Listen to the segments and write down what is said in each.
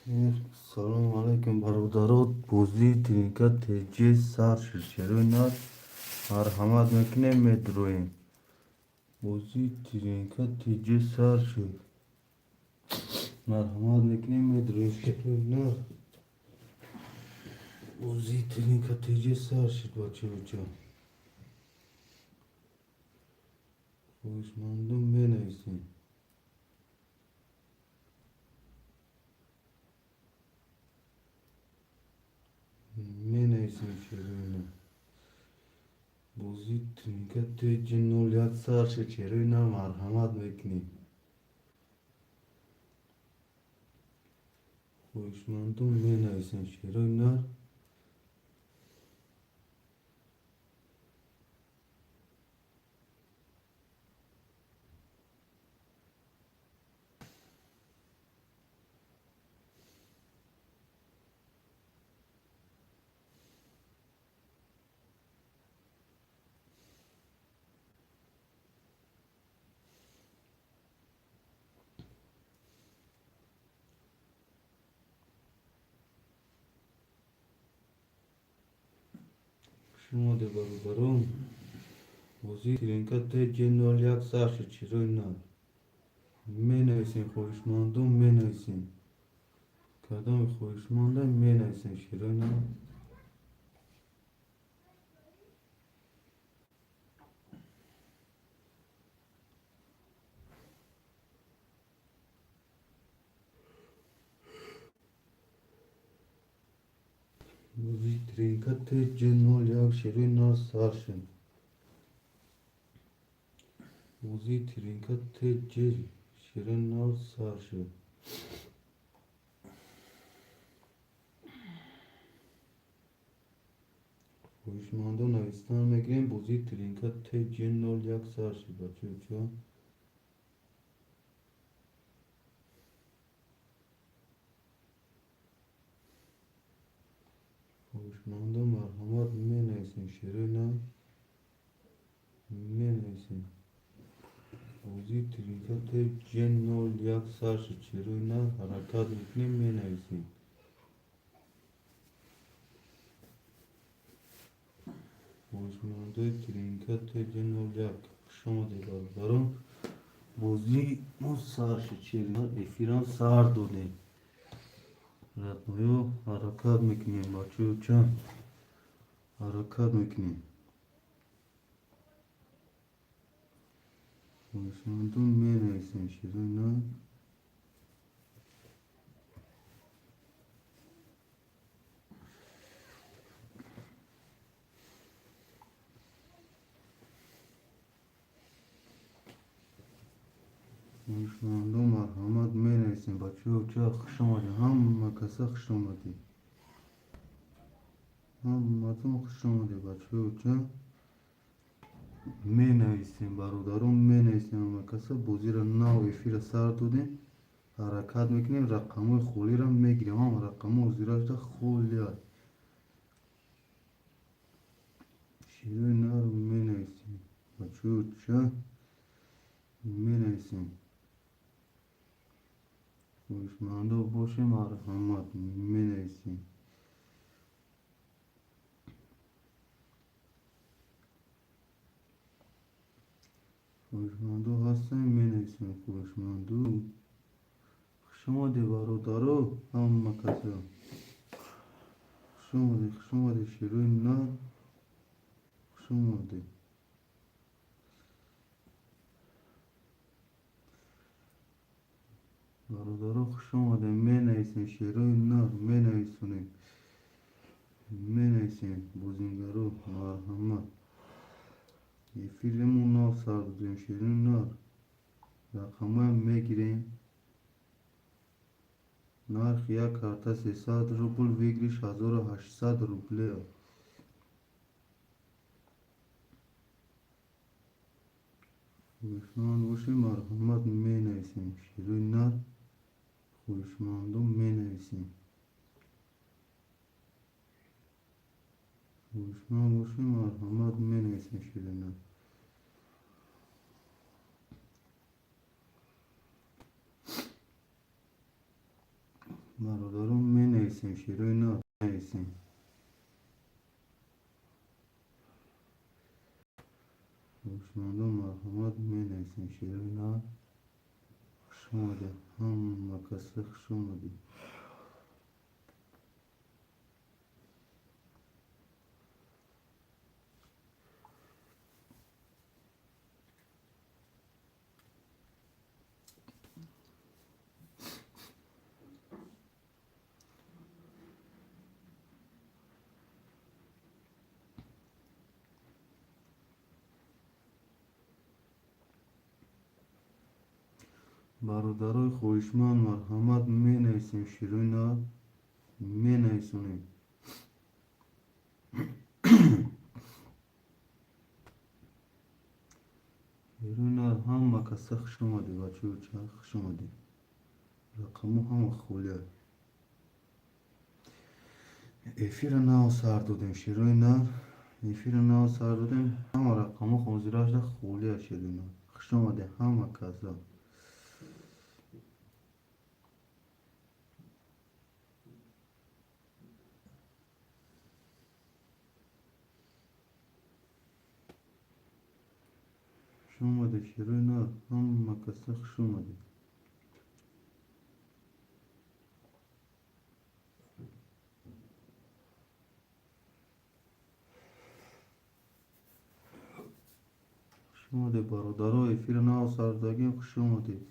Салому алайкум, бародаро. Бозии Тринка ТЖ сар шуд. Шерои нар, марҳамат мекунем, медроем. Бозии Тринка ТЖ сар шуд. Марҳамат мекунем, медроем. Шерои нар. Бозии Тринка ТЖ сар шуд, бачаҳо. Хоҳишмандон, менависем. Менависем, шерои нар. Бозии Тринка ТЖ 01 сар шуд. Шерои нар, марҳамат мекунем. Хоҳишмандон, менависем, шерои нар. Шумо де, бародарон. Бозии Тринка ТЖ 01 сар шуд, шерои нар. Менависем, хоҳишмандон, менависем. Кадоми хоҳишманда, менависем, шерои нар. Бозии Тринка ТЖ 01, шерои нар, сар шуд. Бозии Тринка ТЖ, шерои нар, сар шуд. Хоҳишмандон, навистан мегирем. Бозии Тринка ТЖ 01 сар шуд, бачаҳо. Хоҳишмандон, марҳамат, менависем, шерои нар, менависем. Бозии Тринка ТЖ 01 сар шуд, шерои нар, ҳаракат мекунем, менависем. Хоҳишмандои Тринка ТЖ 01, хуш омадед, бародарон. Бозии мо сар шуд, шерои нар, эфирам сар додем. Родной ё, ҳаракат мекунем, бачаҳо, чанд ҳаракат мекунем. Хоҳишмандон, менависем, шерои нар. Хоҳишмандон, марҳамат, менависем, бачаҳо. Ча, хуш омадед, ҳама каса хуш омадед. Ҳаматон хуш омадед, бачаҳо. Ча, менависем, бародарон, менависем, ҳама каса. Бозиро нав, эфира сар додем, ҳаракат мекунем, рақамҳои холиро мегирем. Ҳама рақамҳо ҳозирашда холиаст. Шерои нар, менависем, бачаҳо. Ча, менависем. Хоҳишмандо бошем, марҳамат, менависем. Хоҳишмандо ҳастем, менависем, хоҳишманду. Хуш омадед, бародаро, ҳама каса. Хуш омадед, хуш омадед, шерои нар. Хуш омадед. Бародаро, хуш омадед, менависем, шерои нар, менависонем. Менависем, бозингаро, марҳамат. Эфиримон нав сар додем, шерои нар. Рақамҳоям мегирем. Нархи як карта 300 рубл, выигрыш 1800 рубле. Хоҳишманд бошем, марҳамат, менависем. Шерои нар, хоҳишмандон, менависем. Хоҳишманд бошем, марҳамат, менависем, шерои нар. Бародарон, менависем шерои нар, менависем. Хоҳишмандон, марҳамат, менависем шерои нар. Хуш омадед, ҳама каса хуш омадед. Бародарои хоҳишманд, марҳамат, менависем шерои нар, менависонем. Шерои нар, ҳама каса хуш омадед, бачаҳо, хуш омадед. Рақамҳо ҳама холия. Эфира нав сар додем, шерои нар, эфира нав сар додем, ҳама рақамҳо ҳозира шуда холия, шерои нар. Хуш омадед ҳама каса. Хуш омадед, шерои нар, ҳама каса хуш омадед. Хуш омадед, бародаро, эфира нав сар додагем, хуш омадед.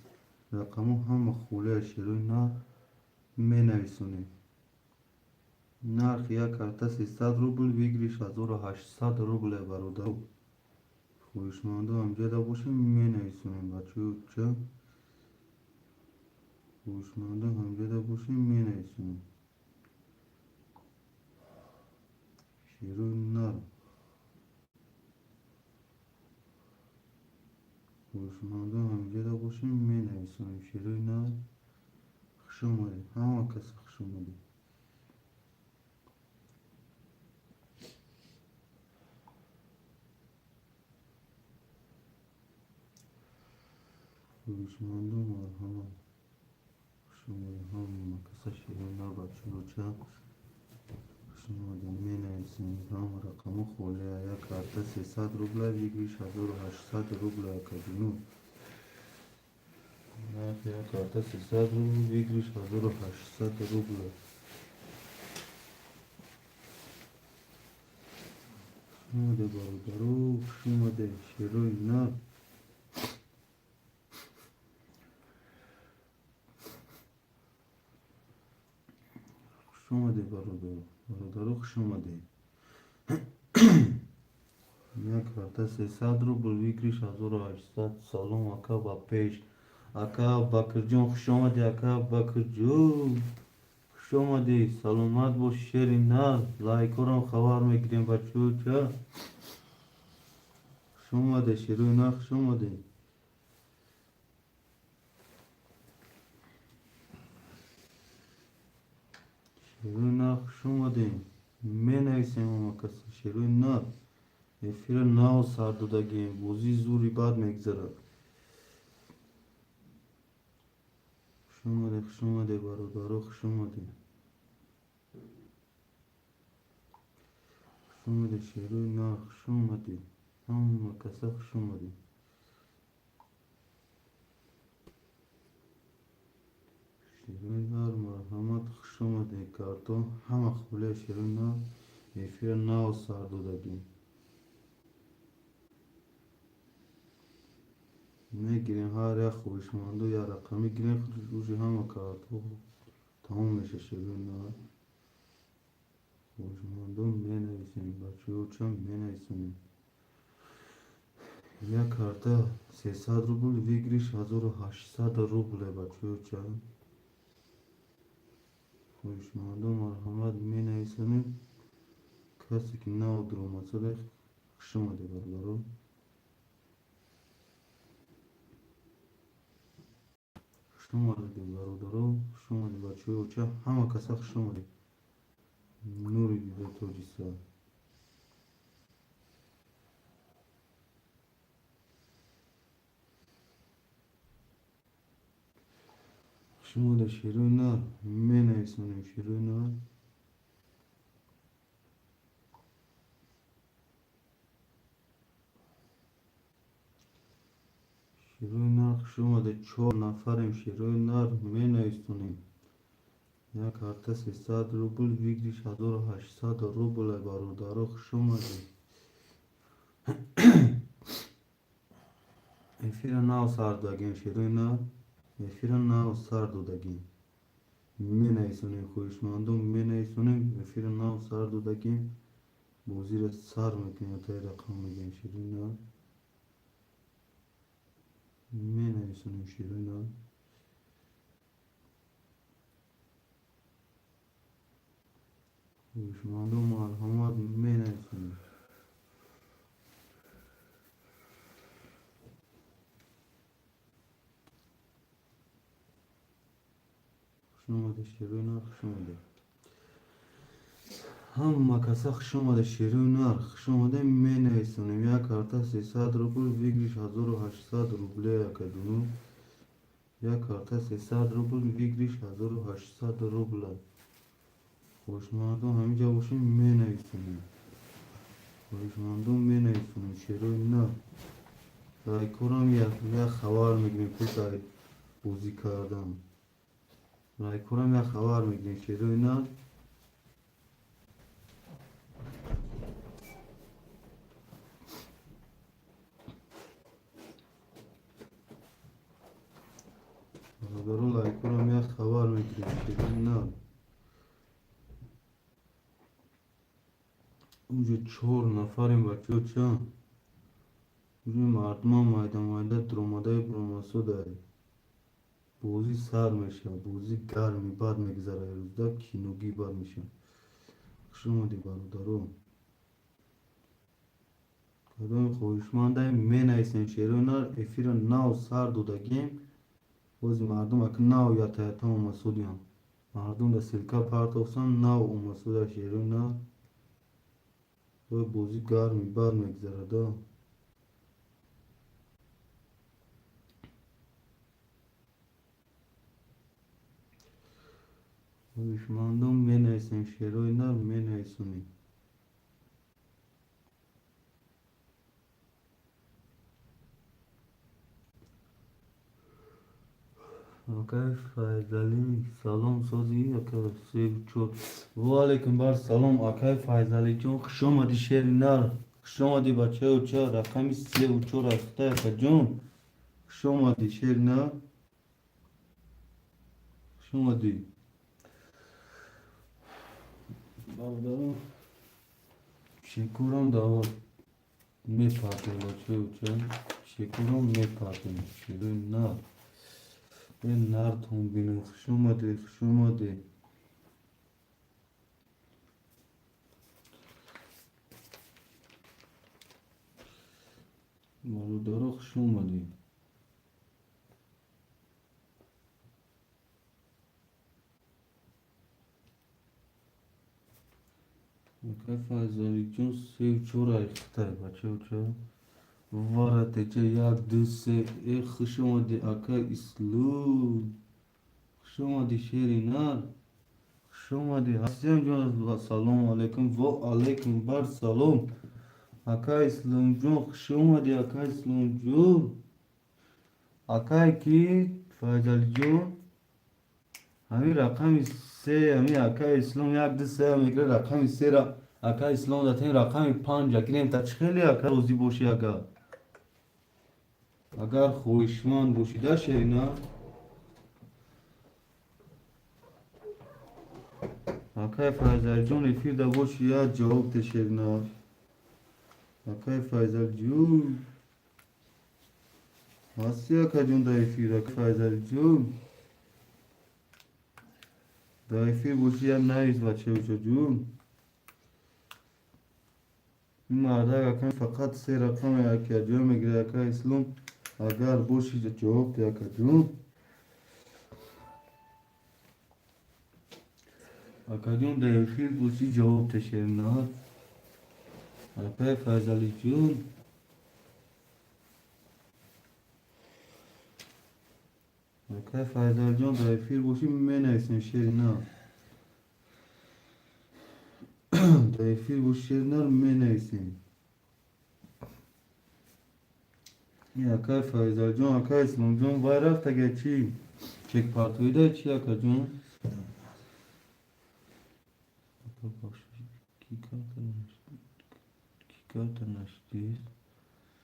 Рақамҳо ҳама холия, шерои нар, менависонем. Нархи як карта 300 рубл, выигрыш 1800 рубле, бародаро. Хоҳишмандо ҳамҷода бошем, менависонем, бачаҳо. Хоҳишмандо ҳамҷода бошем, менависонем. Шерои нар. Хоҳишмандо ҳамҷода бошем, менависонем. Шерои нар. Хуш омадед, ҳама каса хуш омадед. Хоҳишмандо, марҳамат, хуш омадед ҳама каса, шерои нар, бачаҳо. Хуш омадед, менависем. Ҳама рақамҳо холия. Як карта 300 рубля, выигрыш 1800 рубля, акаҷуну. Нархи як карта 300 рубл, выигрыш 1800 рубля. Хуш омадед, бародаро, хуш омадед, шерои нар. Хуш омадед, бародаро, бародаро, хуш омадед. Як карта 300 рубл, выигрыш 1800. Салом, ака, ба пеш. Ака Бакирҷон, хуш омадӣ, ака Бакирҷон. Хуш омадӣ, саломат бош, шери нар. Лайкҳорам хабар мегирем, бачаҳо. Хуш омадед, шерои нар, хуш омадед. Шерои нар, хуш омадем. Менависем ҳама каса, шерои нар. Эфира нав сар додагем, бозии зури бад мегзарад. Хуш омадед, хуш омадед, бародаро, хуш омадед. Хуш омадед, шерои нар, хуш омадед. Ҳама каса хуш омадед. Шерои нар, марҳамат, хуш омадед. Карто ҳама холия, шерои нар, эфира нав сар додагем. Мегирем ҳар як хоҳишмандо як рақам мегирем, уже ҳама картҳо тамом меша, шерои нар. Хоҳишмандо менависем, бачаҳо, ча менависонем. Як карта 300 рубл, выигрыш 1800 рубле, бачаҳо, ча. Хоҳишмандо, марҳамат, менависонем. Касе ки нав дуромадсада, хуш омадед, бародаро. Хуш омадед, бародаро, хуш омадед, бачаҳо, ча, ҳама каса хуш омадед. Нури дида тоҷиса. Хуш Шумо дар шерои нар менависонем, шерои нар. Шерои нар, хуш омадед. Чор нафарем, шерои нар, менависонем. Як карта 300 рубл, выигрыш 1800 рубл. Бародаро, хуш омадед. Эфира нав сар додагем, шерои нар, эфира нав сар додагем. Менависонем, хоҳишмандон, менависонем. Эфира нав сар додагем, бозиро сар мекунем, таи рақам мегӯем. Шерои нар, менависонем, шерои нар. Хоҳишмандон, марҳамат, менависонем. Хуш омадед, шерои нар, хуш омадед. Ҳама каса хуш омадед, шерои нар, хуш омадед. Менависонем. Як карта 300 рубл, выигрыш 1800 рубле. Акадуну як карта 300 рубл, выигрыш 1800 рубла. Хоҳишмандон, ҳаминҷа бошем, менависонем. Хоҳишмандон, менависонем, шерои нар. Райкорам як хабар мегирем пеш аз бозӣ кардан. Райкорам як хабар мегирем, шерои нар. Бародаро, лайкорам як хабар мегирем, шерои нар. Уже чор нафарем, бачаҳо, ча? Уже мардумам майда майда дуромадаи буромасодай. Бозӣ сар мешавад, бозӣ гарми бад мегузарад, рӯзда киногӣ бад мешавад. Хуш омадед, бародаро. Кадоми хоҳишмандаем, менависем, шерои нар. Эфира нав сар додагем. Бози мардум ака нав ята-ята омасодиям. Мардум да ссылка партофсан, нав омасода, шерои нар. Ой, бозӣ гарми бад мегузарад. А хоҳишмандон, менависем, шерои нар, менависонем. Акай Файзалӣ, салом, сози, ака? Се чор. Ва алайкум бар салом, акай Файзалиҷон, хуш омадӣ, шери нар, хуш омадӣ. Бачаё, ча рақами севу чор ҳафта, акаҷон, хуш омадӣ, шери нар, хуш омадӣ. Бародарон, шекурам даъват мепартем, бачаё, ча шекурам мепартем, шерои нар. Э, нартон бинем. Хуш омадед, хуш омадед. Бародаро, хуш омадед. Акай Файзалиҷон, севу чор айхтай, бачаё, ча варатеча, як, ду, се. Э, хуш омадӣ, акай Ислом, хуш омадӣ, шери нар, хуш омадӣ. Ҳасиям ҷон, салому алайкум. Во алайкум бар салом, акай Исломҷон, хуш омадӣ, акай Исломҷон. Акай ки Файзалиҷон, ҳамин рақами се, ҳамин акай Ислом як, ду, се мегира. Рақами сера акай Ислом датем, рақами панҷа гирем. Та чӣ хеле, ака, розӣ бошӣ, агар хоҳишманд бошида, шерина. Акай Файзалҷон, эфирда боши, як ҷавоб те, шерина. Акай Файзалҷон, ҳасти, акаҷон, дар эфир? Акай Файзалҷон, дар эфир боши, як навис, бачаҷон. Ин мардак акам фақат се рақаме аки ҷой мегирад. Акай Ислом, агар боши, ҷавоб де, акаҷон. Акаҷон, дар эфир боши, ҷавоб те, шерина. Акай Файзалиҷон. Акай Файзалҷон, дар эфир бошӣ, менависем шери нар. Дар эфир боши, шери нар менависем. Акай Файзалҷон, акай Исломҷон, вай рафт, агар чи чек партоида чи, акаҷон? Ки карта наштист,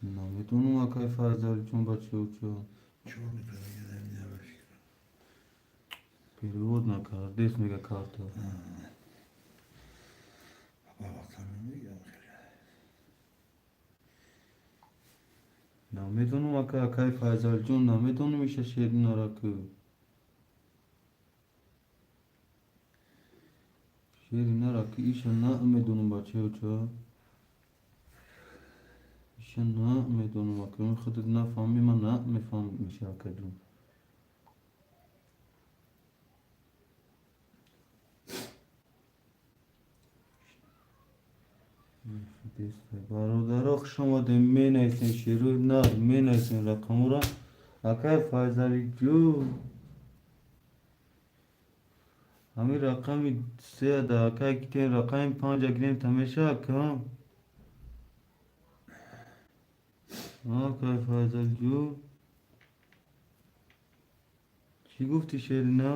намедонам, акай Файзалҷон, бачаочо. Перевод накардест, мега, карта. Намегам. Намедонам, ака, акай Файзалҷон, намедонам иша шеринара, ку шеринара, ки иша намедонам, бачаочо, иша намедонам, ака. Худат нафаҳмӣ, ман намефаҳмам иша, акаҷон. Бародаро, хуш омадем. Менависем шерои нар, менависем рақамура. Акай Файзалиҷон, ҳамин рақами се да, акай, китем, рақами панҷа гирем, та меша, ака? Акай Файзалиҷон, чӣ гуфтӣ, шерина?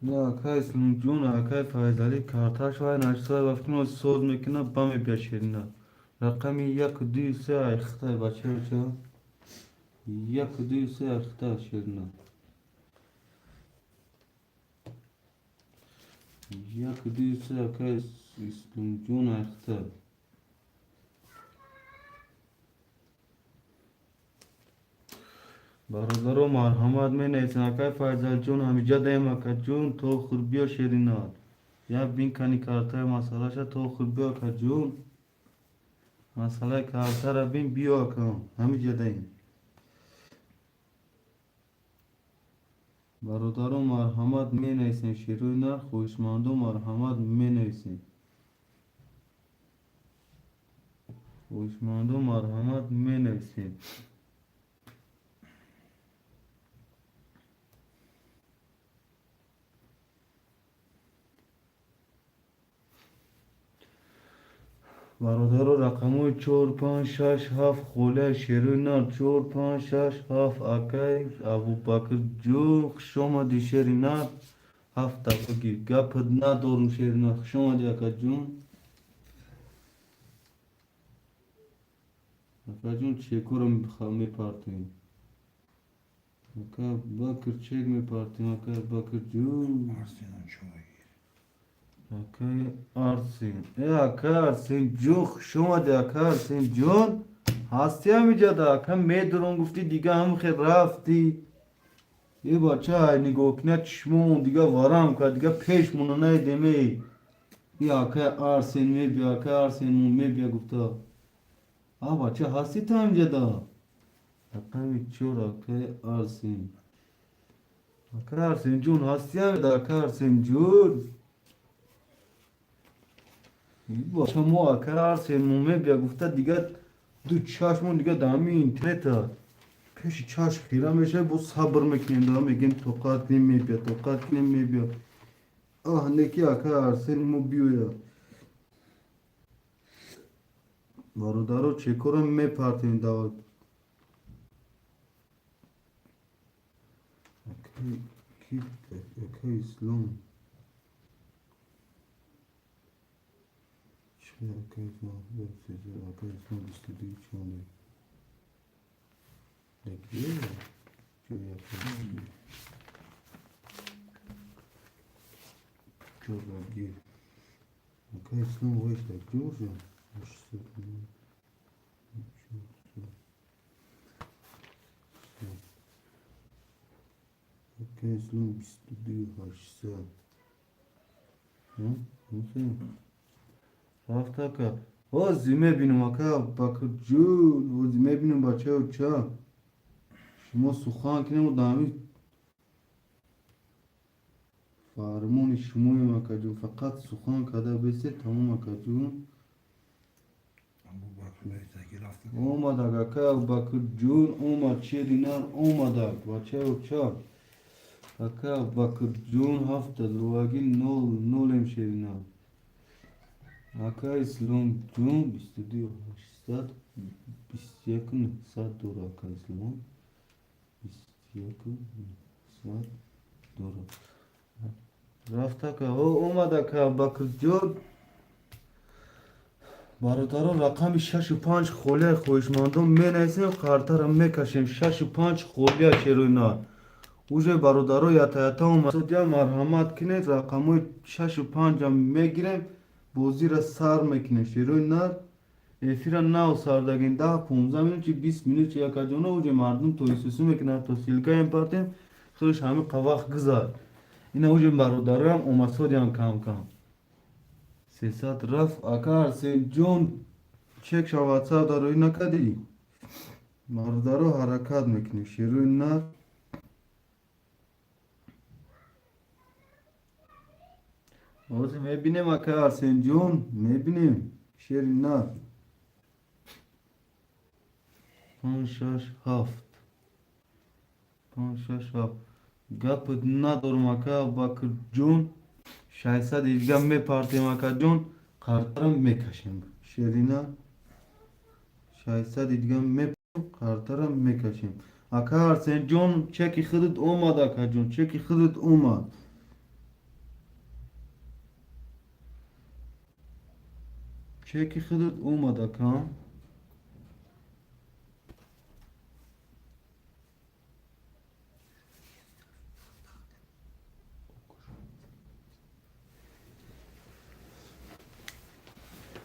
Не, акай Исломҷон, акай Файзалӣ карташ вай нашта, вақти соз мекуна, ба мебия шерина. Рақами яку, ду, се айхтай, бачаоча, яку, ду, се айхтай, шерина. Яку, ду, се, акай Исломҷон, айхтай. Бародаро, марҳамат, менависен. Акай Файзалҷон, ҳамиҷа даем, акаҷон, то хур биё, шерина. Як бин кани картаи масъалаша, то хур биё, акаҷон. Масъалаи картара бин, биё, ака, ҳамиҷа даем. Бародаро, марҳамат, менависем шерои нар. Хоҳишмандо, марҳамат, менависем. Хоҳишмандо, марҳамат, менависем. Бародаро, рақамҳои чор, панҷ, шаш, ҳафт холия, шерои нар. Чор, панҷ, шаш, ҳафт. Акай Абубакрҷон, хушомадӣ, шери нар. Ҳафта бигир, гапат надорум, шери нар. Хушомадӣ, акаҷон. Акаҷон, чекора мепартоем, ака Бакр, чек мепартем, ака Бакрҷон. Акай Арсен, э, акай Арсенҷон, хушомадӣ, ака Арсенҷон. Ҳастӣ ҳамиҷада, ака? Медурам гуфтӣ, дига ҳам хел рафтӣ. Е, бача, ай нигоҳ кина, чишмон дига варам кард, дига пешмона наидем. Эй, и акай Арсен мебия, акай Арсенмон мебия гуфта. А, бача, ҳастӣ ту ҳамиҷада? Рақами чор, акай Арсен. Акай Арсенҷон, ҳастӣ ҳамиҷада, акай Арсенҷон? Бача, мо акай Арсенмон мебия гуфта, дига ду чашмон дига дар ҳамин интернета пеши чашм хира мешавад. Боз сабр мекунем, да мегем, тоқат кунем, мебия, тоқат кунем, мебия. Аҳ, неки акай Арсен мо биёя. Бародаро, чекора мепартем дават. Акай Ислом, акай Ислом, акай Ислом, 22 чанде где? Чё я Чё за где? Акай Ислом, вайш так где уже? 600. Акай Ислом, 22 800. Рафт, ака. Ҳозир мебинам, ака Абубакрҷон, ҳозир мебинам, бачаё, ча шумо сухан кинем, дар ҳамин фармони шумоем, акаҷон, фақат сухан карда бесе, тамом, акаҷон. Омадак, ака Абубакрҷон, омад, шери нар омадак, бачаё, ча ака Абубакрҷон, ҳафта дуровагӣ нол нолем, шери нар. Ака Исломҷон, 22 821 900 дора, ака Ислом, 21 900 дора. Рафт, ака, омад, ака Абубакрҷон. Бародарон, рақами шашу панҷ холия, хоҳишмандон менависем, қартара мекашем. Шашу панҷ холия, шерои нар. Уже бародаро ята ята омадя, марҳамат кинед, рақамҳои шашу панҷам мегирем, бозира сар мекунем. Шерои нар, эфира нав сардагин, 10-15 минут чи 20 минут чи, якаҷона, уже мардум то исусу мекунад, то ссылка ем партем, худаш ҳамин вақт гузар. Ина уже бародароям омадсодиам кам кам. 300 рафт, ака Арсенҷон, чек ша ватсап дароӣ накардӣ? Бародаро, ҳаракат мекунем, шерои нар. Ҳозир мебинем, ака Арсенҷон, мебинем, шери нар. Панҷ, шаш, ҳафт, панҷ, шаш, ҳафт. Гап надорам, ака Абубакрҷон, 617 мепартем, акаҷон, қартара мекашем. Шерина, 617 мепартем, қартара мекашем. Ака Арсенҷон, чеки худат омад, акаҷон, чеки худат омад. Чеки худат омад, ака.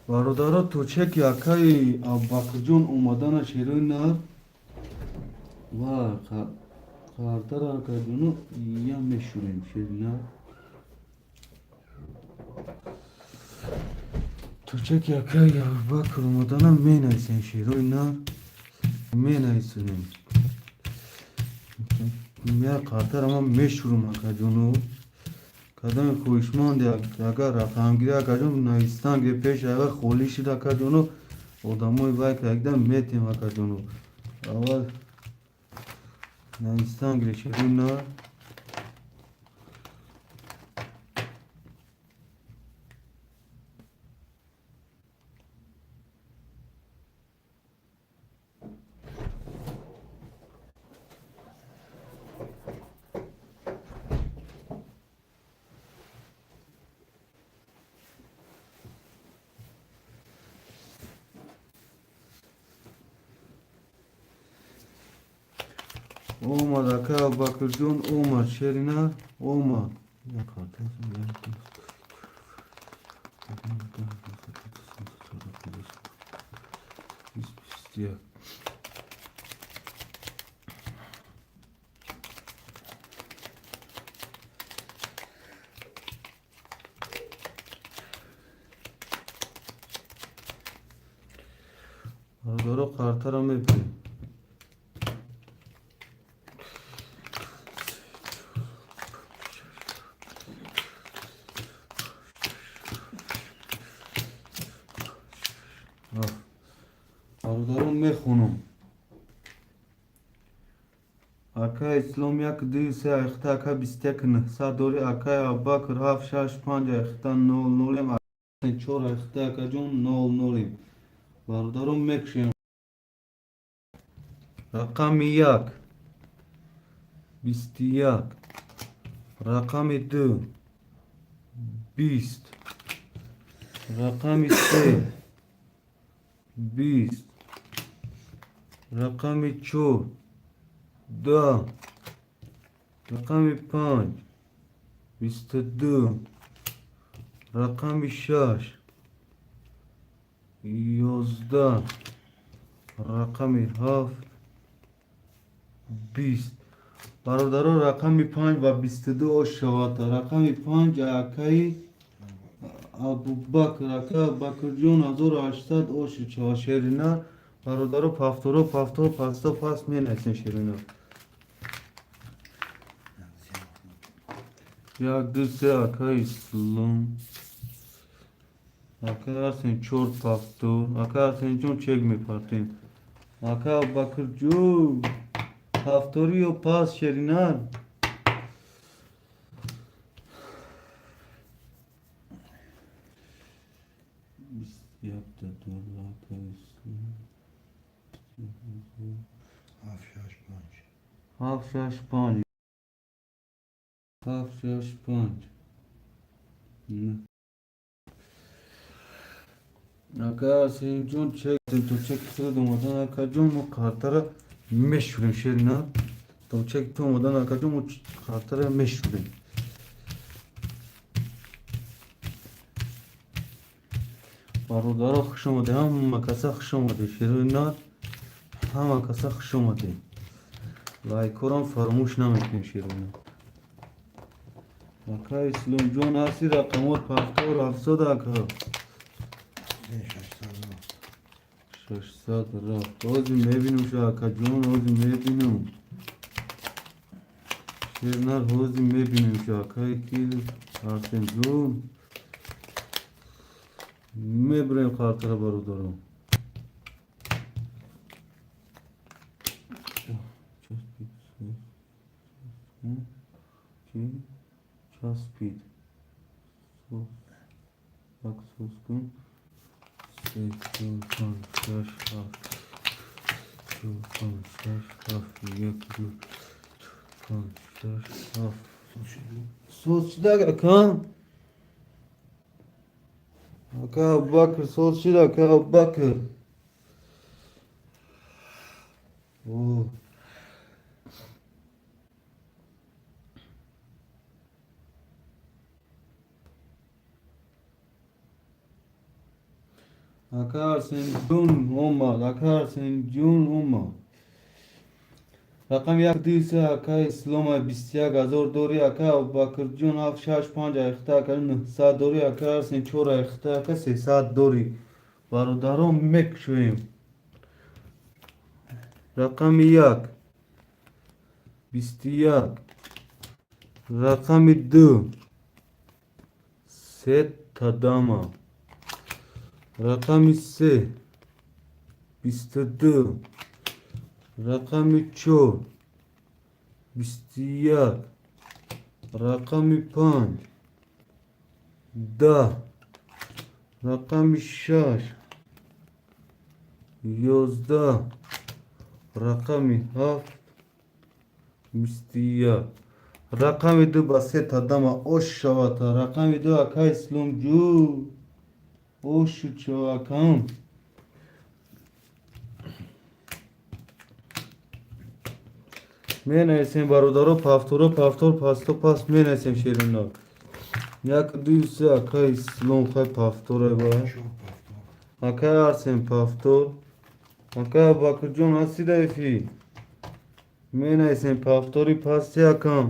Бародаро, то чеки акаи Абубакрҷон омадана, шерои нар ва қартара, акаҷоно, я мешӯрем, шери нар. То чеки акаи Абубакр омадана менависем, шерои нар, менависонем. Я қартара ман мешӯрам, акаҷоно. Кадоми хоҳишманде агар рақамгирӣ, акаҷон, навистан ге, пеш ага холӣ шуд, акаҷоно, одамои вай кагида метем, акаҷоно, аввал навистан гире, шерои нар. Омад, ака Абубакрҷон, омад, шери нар омад. 21. Бародаро, қартара мебинем. Бародарон, мехонам. Ака Ислом, як, ду, се айхта, ака, 21 900 дори, акаи Абубакр, ҳафт, шаш, панҷ айхта, нол нолем, чор айхта, акаҷон, нол нолем. Бародарон, мекушем. Рақами як 21, рақами ду 20, рақами се 20, рақами чор 10, рақами панҷ 22, рақами шаш 11, рақами ҳафт 20. Бародарон, рақами панҷ ба 22 ош шавад. Рақами панҷ акаи Абубакр, ака Абубакрҷон, 1800 оши чава шерина. Бародаро, пафторо, пафтор, пасто пас менасем шерина. Як, ду, се, ака Ислом. Ака Арсен чор пафтор. Ака Арсенҷон чек мепартем. Ака Абубакрҷон, пафтори ё пас шеринар? Якта дора ака Ислом. Ҳафт, шаш, панҷ. Ҳафт, шаш, панҷ. Ҳафт, шаш, панҷ. Ака Арсенҷон чек то чек суд омадан акаҷон мо қартара мешӯрем шерина. То чек ту омадан акаҷон мо қартара мешӯрем. Бародаро хуш омаде, ҳама каса хуш омаде, шерина, ҳама каса хуш омаде. Лайкорам фаромӯш намекунем шерина. Ака Исломҷон ҳасти рақамот пафтор 700 ака. Се, 600 рафт. 600 рафт. Ҳозир мебинем ша акаҷон, ҳозир мебинем. Шернар ҳозир мебинем ша акаи ки Арсенҷон. Мебурем қартара бародаро. Часпид. Як сос кун. Се, чор, панҷ, шаш, ҳафт. Чор, панҷ, шаш, ҳафт. Як, ду, чор, панҷ, шаш, ҳафт. Соз шуда ака? Ака Абубакр соз шуда ака Абубакр. О. Ака Арсенҷон омад, ака Арсенҷон омад. Рақами як, ду, се, ака Ислома 21 000 дорӣ, ака Абубакрҷон ҳафт, шаш, панҷ айхта, ака 900 дорӣ, ака Арсен чор айхта, ака 300 дорӣ. Бародарон мекушоем. Рақами як, 21, рақами ду, се тадама. Рақами се, 22, рақами чор, 21, рақами панҷ, 10, рақами шаш, 11, рақами ҳафт, 21. Рақами ду ба се тадама ош шавад. Рақами ду ака Исломҷон. Ошу чавакам. Менависем бародаро пафторо пафтор пасто пас менависем шерино. Як, ду, се, ака Ислом хай пафтора ба. Чор пафтор. Ака Арсен пафтор. Ака Абубакрҷон ҳасти дар эфир? Менависем пафтори пасти акам.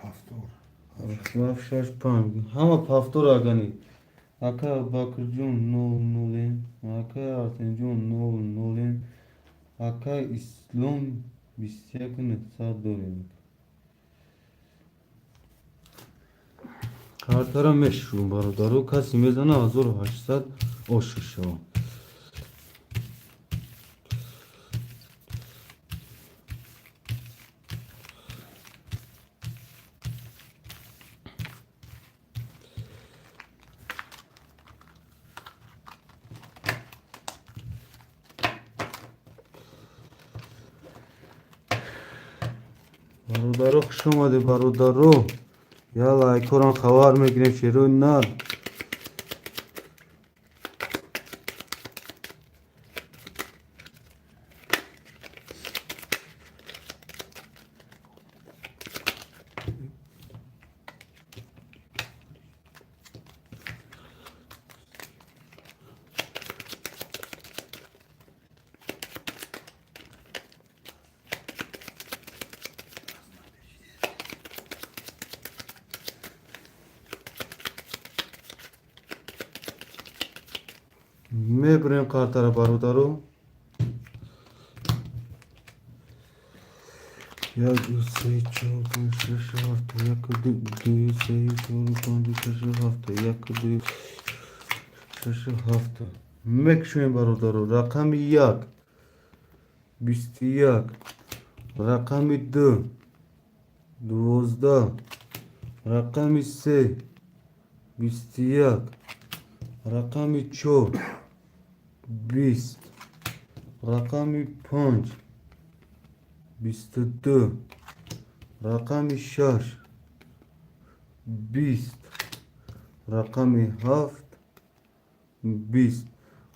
Пафтор. Ҳафт, шаш, панҷ. Ҳама пафтор агани. Ака Абубакрҷон нол нолем. Ака Арсенҷон нол нолем. Ака Ислом 21 900 дорем. Картара мешӯм бародаро, касе мезана 1800 ошу шава. Бародаро хуш омаде бародаро. Я лайкорам хабар мегирем шерои нар. Мебурем қартара, бародаро. Як, ду, се, чор, панҷ, шаш, ҳафт, як, ду, ду, се, чор, панҷ, шаш, ҳафт, як, ду, шаш, ҳафт. Мекушоем, бародаро. Рақами як, 21, рақами ду, 12, рақами се, 21, рақами чор, 20, рақами панҷ, 22, рақами шаш, 20, рақами ҳафт, 20.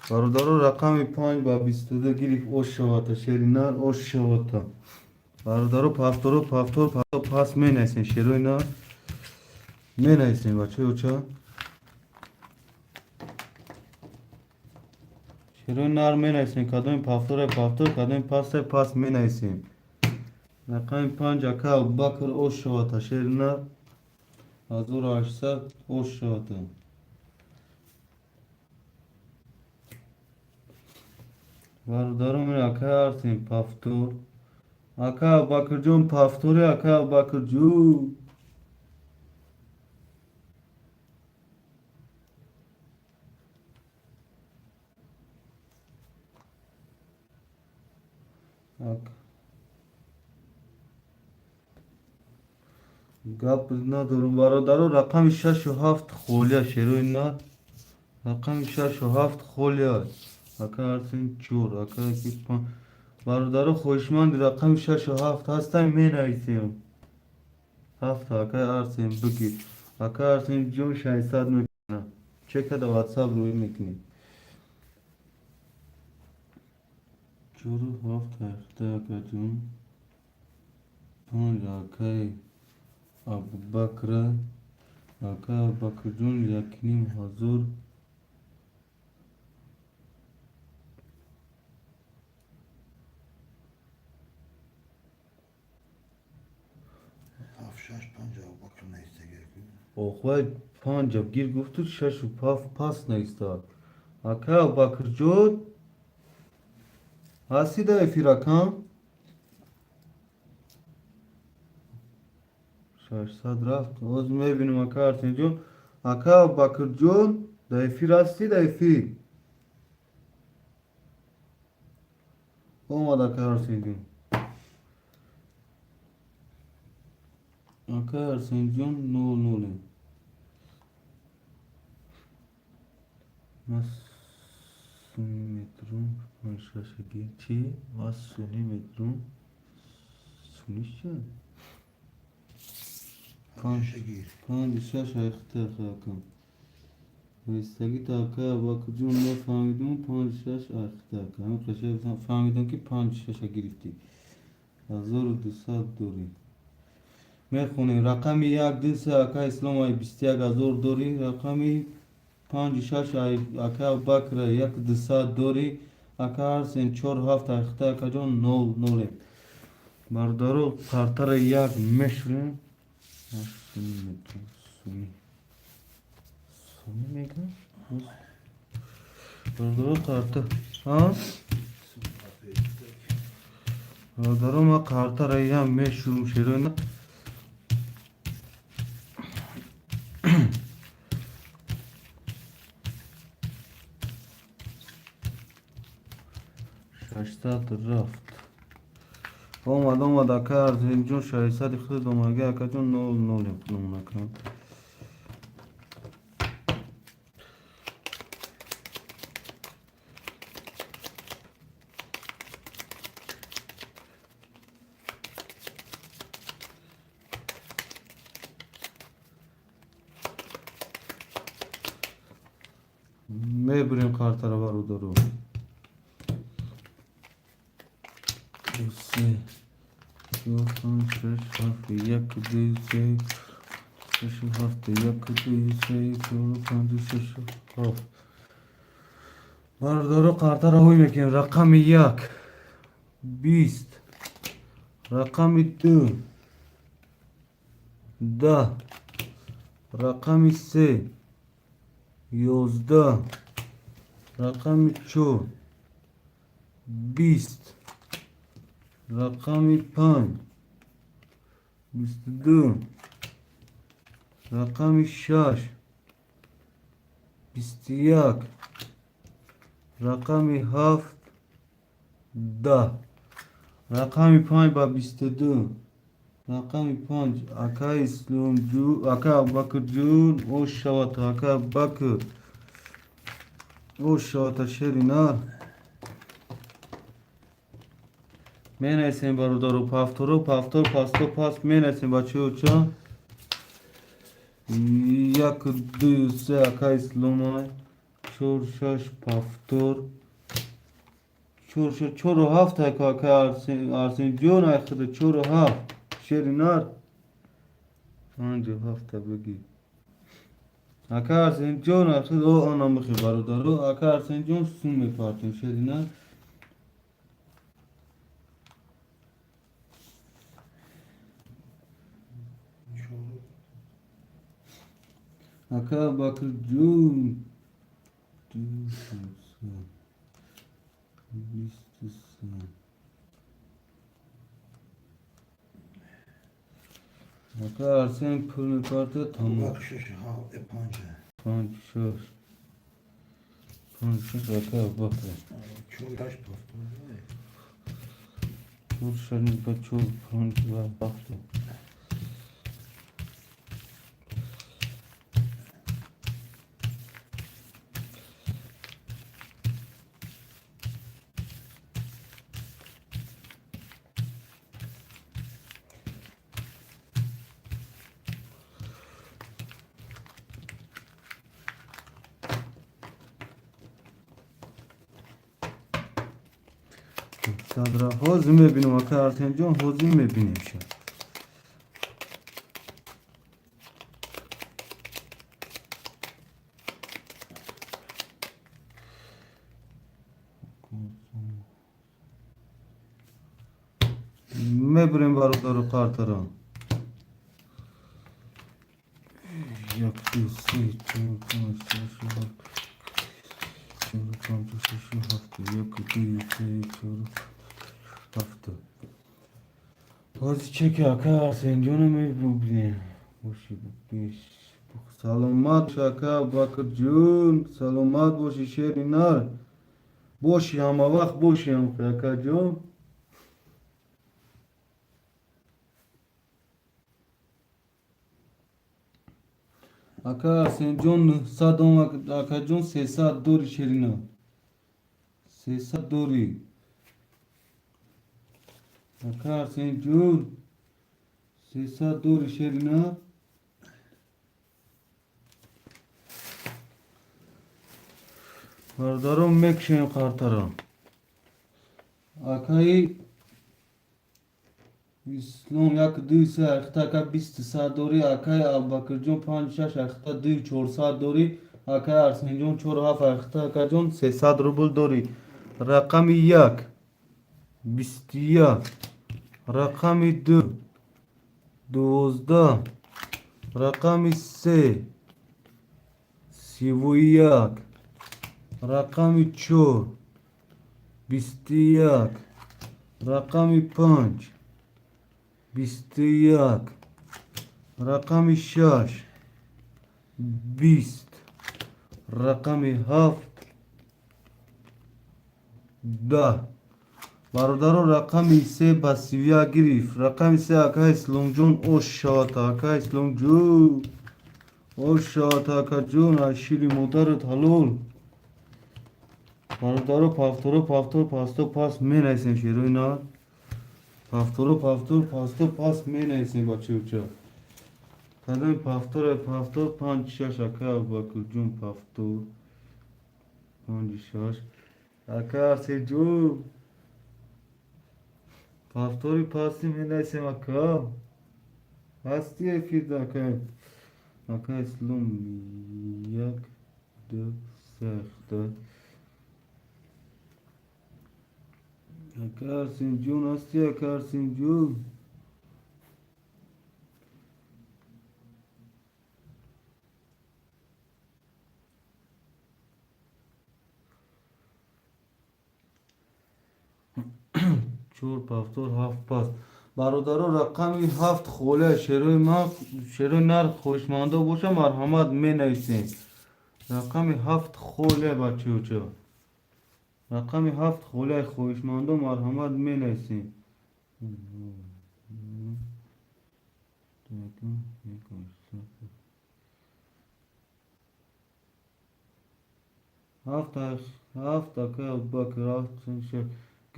Бародаро, рақами панҷ ба 22 гирифт. Ош шавата, шери нар, ош шавата. Бародаро, повторо, повтор, пас менависем. Шерои нар менависем, бачаи оча. Шерои нар менависем. Кадоми повторе повтор, кадоми пасте пас менависем. Рақами панҷ, ака Абубакр, ош шавата, шери нар, 1800, ош шавата. Бародаром, ака Арсен, повтор. Ака Абубакрҷон, повторе, ака Абубакрҷон. Гап надорум, бародаро. Рақами шашу ҳафт холия, шерои нар. Рақами шашу ҳафт холия. Ака Арсен, чор, ака ки панҷ. Бародаро, хоҳишманди рақами шашу ҳафт ҳастам, менависем. Ҳафт, ака Арсен, бигир. Ака Арсен ҷон, 600 мекунам. Чека да ватсап рӯй мекунӣ. Чору ҳафт ҳашта, акаҷон. Панҷ, акаи Абубакра. Ака Абубакрҷон, 1500. Ҳафт, шаш, панҷ Абубакр наистага. Охвай, панҷа гир гуфту, шашу ҳафт пас наистад. Ака Абубакрҷон, ҳастӣ дар эфир, акам? 600 рафт. Ҳозир мебинем, ака Арсенҷон. Ака Абубакрҷон, дар эфир ҳастӣ, дар эфир? Омад ака Арсенҷон. Ака Арсенҷон, нол ноле. Ма суни метрум панҷ шашаги чи? Ма суни метрум суниш чи? Панҷ гир. Панҷ шаш айхта акам. Вестагита, ака Абубакрҷон, нафаҳмидум. Панҷ шаш айхта, ака. Ҳамин қаша фаҳмидам, ки панҷ шаша гирифтӣ. 1200 дорӣ. Мехонем. Рақами як, ду, се, ака Ислом, ай 21 000 дорӣ. Рақами панҷ шаш, ака Абубакра, як дусад дорӣ. Ака Арсен, чор ҳафт айхта, акаҷон, нол ноле. Бародаро, қартара як мешурем. Суни. Суни мегӯям? Бародаро, қарта. Ҳа? Бародаро, ма қартара ям мешурум, шерои. 600 рафт. Омад, омад, ака Арзинҷон, 600-и худ омаги, акаҷон, нол ноле худамон, ака. Мебурем қартара, бародаро. Ду, се, чор, панҷ, шаш, ҳафт, як, ду, се, шаш, ҳафт, як, ду, се, чор, панҷ, шаш, ҳафт. Бародаро, қартара ҳуй мекунем. Рақами як, 20, рақами ду, 10, рақами се, 11, Рақами чор, 20. Рақами панҷ, 22. Рақами шаш, 21. Рақами ҳафт, 10. Рақами панҷ ба 22. Рақами панҷ, акаи Исломҷӯ, акаи Абубакрҷун, ош шавад, акаи Абубакр, ош шавад, шери нар. Менависем, бародаро, пафторо, пафтор, пасто, пас менависем, бачаёча. Як, ду, се, акаи Исломай, чор, шаш, пафтор, чор, шаш, чору ҳафт, акаи Арсенҷон, айхида чору ҳафт, шери нар. Панҷу ҳафта бигӣ. Ака Арсенҷон, айхида о анамихи, бародаро, ака Арсенҷон, сум мепартем, шери нар. Чор. Ака Бакрҷон, ду, се, 23. Ака Арсен пул мепарта, тамом. Абубакр шаш, ҳафт, панҷ. Панҷ, шаш. Панҷ, шаш, ака Абубакр. Чор, шаш, пафтор. Чор, шаш, ба чор, панҷ ва ҳафт. Садра ҳозир мебинем, ака Арсенҷон, ҳозир мебинем ша. Мебурем, бародару қартара. Як, ду, се, чор, панҷ, шаш, ҳафт, чор, панҷ, шаш, ҳафт, як, ду, се, чор, ҳафт. Ҳозир чеки ака Арсенҷона мебинем. Боши, беш. Саломат, ака Бакрҷун, саломат боши, шери нар. Боши, ҳама вақт боши, акаҷон. Ака Арсенҷон, 900 ом, акаҷон, 300 дори, шери нар. 300 дори. Ака Арсенҷон, 300 дори, шери нар. Бародарон, мекушем қартара. Акаи Ислом, як, ду, се, ахта, ака 20 дорӣ, акаи Абубакрҷон, панҷ, шаш, ахта, ду, 400 дорӣ, акаи Арсенҷон, чор, ҳафт, ахта, акаҷон, 300 рубл дорӣ. Рақами як, 21, рақами ду, 12, рақами се, 31, рақами чор, 21, рақами панҷ, 21, рақами шаш, 20, рақами ҳафт, 10. Бародаро, рақами се ба 31 гирифт. Рақами се, акаи Исломҷон, ош шавад, акаи Исломҷон, ош шавад, акаҷон, аз шири модарат ҳалол. Бародаро, пафторо, пафтор, пасто, пас менависем, шерои нар. Пафторо, пафтор, пасто, пас менависем, бачаюча. Кадоми пафтор, пафтор, панҷ, шаш, ака Абубакрҷон, пафтор, панҷ, шаш. Ака Арсенҷон, пафтори пасти менависем, ака. Ҳасти эфирда, ака. Ака Ислом, як, ду, се, ду. Ака Арсенҷон, ҳасти, ака Арсенҷон? Чор повтор, ҳафт паст. Бародаро, рақами ҳафт холия. Шерои ман, шерои нар, хоҳишмандо боша, марҳамат, менависем. Рақами ҳафт холия, бачаёча. Рақами ҳафт холия, хоҳишмандо, марҳамат, менависем. Ҳафт, ҳафт, акай Абубакр, ҳафт.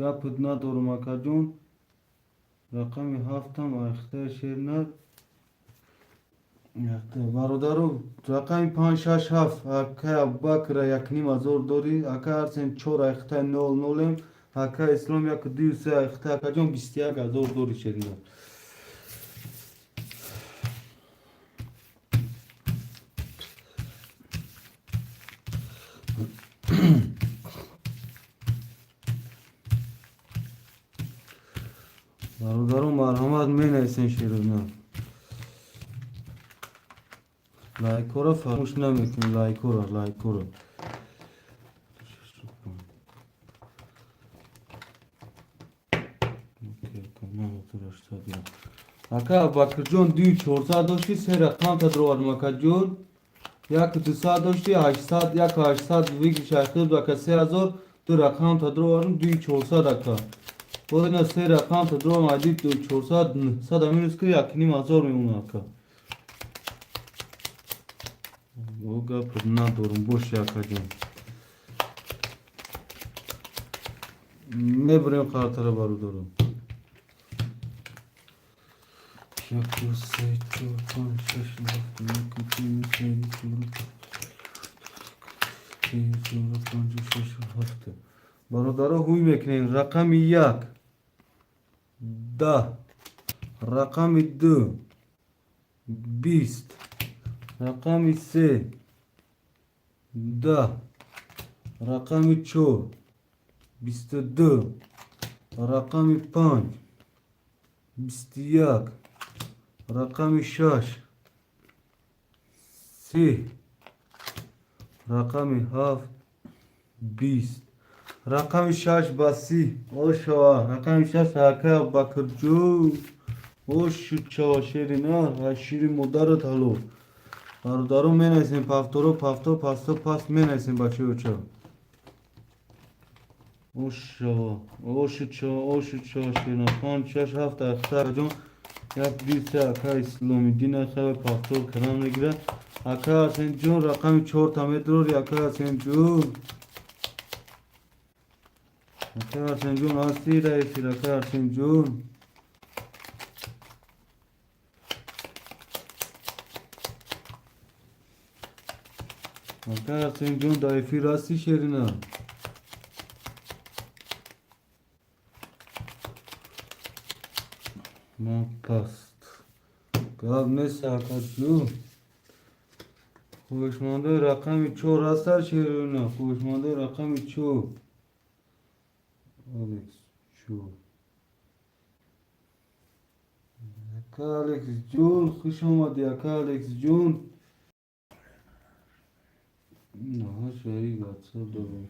Гапат надорум, акаҷон. Рақами ҳафтам айхтаи шер нар. Бародаро, рақами панҷ, шаш, ҳафт, акай Абубакра 1500 дорӣ, акай Арсен чор айхтаи нол нолем, акай Ислом як, ду, се айхта, акаҷон, 21 000 дорӣ, шерина. Бародаро, марҳамат, менависем шерина. Лайкҳоро фаромӯш намекунем, лайкҳоро, лайкҳоро. Ака Абубакрҷон, дуи чорсад дошти, се рақамта даровардем, акаҷон. Як дусад дошти, ҳаштсад, як ҳаштсад выигрыш айхтиб, ака, 3000. Ду рақамта даровардем, дуи чорсад, ака. Боз ина се рақамта даровардем, айди ду чорсад нӯҳсада минус ки 1500 мемонад, ака. О, гап надорум, боши, акаҷон. Мебурем қартара, бародаро. Як, ду, се, чор, панҷ, шаш, ҳафт, як, ду, се, чор, се, чор, панҷ, шаш, ҳафт. Бародаро, ҳуй мекунем. Рақами як, 10, рақами ду, 20, рақами се, 10, рақами чор, 22, рақами панҷ, 21, рақами шаш, 30, рақами ҳафт, 20. Рақами шаш ба 30 ошава. Рақами шаш, ака Бакрҷон, ошучава, шерина, шири модарат ҳалол. Бародаро, менависем повторо, повтор, пасто, паст менависем, бачаёча. Ошава, ошучава, ошучава, шерина. Панҷ, шаш, ҳафт, акаҷон, як, ду, се, ака Исломиддин ахава повтор кардан мегирад. Ака Арсенҷон, рақами чорта медрори, ака Арсенҷон. Ака Арсенҷон, ҳастӣ раисир, ака Арсенҷон? Ака Арсенҷон, дар эфир ҳастӣ, шерина? Ман паст. Гап нест, акаҷон. Хоҳишмандои рақами чор ҳастад, шерина? Хоҳишмандои рақами чор. Алекс чор. Ака Алекс ҷон, хуш омадӣ, ака Алекс ҷон. Шари ватсап дорам.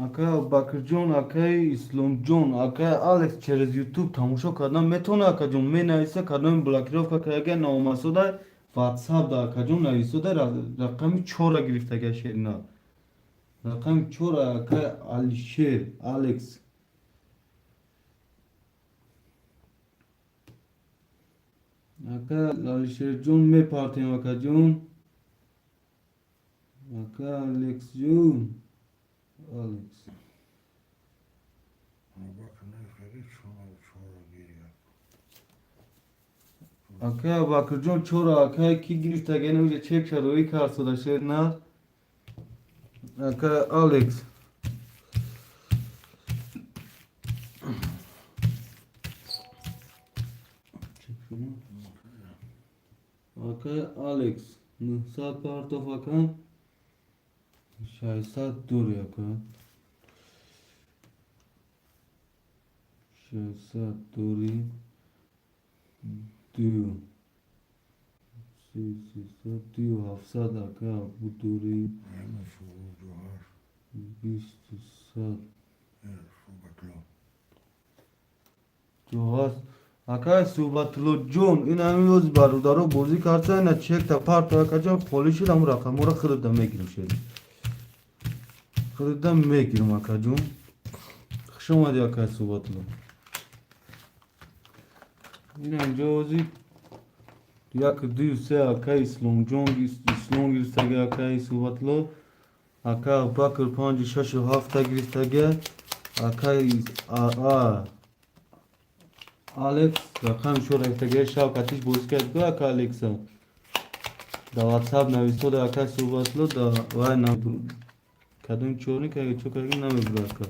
Ака Абубакрҷон, акаи Исломҷон, акаи Алекс через ютуб тамошо кардан метавона, акаҷон, менависа, кадоми блокировка карда наомасода, ватсап да, акаҷон, нависода. Рақами чора гирифтага, шерина. Рақами чора, акаи Алишер Алекс. Ака Алишерҷон, мепартем, акаҷон. Ака Алексҷон. Алекс. Абубакр нахари, чор чор гирия. Ака Абубакрҷон, чора акай ки гирифтага, ина чек шароӣ кард сода, шер на. Ака Алекс. Ака Алекс, 900 партоф, ака. 600 дори, ака. 600 дори. Ду. Се, сесад, ду ҳафтсад, ака, бу дори. 48. Бисту сад. Суҳбатулло. Ҷоҳаст. Акай Суҳбатуллоҷон, ин ҳамин ёзи бародаро бозӣ карда, ина чекта парто, акаҷон, холӣ шуд, ҳамун рақамҳоро худата мегирим, шери. Худата мегирим, акаҷон. Хуш омадӣ, акай Суҳбатулло. Ина инҷо ози як, ду, се, акай Исломҷон, Ислом гирифтага, акай Суҳбатулло. Акай Абубакр панҷу шашу ҳафта гирифтага. Акай Алекс рақами чор гирифтага, шав катиш бозӣ кард ку ака Алекса. Да WhatsApp навистода, акай Суҳбатулло, да вай кадом чорни кага чо кага намебура, ака.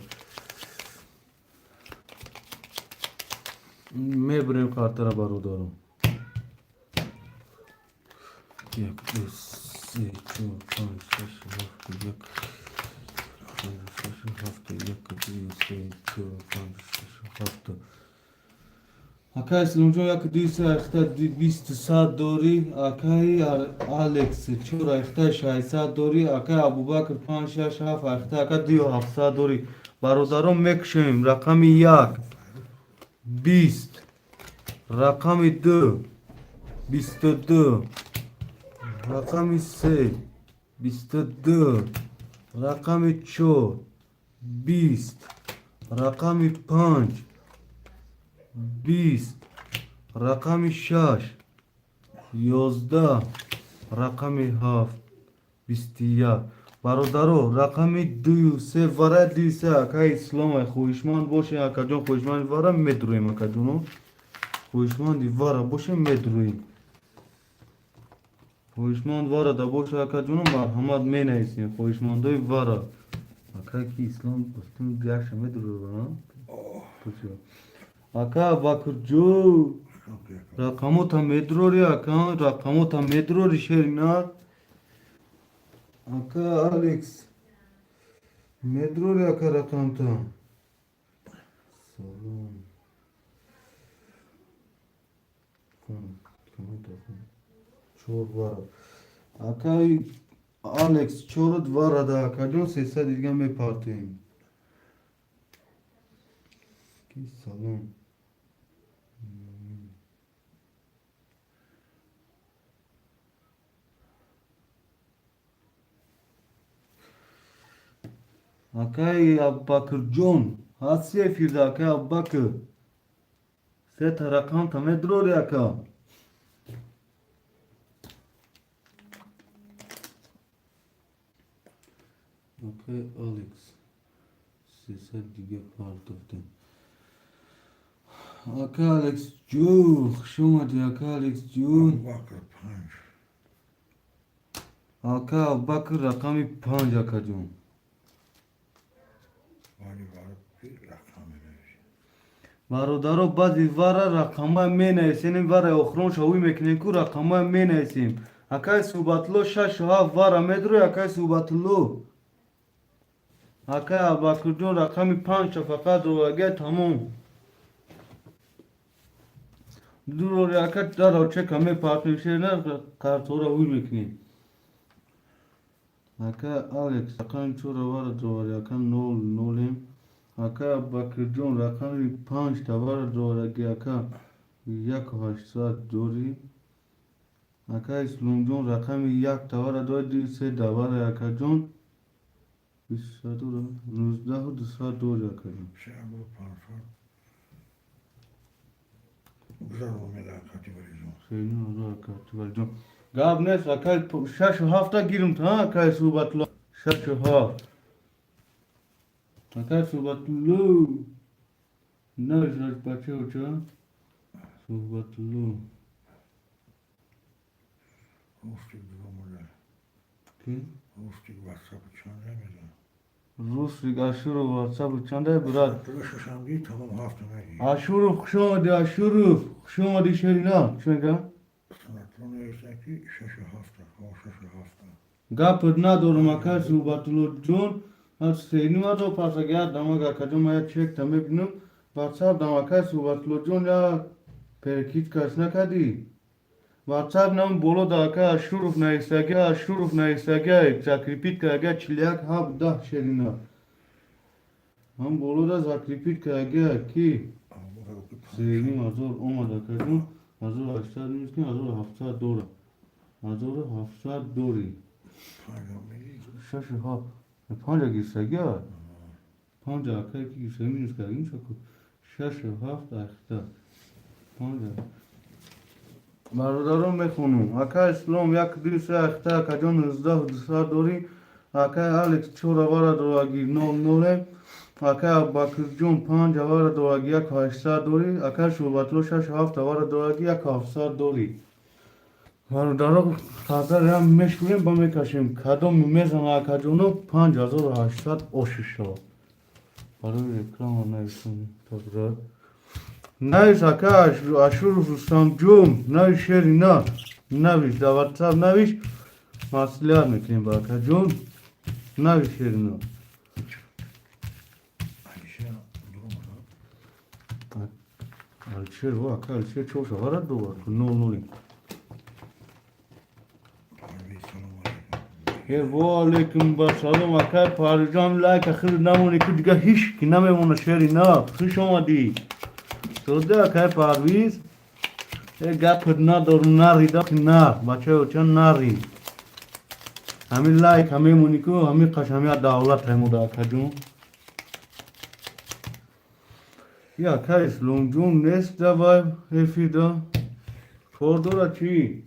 Мебурем картара, бародаро. Як, ду, се, чор, панҷ, шаш, ҳафт, як, панҷ, шаш, ҳафт, як, ду, се, чор, панҷ, шаш, ҳафт. Акай Исломҷон, як, ду, се, айхта бисту сад дорӣ. Акай Алекс чор, айхта шашсад дорӣ. Акай Абубакр панҷ, шаш, ҳафт, айхта ака дую ҳафтсад дорӣ. Бародарон, мекушем рақами як 20, рақами ду 22, рақами се 22, рақами чор 20, рақами панҷ 20, рақами шаш 11, рақами ҳафт 21. Бародаро, рақами дую се вара, дую се, акай Исломай, хоҳишманд боше, акаҷон, хоҳишманд вара медуроем, акаҷоно, хоҳишманди вара боше, медуроем. Хоҳишманд вара да боше, акаҷоно, марҳамат, менависем хоҳишмандои вара. Акай ки Ислом якша медурора. Ака Абакрҷо, рақамота медурори, ака, рақамота медурори, шери нар. Ака Алекс медурори, ака, рақамта. Салом. Чор вара. Акай Алекс чорут вара да, акаҷон, 300 дига мепартоем. Ки салом. Акай Абубакрҷон, ҳасти эфирда, акай Абубакр? Сета рақамта медурори, ака. Акай Алекс 300 дига партофтем. Ака Алекс ҷон, хуш омадӣ, ака Алекс ҷон. Абубакр панҷ. Ака Абубакр рақами панҷ, акаҷон. Вали вара рақам менависем. Бародаро, баъди вара рақамҳоя менависем, вараи охирон шавӣ мекунем ку рақамҳоя менависем. Акай Суҳбатулло, шашу ҳафт вара медурӣ, акай Суҳбатулло. Акай Абубакрҷон рақами панҷта фақат ровагия, тамом. Дурори, ака, даро чека мепартоем, шерна картҳоро ҳуй мекунем. Ака Алекс рақами чора вара довари, ака, нол нолем. Ака Абубакрҷон рақами панҷта вара довараги, ака, яку ҳаштсад дорӣ. Ака Исломҷон рақами якта вара дори, ду се давара, акаҷон, бисту нуздаҳу дусад дори, акаҷон. Се абру 500. Гузар омеда, акати Валиҷон. Акаҷон, гап нест, акай, шашу ҳафта гирим та, акай Суҳбатулло, шашу ҳафт. Акай Суҳбатулло нависад, бачаоча, Суҳбатулло. Рустик дуромада. Ки? Рустик ватсапу чанда медонам. Рустик Ашуров ватсапу чанда, брат? Шашам гир, тамом, ҳафта мегир. Ашуров, хуш омадӣ, Ашуров, хуш омадӣ, шерина. Чӣ мегӯям? Санатло нависта ки шашу ҳафта, шашу ҳафта. Гапат надорам, акай Суҳбатуллоҷон, сенима пас агар дамаг, акаҷон, ма як чекта мебинам ватсап дам, акай Суҳбатуллоҷон, я перекидкаш накардӣ ватсап нам боло да, акай Ашуров нависага, Ашуров нависага, закрепить карага, 41 7 10, шерина. Ҳам болода закрепить карга ки 3500 омад, акаҷон. 1800 минус ки 1700 дора, 1700 дорӣ. Шашу ҳафт, панҷа гирифтагия, панҷа акае ки гирифтага, минус карда шаку шашу ҳафт ахта панҷа. Бародарон, мехонум: ака Ислом як, ду, се ахта, акаҷон, 19 200 дорӣ. Акай Алекс чор авара дораги, нол ноле. Акай Абубакрҷон панҷ авара дораги, 1800 дорӣ. Акай Шӯҳбатулло шашу ҳафт авара дораги, 1700 дорӣ. Бародаро, қадарам мешӯем ба мекашем, кадом мезана, акаҷоно. 5800 оши шавад. Барои реклама нависам табрат навис. Ака Ашуров Рустамҷон, навис, шери на навис, дар Ватсап навис, маслиҳат мекунем ба акаҷон. Навис, шери на. Алишер дуромада. Алишер во, ака Алишер чор шавара довар, нол ноли. Парвиз, салом алейкум. Е, во алейкум ба салом, акай Парвизҷон. Лайк ахир намони ку, дига ҳич ки намемона. Шери на, хуш омадӣ, сода, акай Парвиз. Е, гапат надору, нарида нар бачаи оча нари. Ҳамин лайк ҳамемони ку, ҳамин қаш, ҳамин давлат ҳамода, акаҷон. Я, акай Исломҷон нест давай эфида, кор дора чӣ?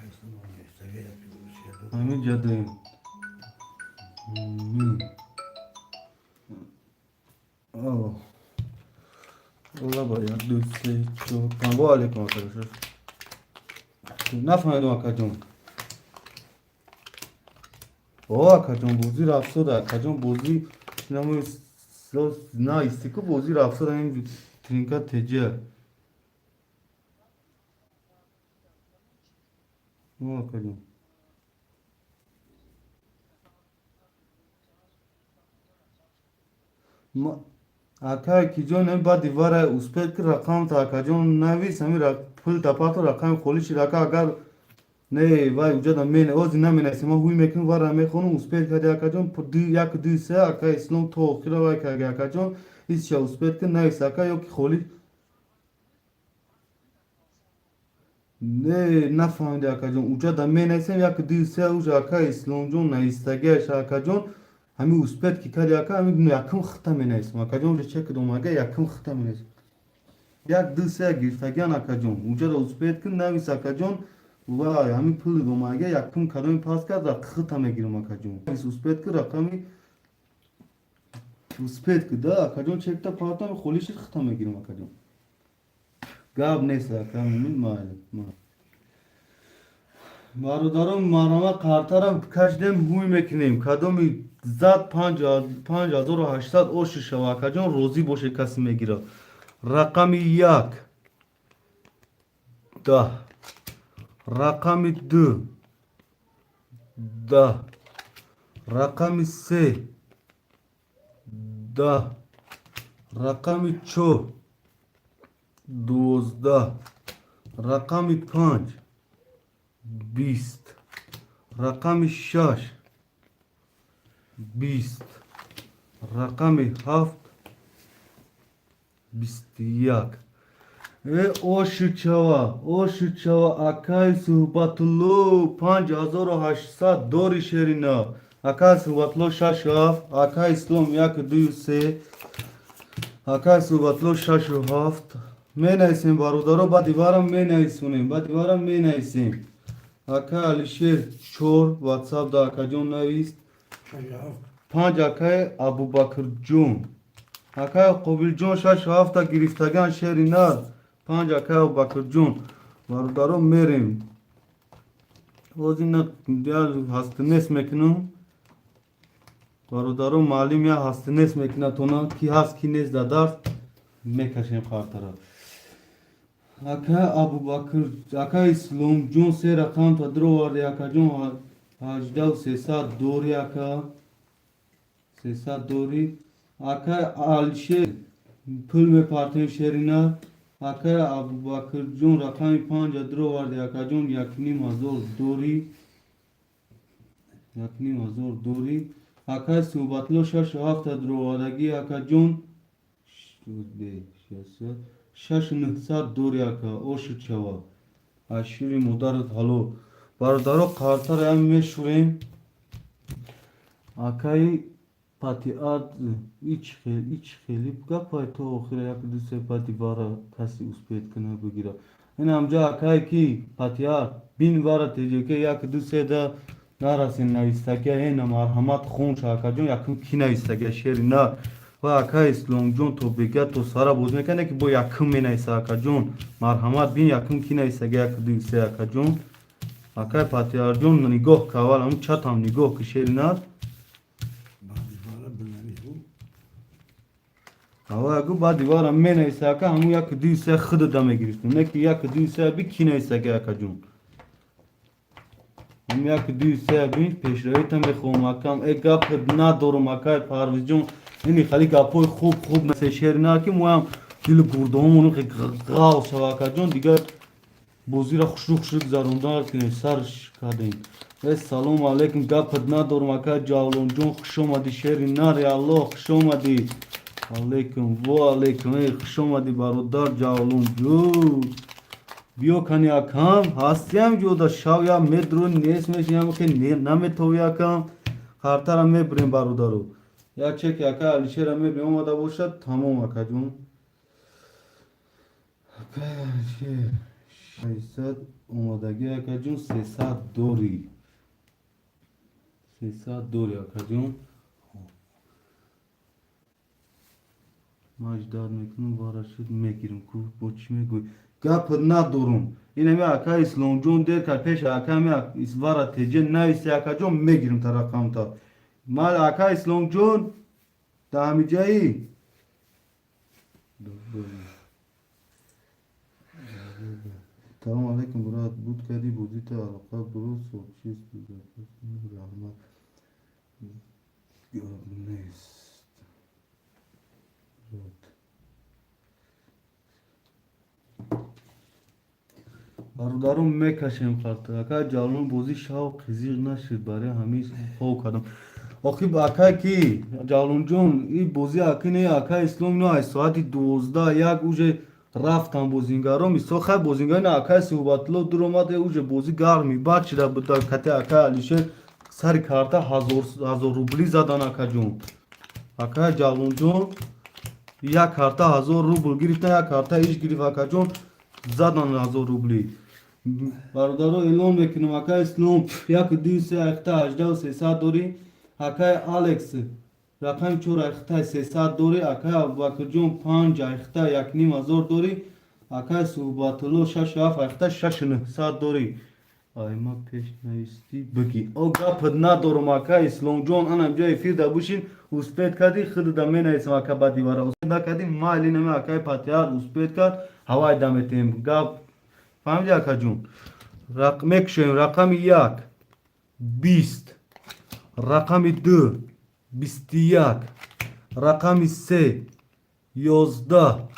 Ислом нест. Ҳамин ҷадаем. Алло. Лаба, як, ду, се, чор, панҷ. Во алейкум акаҷон. Нафаҳмидам, акаҷон. О, акаҷон, бозӣ рафтода, акаҷон, бозӣ намои на истику, бозӣ рафтода, ин тринка теҷа. О, акаҷон. Акай киҷон, ин баъди вара успеть ки рақамта, акаҷон, навис, ҳамин пул тапато рақами холиши рака. Агар не, вай уҷада мен ози наменависем, ман ҳуй мекунам, вара мехонам. Успеть кади, акаҷон, як, ду, се, ака Ислом то охира вай карди, акаҷон, исча успеть ки навис, ака, ё ки холи не. Нафаҳмиди, акаҷон, уҷада менависем як, ду, се, уҷа ака Исломҷон навистагиаш, акаҷон. Ҳамин успеть ки кади, ака, ҳамин якум хита менависем, акаҷон. Уҷа чек домага, якум хита менависем, як, ду, се гирифтагиан, акаҷон. Уҷада успеть ки навис, акаҷон, ва ҳамин пули домага якум кадоми пас кард, хита мегирам, акаҷон. Успеть ки рақами успеть ки да, акаҷон, чекта партам, холиши хита мегирам, акаҷон. Гап нест, ака, майли. Бародарон, марама қартарам кашдем, ҳуй мекунем, кадоми зад 5800 оши шава, акаҷон, розӣ боше, касе мегирад. Рақами як 10, рақами ду 10, рақами се 10, рақами чор 12, рақами панҷ 20, рақами шаш 20, рақами ҳафт 21. Э, ошучава, ошучава, акай Суҳбатулло, 5800 дори, шерина. Акай Суҳбатулло шашу ҳафт, акай Ислом як, ду, се, акай Суҳбатулло шашу ҳафт. Менависем, бародаро, баъди варам менависонем, баъди варам менависем. Акай Алишер чор, ватсап да, акаҷон, навист. Панҷ, акай Абубакрҷон, акай Қобилҷон шашу ҳафта гирифтаган, шери нар. Панҷ, акай Абубакрҷон. Бародаро, мерем, ҳозир ҳастнес мекунам, бародаро, маълим я ҳастнес мекунад тона, ки ҳаст, ки нест дар дарс, мекашем қартара. Ака Абубакр, ака Исломҷон, се рақам та дироварди, акаҷон, 18 300 дори, ака, 300 дори. Ака Алишер, пул мепартем, шерина. Акай Абубакрҷон, рақами панҷа дуроварди, акаҷон, 1500 дорӣ, 1500 дорӣ. Акай Суҳбатулло, шашу ҳафта дуровардагӣ, акаҷон, 6900 дорӣ, ака, ошуд шава, аз шири модарат ҳалол. Бародаро, қартара ям мешӯем. Акаи патиат, ич хели гапай, то охира як ду се пати вара каси успеть куна бигира. Ин ҳамҷа акае ки патиат бин вара теҷеке як ду се да нарасен навистагия. Ена, марҳамат, хонша, акаҷон, якум ки навистагия, шери на ва акай Исломҷон то бега то сара боз мекане, ки бо якум менависа. Акаҷон, марҳамат, бин, якум ки навистагия, як ду се, акаҷон. Акай Патиарҷон, нигоҳ ка, аввал ҳамун чатам нигоҳ ки, шери на. Баъди вара бинавис бу. Ава ягу баъди вара менависа, ака, ҳамун як ду се худада мегирифтем, не ки як ду се би ки нависага, акаҷон, ҳам як ду се би пешравита мехоҳам, акам. Э, гап надорум, акай Парвизҷон, ини хали гапҳои хуб хуб насе, шери на, ки моям дилу гурдаҳомон ғал шава, акаҷон. Дигар бозиро хушрӯ хушрӯ гузаронда кунем, сар кардем. Э, салому алейкум, гапат надорум, акай Ҷавлонҷон, хушомадӣ, шери нари аллоҳ, хушомадӣ. Алейкум, во алейкум, э, хушомадӣ, бародар Ҷавлонҷон, биё кани, акам, ҳастиам ҷода шав я медро нест мешинам, ки наметови, акам. Қартара мебирем, бародаро, як чеки ака Алишера мебирем, омада бошад, тамом, акаҷон. Акай Алишер, 600 омадагӣ, акаҷон, 300 дорӣ, 300 дорӣ, акаҷон. Ман ждать мекунам, вара шуд мегирам ку, бо чӣ мегӯй? Гап надорум. Инами ака Исломҷон дер кард пеша аками вара теҷе нависи, акаҷон, мегирам та рақамта. Ман, ака Исломҷон, да ҳамиҷаи. Салому алейкум, брат, буд кардӣ бозита алоқа бро, сообщество раҳмат, гап нест, брат. Бародарон, мекашем қарта. Ака Ҷавлон, бозӣ шав қизиқ нашуд, барои ҳамин хов кардам. Охи, ака ки Ҷавлонҷон, и бозӣ аки не, ака Ислом, ино аз соати 12 як уже рафтан бозингаро, мисол, хай, бозингаро на, акай Суҳбатулло дуромад, уже бозӣ гарми бад шида буд. Кати акай Алишер сари карта ҳазор рубли задан, акаҷон. Акай Ҷавлонҷон як карта 1000 рубл гирифтан, як карта иш гирифт, акаҷон, задан 1000 рубли. Бародаро, эълон мекунам: акай Ислом, як ду се айхта ҳаждаҳу сесад дорӣ, акай Алекс, рақами чор айхтай 300 дорӣ, акай Абубакрҷон, панҷ айхта 1500 дорӣ, акай Суҳбатулло, шашу ҳафт айхта 6900 дорӣ. Айма пеш навистӣ бигӣ, о, гапат надорум, акай Исломҷон, анам ҷо эфир да бушин, успеть кардӣ, худуда менависам, ака, баъди вара успеть накардӣ, майли, нами акай Патиар успеть кард, ҳавай даметем гап, фаҳмиди, акаҷон? Мекушоем: рақами як 20, рақами ду 21, рақами се 11,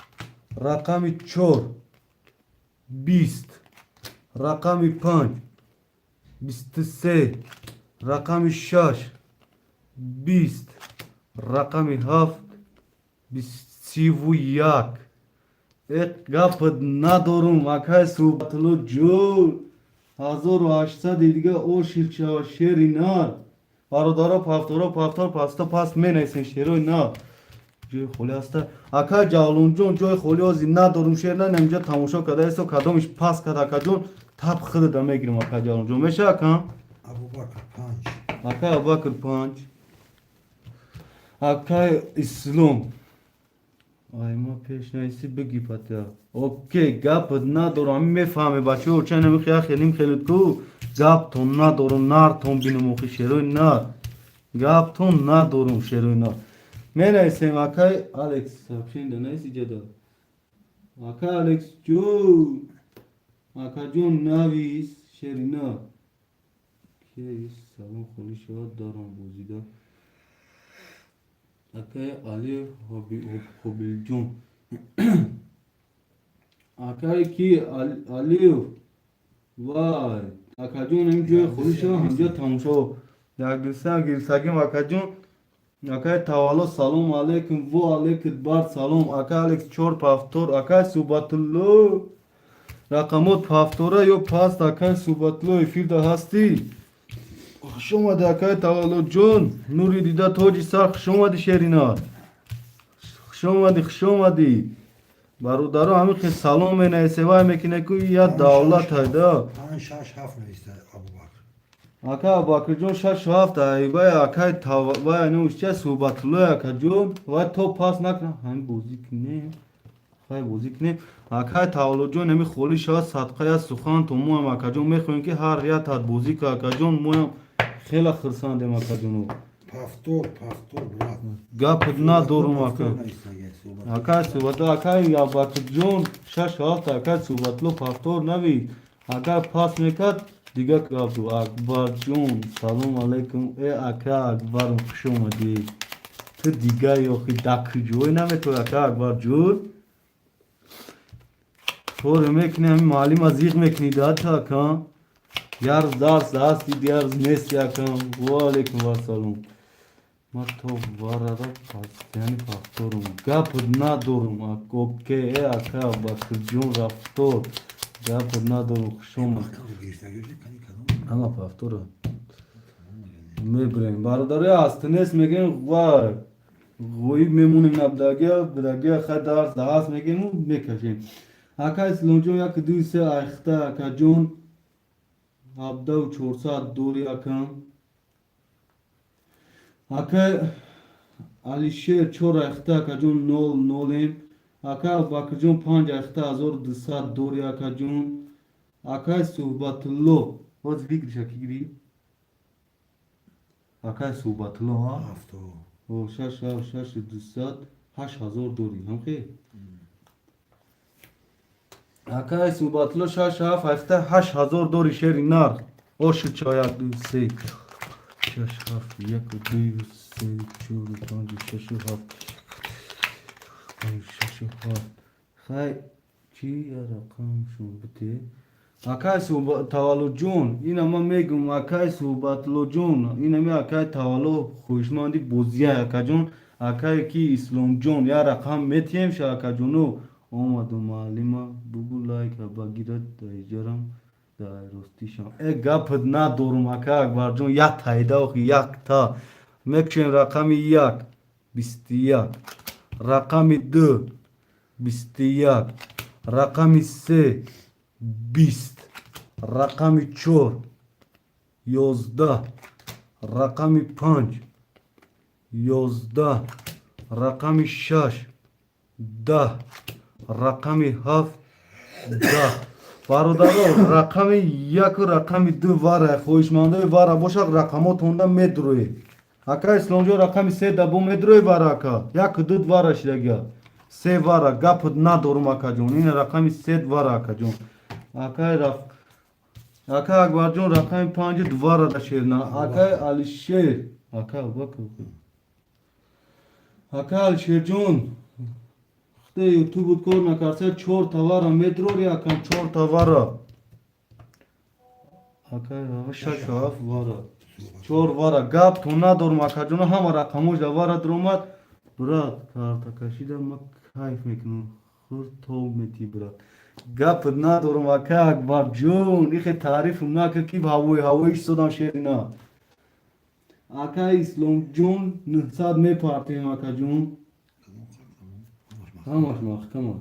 рақами чор 20, рақами панҷ 23, рақами шаш 20, рақами ҳафт 31. Э, гапат надорум, акай Суҳбатулло ҷон, 1800 дига ошир шава, шери нар. Бародаро, пафторо, пафтор, пасто паст менависем, шерои нар. Ҷои холӣ ҳаста, акай Ҷавлонҷон? Ҷои холӣ ҳозир надорум, шер на, инҷа тамошо карда исто, кадомиш пас кард, акаҷон, тап худада мегирам, акай Ҷавлонҷон, меша, ака? Абубакр, панҷ. Акай Абубакр, панҷ. Акай Ислом, ай ма пеш нависи бигӣ, патя, окей, гапат надорам, ами мефаҳме, бачаҳо, ча намихе хелим хелит ку, гаптон надорум, нартон бинум, охи, шерои нар, гаптон надорум, шерои нар. Менависем, акай Алекс, сообщение да навис иҷода, акай Алекс ҷон, акаҷон, навис, шери нар. Кист? Салом, холӣ шавад даром бозида, акай Али Ҳобилҷон. Акае ки Алиев, вай, акаҷон, ин ҷои холиша ҳамҷо тамошо якдуса гирифтагим, акаҷон. Акай Тавалло, салому алейкум, во алейкум бар салом. Ака Алекс, чор повтор. Акай Суҳбатулло, рақамот повтора ё паст. Акай Суҳбатулло, эфирда ҳастӣ? Хуш омадӣ, акай Таваллоҷон, нури дида, тоҷи сар, хуш омадӣ, шерина, хуш омадӣ, хуш омадӣ. Бародаро, ҳамин хел салом менависе, вай мекуне ку я давлат ҳайда. Панҷ, шаш, ҳафт нависта Абубакр. Ака Абубакрҷон, шашу ҳафт. Вай акай, вай нушча, Суҳбатуллои акаҷон, вай то пас накунам, ҳамин бозӣ кунем, хай, бозӣ кунем. Акай Таваллоҷон, ҳами холӣ шавад, садқая сухан то моям, акаҷон, мехоҳем ки ҳар як тат бозӣ ка, акаҷон, моям хеле хурсандем, акаҷоно. Повтор, повтор, брат. Гап надорум, ака. Повтор навистага, суҳбат. Акай Суҳбатулло, акай Абубакрҷон, шашу ҳафт. Акай Суҳбатулло повтор навид, агар пас мекард, дигар гап. Акбарҷон, салом алейкум. Э, ака Акбарм, хуш омадӣ. Ту дигар ёхи дакуҷой наметавӣ, ака Акбарҷон, коре мекунӣ, ҳамин муаллима зиқ мекунӣ дата, ака. Як рӯз дарс ҳасти, дигар рӯз нести, ака. Ва алейкум вассалом. Ма то варара яъни повторум, гап надорум. Окей, э, ака Бакрҷон, рафтор, гап надорум, хуш омад. Ҳама повтора мебирем, бародари, ҳастнест мегӯем ва ғоиб мемонем, набудагия будагия, хай, дарс даҳаст мегӯему мекашем. Ака Исломҷон, як, ду, се айхта, акаҷон, 17400 дори, акам. Ака Алишер, чор айхта, акаҷон, нол нолем. Ака Абубакрҷон, панҷ айхта, 1200 дори, акаҷон. Акай Суҳбатулло, ҳоз бигириша, ки гири, акай Суҳбатулло, ҳа, шаш, ҳафт, шашу дусад, 8000 дори, ҳамхе. Акай Суҳбатулло, шаш, ҳафт айхта, 8000 дори, шери нарх. Оши чо, як, ду, се, шаш, ҳафт, як, ду, се, чор, панҷ, шашу ҳафт, панҷ, шашу ҳафт. Хай, чӣ рақамшон бите, акай Таваллуҷон? Ина ман мегум, акай Суҳбатуллоҷон, инами акай Тавалло хоҳишманди бозия, акаҷон. Акае ки Исломҷон, як рақам метиҳем ша, акаҷоно. Омаду муаллима бугу, лайка багирад, даиҷарам дар ростишам. Э, гапат надорум, ака Акбарҷон, як тайда охи, якта мекушем. Рақами як, 21, рақами ду, 21, рақами се, 20, рақами чор, 11, рақами панҷ, 11, рақами шаш, 10, рақами ҳафт, 10. Бародаро, рақами яку рақами ду вара, хоҳишмандои вара бошад, рақамотонда медурӯед. Ака Исломҷон, рақами се да бо медурӯед вара, ака. Яку ду вара шидагия, се вара, гап надорум, акаҷон. Ин рақами се вара, акаҷон. Акай раф, ака Акбарҷон, рақами панҷи вара да шерна. Акай Алишер, ака Абубакр, ака Алишерҷон, хте ютубут кор накарса, чор тавара медрори, акам, чор тавара. Ака, шаш, ҳафт вара, чор вара, гап то надорум, акаҷона, ҳама рақамош да вара дуромад. Брат, карта кашида ма кайф мекунам, хур тоб мети, брат. Гап надорум, ака Акбарҷон, ихе таърифм накар, ки ҳавои ҳавои истодам, шерина. Ака Исломҷон, 900 мепартем, акаҷон, ҳамаш маҳкама.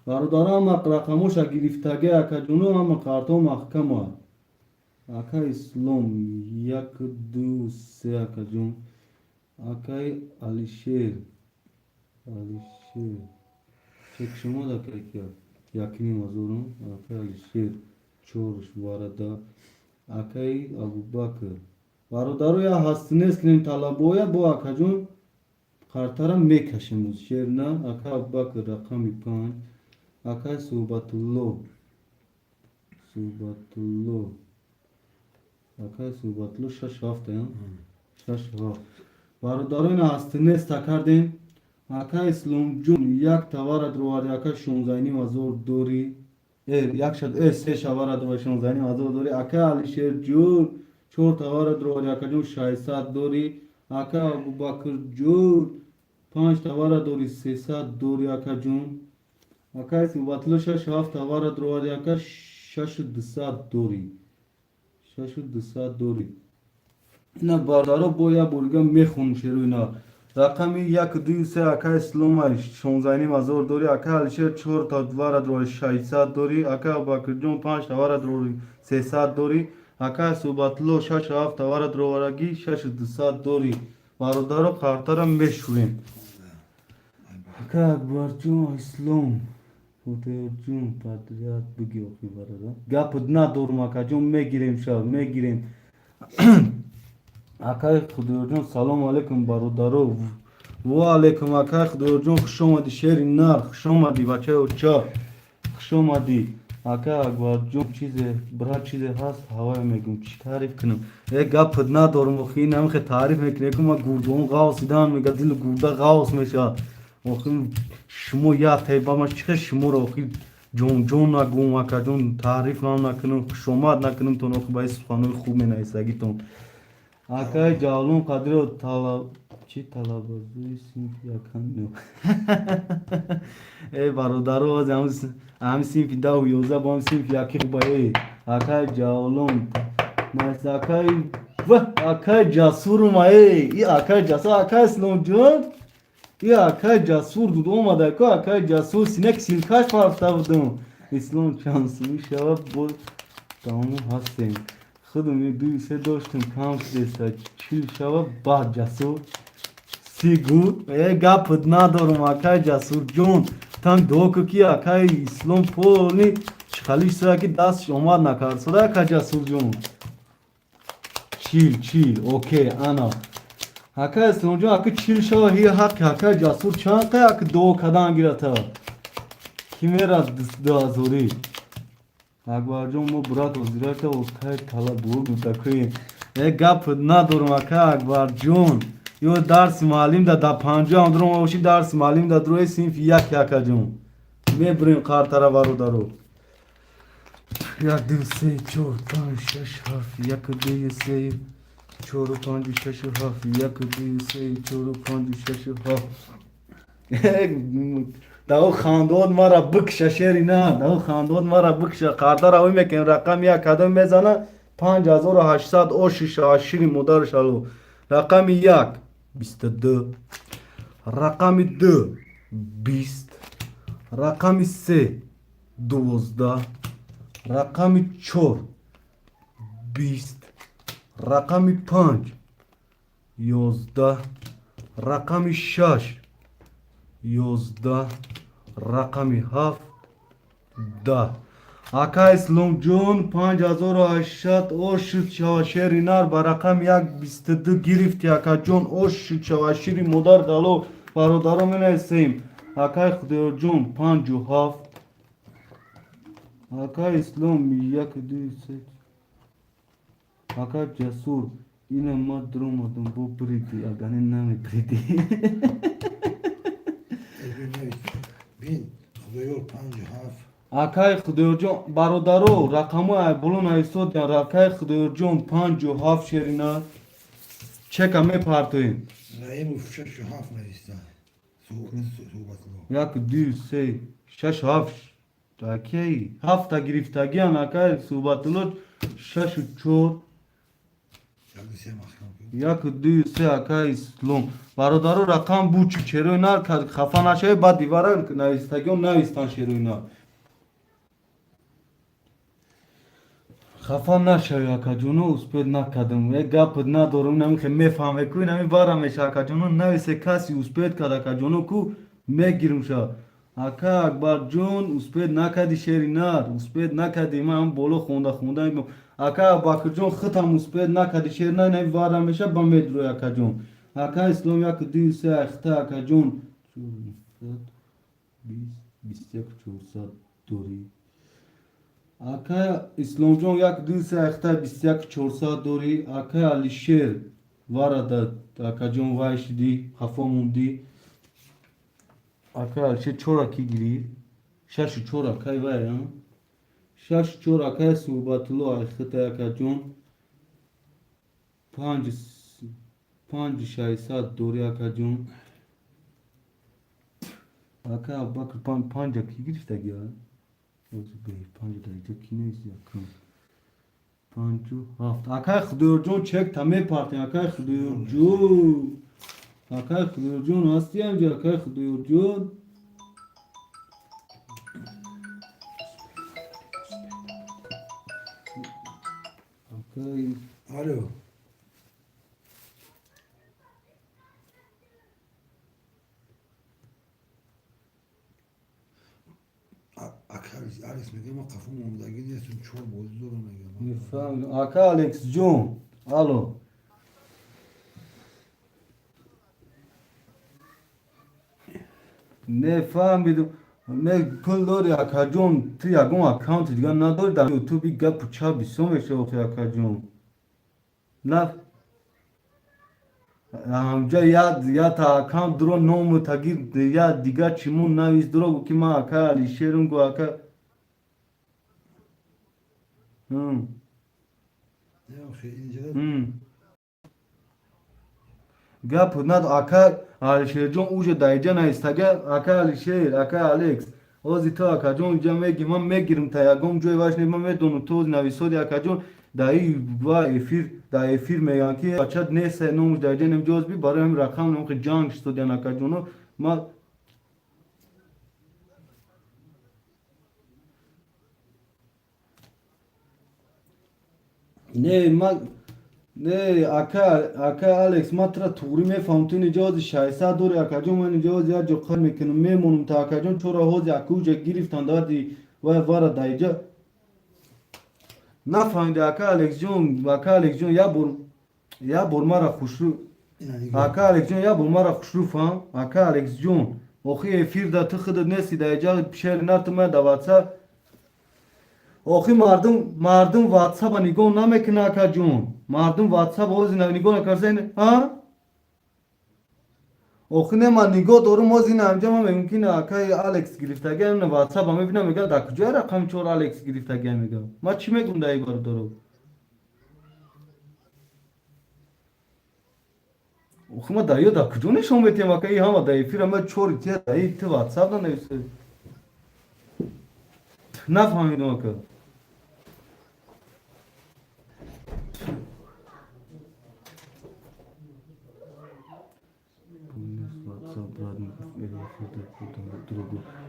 Бародаро, ҳама рақамоша гирифтаге, акаҷоно, ҳама картҳо маҳкама. Ака Ислом, як, ду, се, акаҷон. Акаи Алишер, Алишер, чек шумо акай, якним ҳазорум. Акаи Алишер, чорш варада. Акаи Абубакр, бародаро, я ҳастинест кунем талабоя бо, акаҷон, қартара мекашем шерна. Ака Абубакр, рақами панҷ. Акаи Суҳбатулло, Суҳбатулло, акаи Суҳбатулло, шаш, ҳафт, шаш, ҳафт. Бародаро, ина ҳастинеста кардем. Ака Исломҷон, як тавара дроварди, ака, 16,5 ҳазор дорӣ. Се шавара дроварди, 16,5 ҳазор дорӣ. Ака Алишерҷон, чор тавара дроварди, акаҷон, 600 дорӣ. Ака Абубакрҷон, панҷ тавара дорӣ, 300 дорӣ, акаҷон. Ака Суҳбатулло, шаш ҳафт тавара дроварди, ака, 6200 дорӣ, 6200 дорӣ. Ина, бародаро, бо як борига мехонум шеру. Ина, рақами як, ду, се, ака Ислома, 16,5 ҳазор дорӣ. Ака Алишер, чор тавара дорӣ, 600 дорӣ. Ака Абубакрҷон, панҷ тавара дорӣ, 300 дорӣ. Ака Суҳбатулло, шаш ҳафт тавара дроварагӣ, 6200 дорӣ. Бародаро, қартара мешӯрем. Ака Акбарҷон, Ислом, Фотеёрҷон, подряд биги. Охи, бародар, гапат надорум, акаҷон, мегирем, шав мегирем. Акаи Худоёрҷон, салому алейкум, бародаро. Ва алейкум, акаи Худоёрҷон, хуш омадӣ, шери нар, хуш омадӣ, бачаи оча, хуш омадӣ. Ака Акбарҷон, чизе, брат, чизе ҳаст, ҳавая мегум, чӣ таъриф кунам? Э, гапат надорум, охи, намихе таъриф мекунӣ, ку ма гурдаон ғавсидан мега, дили гурда ғавс мешавад. Охи, шумо як теба, ма чихе шуморо, охи, ҷонҷон нагӯм, акаҷон, таъриф ҳам накунам, хушомад накунам тон, охи, ба ин суханои хуб менависагитон. Акаи Ҷавлон Қадиро, талаб чӣ, талабазои синфи якам. Э, бародаро, ҳами синфи 10-у 11 бо ҳами синфи яки хуба. Э, акаи Ҷавлон, акаи, акаи Ҷасурума, э, и акаи Ҷасур, акаи Исломҷон, и акаи Ҷасур дуд омада ку, акаи Ҷасур, синак силкаш парафта будум. Ислом, чанд сумӣ шавад? Бо тамому ҳастем, худум дуи се доштем, кам шудеста, 40 шавад. Баъд Ҷасур сигу. Э, гапат надорум, акаи Ҷасурҷон, тан дуо ку, ки акаи Ислом полни чихалиш сая, ки дастш омад накард сода. Ака Ҷасурҷон, 40, 40, окей. Ана, ака Исломҷон, ака, 40 шава. Ҳи ҳаққи акаи Ҷасур чанд қай, ака, дуо кардан гирата, ки мерад 2 ҳазорӣ. Акбарҷон, мо брат озирака окай талаб гутакӯем. Э, гап надорум, ака Акбарҷон, ё дарси муаллим да 50-ам дуром боши, дарси муаллим да дурои синфи як, акаҷон, мебурем қартара, бародаро. Як, ду, се, чор, панҷ, шаш, ҳафт, як, ду, се, чору, панҷу, шашу, ҳафт, як, ду, се, чору, панҷу, шашу, ҳафт. Дао хандод мара бикша, шери на, дао хандод мара бикша. Қартара ой мекунем. Рақами як кадом мезана? 5800 ошиша, ашири модаршало. Рақами як 22, рақами ду 20, рақами се 12, рақами чор 20, рақами панҷ 11, рақами шаш 11, рақами ҳафт 10. Ака Исломҷон, 5800 ошуд шава, шери нар. Ба рақами як 22 гирифти, акаҷон, ошуд шава, шири модар дало. Бародаро, менависем. Акаи Худоёрҷон, панҷу ҳафт. Ака Ислом, як, ду, се. Ака Ҷасур, ина ма дуромадам, бо бриди, агане намебриди. Бин, Худоёр, панҷу ҳафт. Акаи Худоёрҷон, бародаро, рақамҳои айболо нависодиан. Акаи Худоёрҷон, панҷу ҳафт, шерина чека мепартоем. Раимов шашу ҳафт нависта. Суҳбатло. Як, ду, се, шаш, ҳафт, акай ҳафта гирифтагиан. Акаи Суҳбатулло, шашу чор. Як, ду, се, маҳкам кун. Як, ду, се, акаи Ислом. Бародаро, рақам бучи, шерои нар, хафа нашавед, баъд дивара навистагион навистан. Шерои нар, хафа нашавӣ, акаҷоно, успеть накардам. Е, гапат надорам, намихе мефаҳме ку, нами бара меша. Акаҷоно, нависе, каси успеть кард, акаҷоно, ку мегирим ша. Ака Акбарҷон, успеть накарди, шери нар, успеть накарди, ман ҳам боло хонда хонда. Ака Абубакрҷон, худам успеть накарди, шери нар, нами вара меша, ба медрӯй, акаҷон. Ака Ислом, як, ду, се, ахта, акаҷон, 20, 21 400 дорӣ. Ака Исломҷон, як, ду, се, ахта, 21 400 дорӣ. Ака Алишер, варада, акаҷон, вай шидӣ, хафо мондӣ. Акай Алишер чора ки гирифт? Шашу чор акай вай, а? Шашу чор акай Суҳбатулло айхитай, акаҷон. Панҷ панҷу шашсад дорӣ, акаҷон. Ака Абубакр панҷа ки гирифтаги, а? Панҷа дар иҷа ки нест, якум. Панҷу ҳафт. Акай Худоёрҷон, чекта мепартем, акай Худоёрҷон. Акай Худоёрҷон, ҳасти ҳамҷа, акай Худоёрҷон? Акай Алло. Ака Алекс мегӯяд, ма қафо мондагӣ нестам, чор бозӣ дорам, мегӯяд. Мефаҳмидам. Ака Алексҷон, алло. Не фаҳмидум. Не, пул дори, акаҷон, ту ягон аккаунти дигар надорӣ дар ютуби? Гапу чап бисёр мешава охи, акаҷон. На, ҳамҷа ята аккаунт дуро, ному тагир я дигар чимон навис, дуро гу ки ман ака Алишерум, гу ака. Инҷа Гап над, ака Алишерҷон, уже даиҷа наистага, ака Алишер, ака Алекс. Ози ту, акаҷон, инҷа меги, ман мегирам та ягон ҷои ваш не, ман медонам, ту ози нависоди, акаҷон, даи ва эфир, да эфир мегӯянд ки бача нест, номуш даиҷа немҷоз би, барои ҳамин рақам номхи ҷанг шудодиан, акаҷоно. Ма не, ма не, ака Алекс, ман тура туғрӣ мефаҳмам. Ту инҷа ҳози 600 дори, акаҷон, ман инҷа ҳози як ҷо қар мекунам, мемонам та, акаҷон, чора ҳози акуҷа гирифтан дади вай вара даиҷа нафаҳмиди, ака Алексҷон, ака Алексҷон, як бор мара хушрӯ, ака Алексҷон, як бор мара хушрӯ фаҳм, ака Алексҷон. Охи эфир да ту худат нести даиҷа, шери нату ма да ватсап. Охи мардум ватсапа нигоҳ намекуна, акаҷон. Мардум ватсап ҳози нигоҳ накарса, а? Охи не, ман нигоҳ дорум ҳози ина ҳамҷа, ман мегӯм ки акаи Алекс гирифтагиам, ватсапа мебинам, мегӯям, дар куҷоя рақами чор Алекс гирифтагиам, мегӯям. Ман чӣ мегӯм дар ин бародаро? Охи ма дар ё дар куҷо нишон метиҳам, ака, и ҳама дар эфира ма чори тия дар и ту ватсап нанависа. Нафаҳмидам, ака.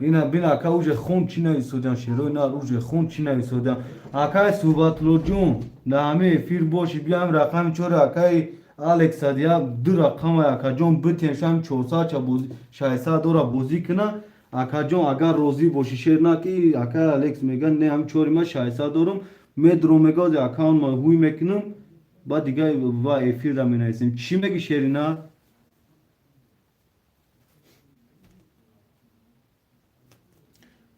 Ина бин, ака, уже хун чӣ нависодан, шерои нар, уже хун чӣ нависодан. Акаи Суҳбатлоҷон, дар ҳамин эфир боши, биям рақами чори акаи Алекс я ду рақама, акаҷон, битем, шам 400 ча бози, 600 дора бозӣ куна, акаҷон, агар розӣ бошӣ, шер на ки акаи Алекс мегӯяд, не, ҳам чори ма 600 дорум, медуром, мега, аккаунт ма ҳуй мекунам, баъд дига ва эфирда менависем. Чӣ меги, шерина?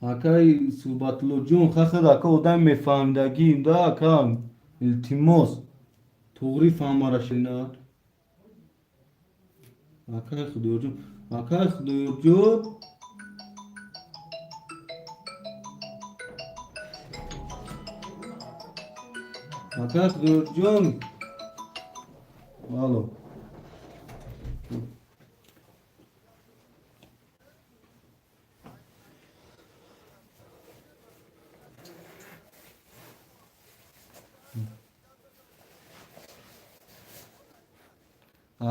Акаи Суҳбатуллоҷон, хахад, ака, одами мефаҳмидагӣ да, ака, илтимос, туғрӣ фаҳмара, шерина. Акаи Худоёрҷон, акаи Худоёрҷон. Акаи Худоёрҷон, алло.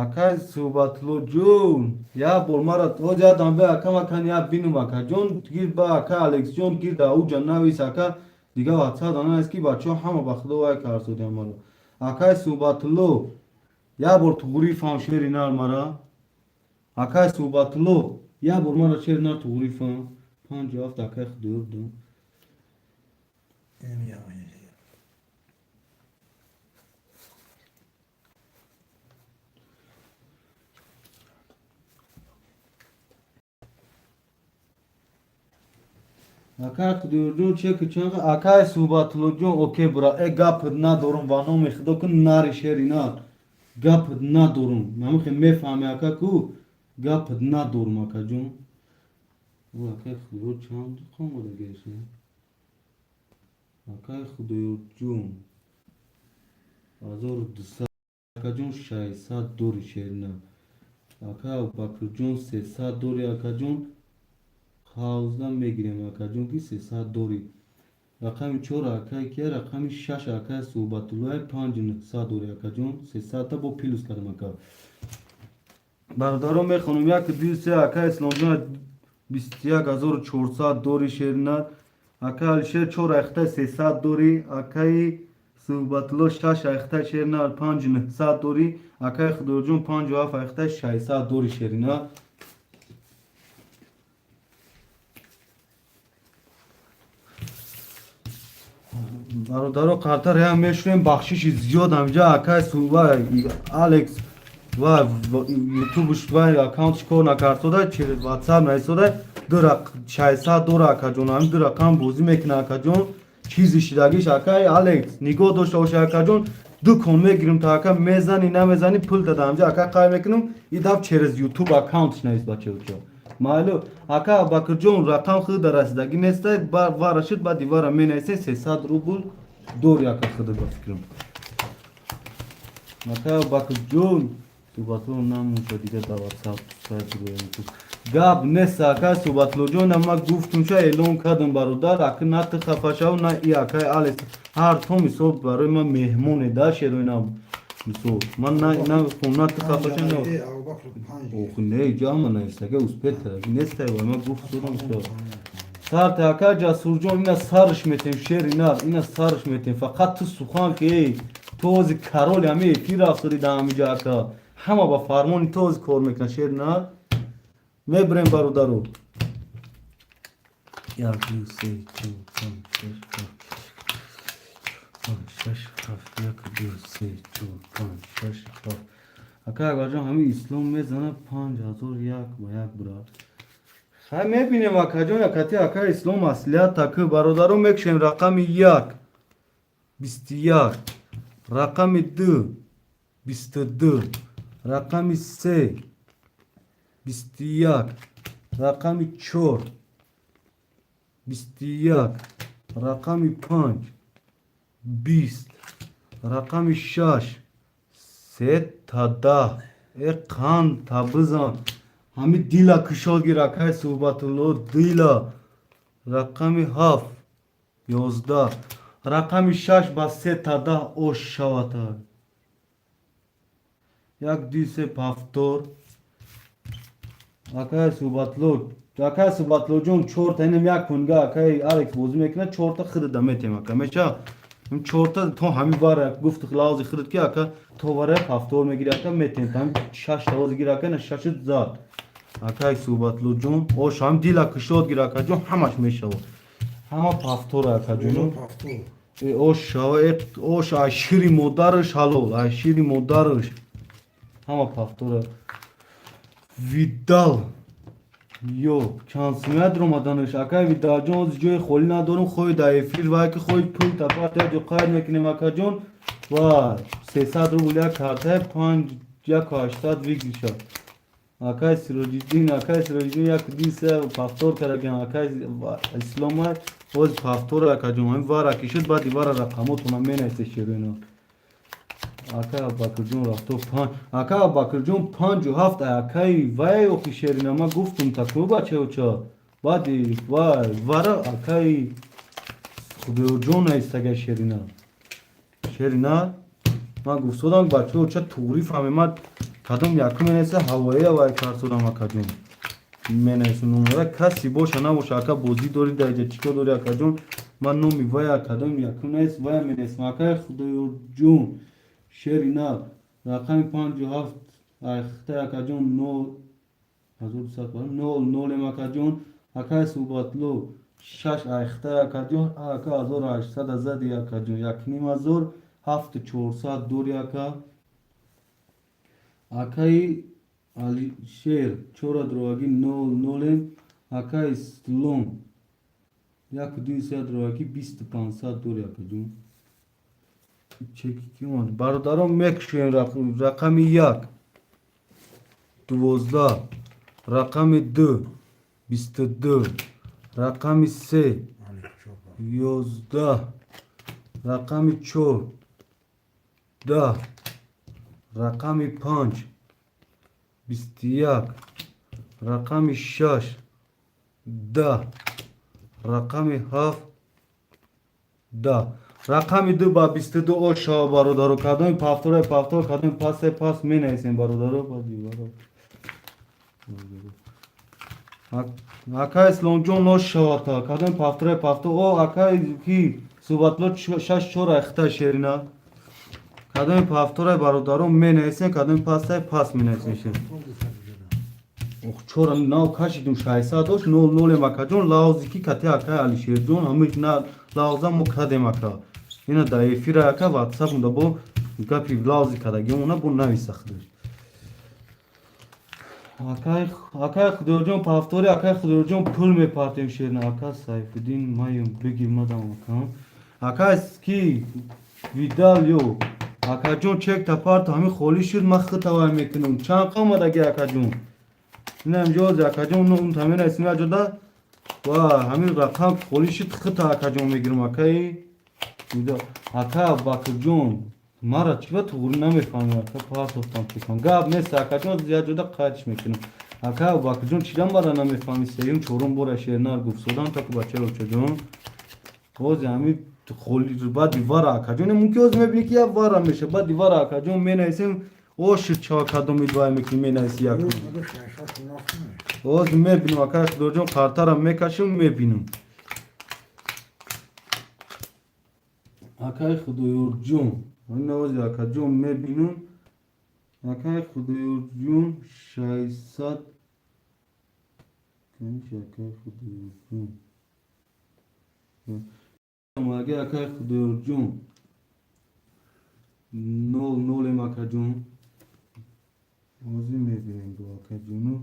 Акай Суҳбатуллоҷон, як бор мара оз як дамбе ака макан як бинум, акаҷон, гир ба ака Алексҷон, гир да уҷа навис, ака, дига ватсап да навис ки бачаҳо ҳама ба худо вай карсодиям маро. Акай Суҳбатулло, як бор туғрӣ фаҳм, шери нар мара. Акай Суҳбатулло, як бор мара, шери нар, туғрӣ фаҳм. Панҷу ҳафт акай Худоёр дум. Намедонам. Акай Худоёрҷон, чеки чанд? Акай Суҳбатуллоҷон, окей, бура, э, гап надорум, ба номи худо ку нари, шери нар, гап надорум, намихе мефаҳми, ака, ку гап надорум, акаҷон. Акай Худоёр чанд омада гирифта? Акай Худоёрҷон 1200, акаҷон 600 дори шерина. Акай Абубакрҷон 300 дори, акаҷон ҳавзда мегирем, акаҷон ки 300 дори. Рақами 4 акай кия, рақами 6 акай Суҳбатуллои 5900 дори, акаҷон 300 та бо плюс кардам, ака. Бародарон, мехонам: 1, 2, 3. Акай Исломҷон 21 400 дори, шерина. Акай Алишер 4 айхта 300 дори, акаи Суҳбатулло 6 айхта, шерина, 5900 дори, акаи Худоёрҷон 57 айхта 600 дори, шерина. Бародаро, қартар ҳам мешунем, бахшиши зиёд. Ҳамҷа акай Суҳба Алекс ва ютубш ва аккаунтш кор накардсода, через ватсап наистода, ду 600 дора, акаҷон. Ҳамин ду рақам бозӣ мекуна, акаҷон. Чизи шидагиш, акай Алекс, нигоҳ дошта боши, акаҷон. Ду кон мегирим та, ака, мезани намезани, пул дада ҳамҷа, ака, қай мекунам. И даф через ютуб аккаунтш наист, бачаучо. Майлу, ака Абакрҷон, рақам худа расидагӣ неста, вара шуд, баъди вара менависем. 300 рубл дори, ака, худа, ба фикрам. Ака Абакрҷон, суҳбатҳо намонша дига дар ватсап гап нест. Ака Суҳбатлоҷон, ма гуфтум, ша эълон кардам, бародар, ака, на ту хафа шав, на и акаи Алекс. Ҳар то мисол барои ман меҳмоне да, шероина, мисол ман на на ту хафа шав, на. Ох, не, ҷама навистага успеть кардаги нестай, вай ман гуфтудам. Сарте, ака Ҷасурҷон, ина сарш метем, шери нар, ина сарш метем. Фақат ту сухан ки, эй, ту ози король ҳами эфир рафтоди да ҳамиҷа, ака, ҳама ба фармони ту ози кор мекунад, шери нар. Мебирем, бародаро: як, ду, се, чор, панҷ, шаш, ҳафт, панҷ, шаш, ҳафт, як, ду, се, чор, панҷ, шаш, ҳафт. Ака Акбарҷон, ҳамин Ислом мезана 5000, як ба як бира. Хай, мебинем, акаҷон, акати ака Ислом аслият таки. Бародаро, мекушем: рақами 1 21, рақами 2 22, рақами 3 21, рақами 4 21, рақами 5 20, рақами 6 сета 10. Э, қанд та бизан, ҳами дила кушод гир, акай Суҳбатулло, дила. Рақами 7 11, рақами 6 ба сета 10 ош шавата. Як, ду, се, повтор. Акай Суҳбатло, акай Суҳбатлоҷон, чорта инам як кунга акай Алекс бозӣ мекунад, чорта худада метем, ака, меша чорта то ҳами вара гуфт лавзи худат ки, ака, то вара повтор мегири, ака, метем ҳами шашта ози гир, ака, на шаши зад. Акай Суҳбатлоҷон, ош ҳам дила кушод гир, акаҷон, ҳамаш мешавад, ҳама повтора, акаҷоно. Ош шава, ош ай шири модараш ҳалол, ай шири модараш ҳама повтора. Видал ё чанд сумият омаданаш, акай Видалҷон, ози ҷои холӣ надорум. Хоҳи дар эфир вай ки хоҳи пул тапарта ҷо қайд мекунем, акаҷон, ва 300 рубл як картаи панҷ яку ҳаштсад выигрыша. Акай Сироҷиддин, акай Сироҷиддин, як, ду, се, повтор кардагиам. Акай Исломай ози повтора, акаҷон, ҳамин вара ки шуд, баъди вара рақамотона менависе, шероино. Ака Аббакрҷон рафто панҷ, ака Аббакрҷон 57 акаи вай охи, шерина, ма гуфтум таку, бачаоча, баъди вай вара акаи Худоёрҷон наистага, шерина, шерина, ман гуфтодам, бачаоча, туғри фаҳме, ман кадом якум менависа, ҳавоия вай карсодам, акаҷон, менавису номера каси боша набоша, ака, бозӣ дори даиҷа, чӣ кор дори, акаҷон? Ман номи вая кадом якум навис, вая менависам. Акаи Худоёрҷон, шери на, рақами 57 айхта, акаҷон, нол ҳазору нол нолем, акаҷон. Акаи Суҳбатло шаш айхта, акаҷон, ака, 1800 зади, акаҷон, 1500, 7400 дори, ака. Акаи Алишер чора дровагӣ нол нолем. Акаи Ислом як, ду, се дровагӣ 2500 дори, акаҷон. Чеки ки омад, бародарон, мекушем: рақами 1 12, рақами 2 22, рақами се, 11, рақами чор, 10, рақами панҷ, 21, рақами шаш, 10, рақами ҳафт, 10, рақами ду ба 22. Ошава, бародаро, кадоми повтор е повтор, кадоми пасе пас менависем, бародаро. Акай Исломҷон, ношавата, кадоми повтор е повтор. О, акай ки Суҳбатло, шаш чор айхта шерина. Кадоми повтор е, бародаро, менависем, кадоми пасае пас менависем. Шер чора нав кашидум, 600 дошт, нол нолем, акаҷон. Лавзи ки кати акай Алишерҷон ҳамин на лавза мо кадем, ака. Ина да эфира, ака, ватсап муда бо гапи лавзи кадагиомона бо нависа худаш. Акай Худоёрҷон, повтор и, акай Худоёрҷон, пул мепартем, шерна. Ака Сайфиддин, маюм бигир мадам, ака. Акай ки Видал ё акаҷон, чек тапарто, ҳамин холӣ шуд, ман хитавай мекунам. Чанд омадаги, акаҷон? Инам ҷози, акаҷон, ҳамин исми ҷода ва ҳамин рақам холӣ шуд, хита, акаҷон, мегирам. Акаи, ака Абубакрҷон, мара чӣ ба туғри намефаҳмӣ, ака? Партофтам чекам, гап нест, акаҷон, як ҷода қайдш мекунам. Ака Абубакрҷон, чида мара намефаҳмӣ? Сеюм, чорум бора шернар гуфт содам таку бачаи очаҷон. Бози ҳамин холи баъди вара, акаҷон, мумкин ҳозир мебинӣ, ки як вара меша. Баъди вара, акаҷон, менависем. Оши ча кадоми вай мекунӣ, менависи як. Ҳозир мебинам, ака Худоҷон, қартара мекашам, мебинам. Акаи Худоёрҷон, навози, акаҷон, мебинам. Акаи Худоёрҷон, 600, акаи Худоёрҷон, аги, акаи Худоёрҷон, нол нолем, акаҷон. Ҳозир мебинем бо акаҷону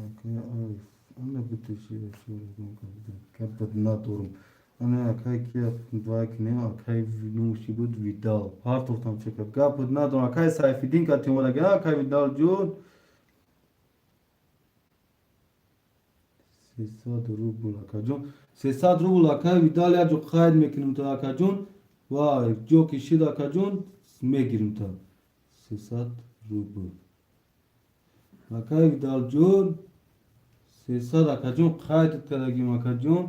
акаи Ариф. Ана битешиабад надорум. Ана акай ки вай кинем, акай нуши буд, Видал, партофтам чека, гапот надорам. Акай Сайфиддин кати омадаги, акай Видал ҷон, 300 рубл, акаҷон, 300 рубл. Акай Видал, як ҷо қайд мекунем то, акаҷон, вай ҷо ки шид, акаҷон, мегирем то 300 рубл. Акай Видалҷон, 300, акаҷон, қайд кардагим, акаҷон.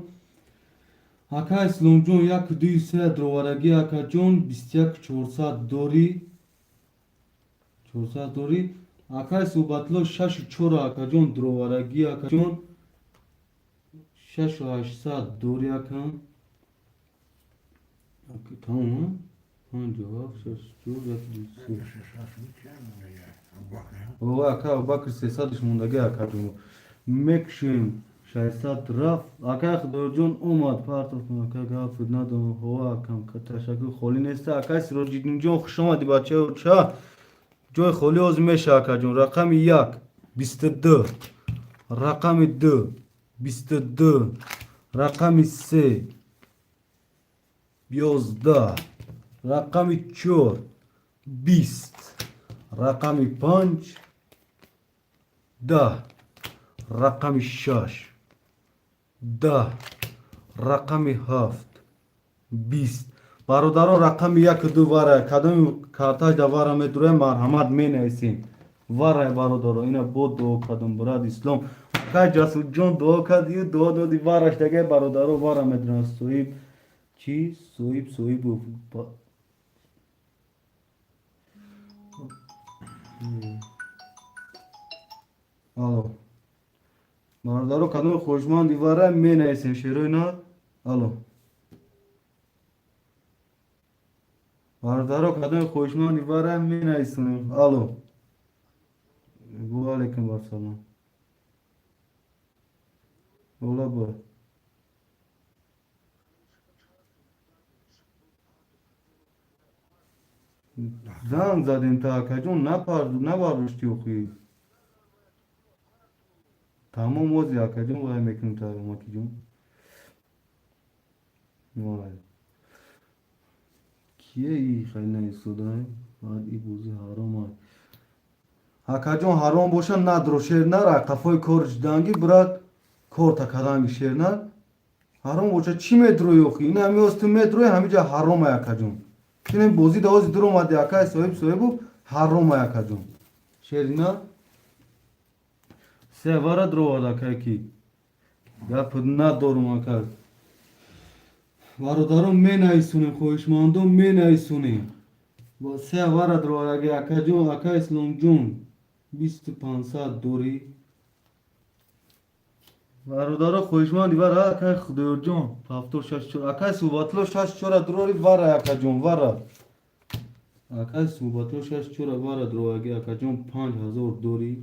Ака Исломҷон, як, дуи, се дроварагӣ, акаҷон, 21 400 дорӣ, 400 дорӣ. Акай Суҳбатло, шашу чора, акаҷон, дроварагӣ, акаҷон, 6800 дорӣ, ака. Тамом, 57, шаш, чор, як, ду, се. Ака Абубакр, 300-ш мондагӣ, акаҷон, мекушем. 600 рафт, акай Худоёрҷон омад, партофтам, ака, гап надорам. Ҳо, акам, ташаккур, холӣ неста. Акай Сироҷиддинҷон, хушомадӣ, бачаи оча. Ҷои холӣ ҳозир меша, акаҷон. Рақами як, 22, рақами ду, 22, рақами се, 11, рақами чор, 20, рақами панҷ, 10, рақами шаш, 10, рақами ҳафт, 20. Бародарон, рақами яку ду вара, кадоми карташ да вара медураем, марҳамат, менависем. Варай, бародаро, ина бо дуо кардам, брат Ислом. Акай Ҷасурҷон дуо кард, ю дуо доди, вараш дагай, бародаро, вара медурам. Соҳиб чӣ, соҳиб, соҳибов. Алло, бародаро, кадоми хоҳишманди вара, менависем, шерои на. Алло, бародаро, кадоми хоҳишманди вара, менависем. Алло, ваалайкум ассалом. Ола, бо занг задем та, акаҷон, набардошти охи. Тамом, ози, акаҷон, вай мекунем та, макиҷон. Вай кие и хай наистода, баъд и бозӣ ҳаром, акаҷон, ҳаром боша, надро, шер нара, қафои кор жданги, брат. Корта каданги шерна ҳаром боша, чӣ медрои охи? Ин ҳами оз ту медрои, ҳамиҷа ҳарома, акаҷон. Чинем бозӣ да ози дуромади, акай соҳиб, соҳибу ҳарома, акаҷон. Шерина се вара дровад, акай, ки гап надорум, ака. Бародарон, менависонем, хоҳишмандон, менависонем. Се вара дровад, акаҷон. Ака Исломҷон, 2500 дорӣ? Бародаро, хоҳишманди вара, акай Худоёрҷон, 76 4, акай Суҳбатло, 6 4 дурори вара, акаҷон, вара. Акай Суҳбатло, 6 4 вара дуроваги, акаҷон, 5000 дорӣ?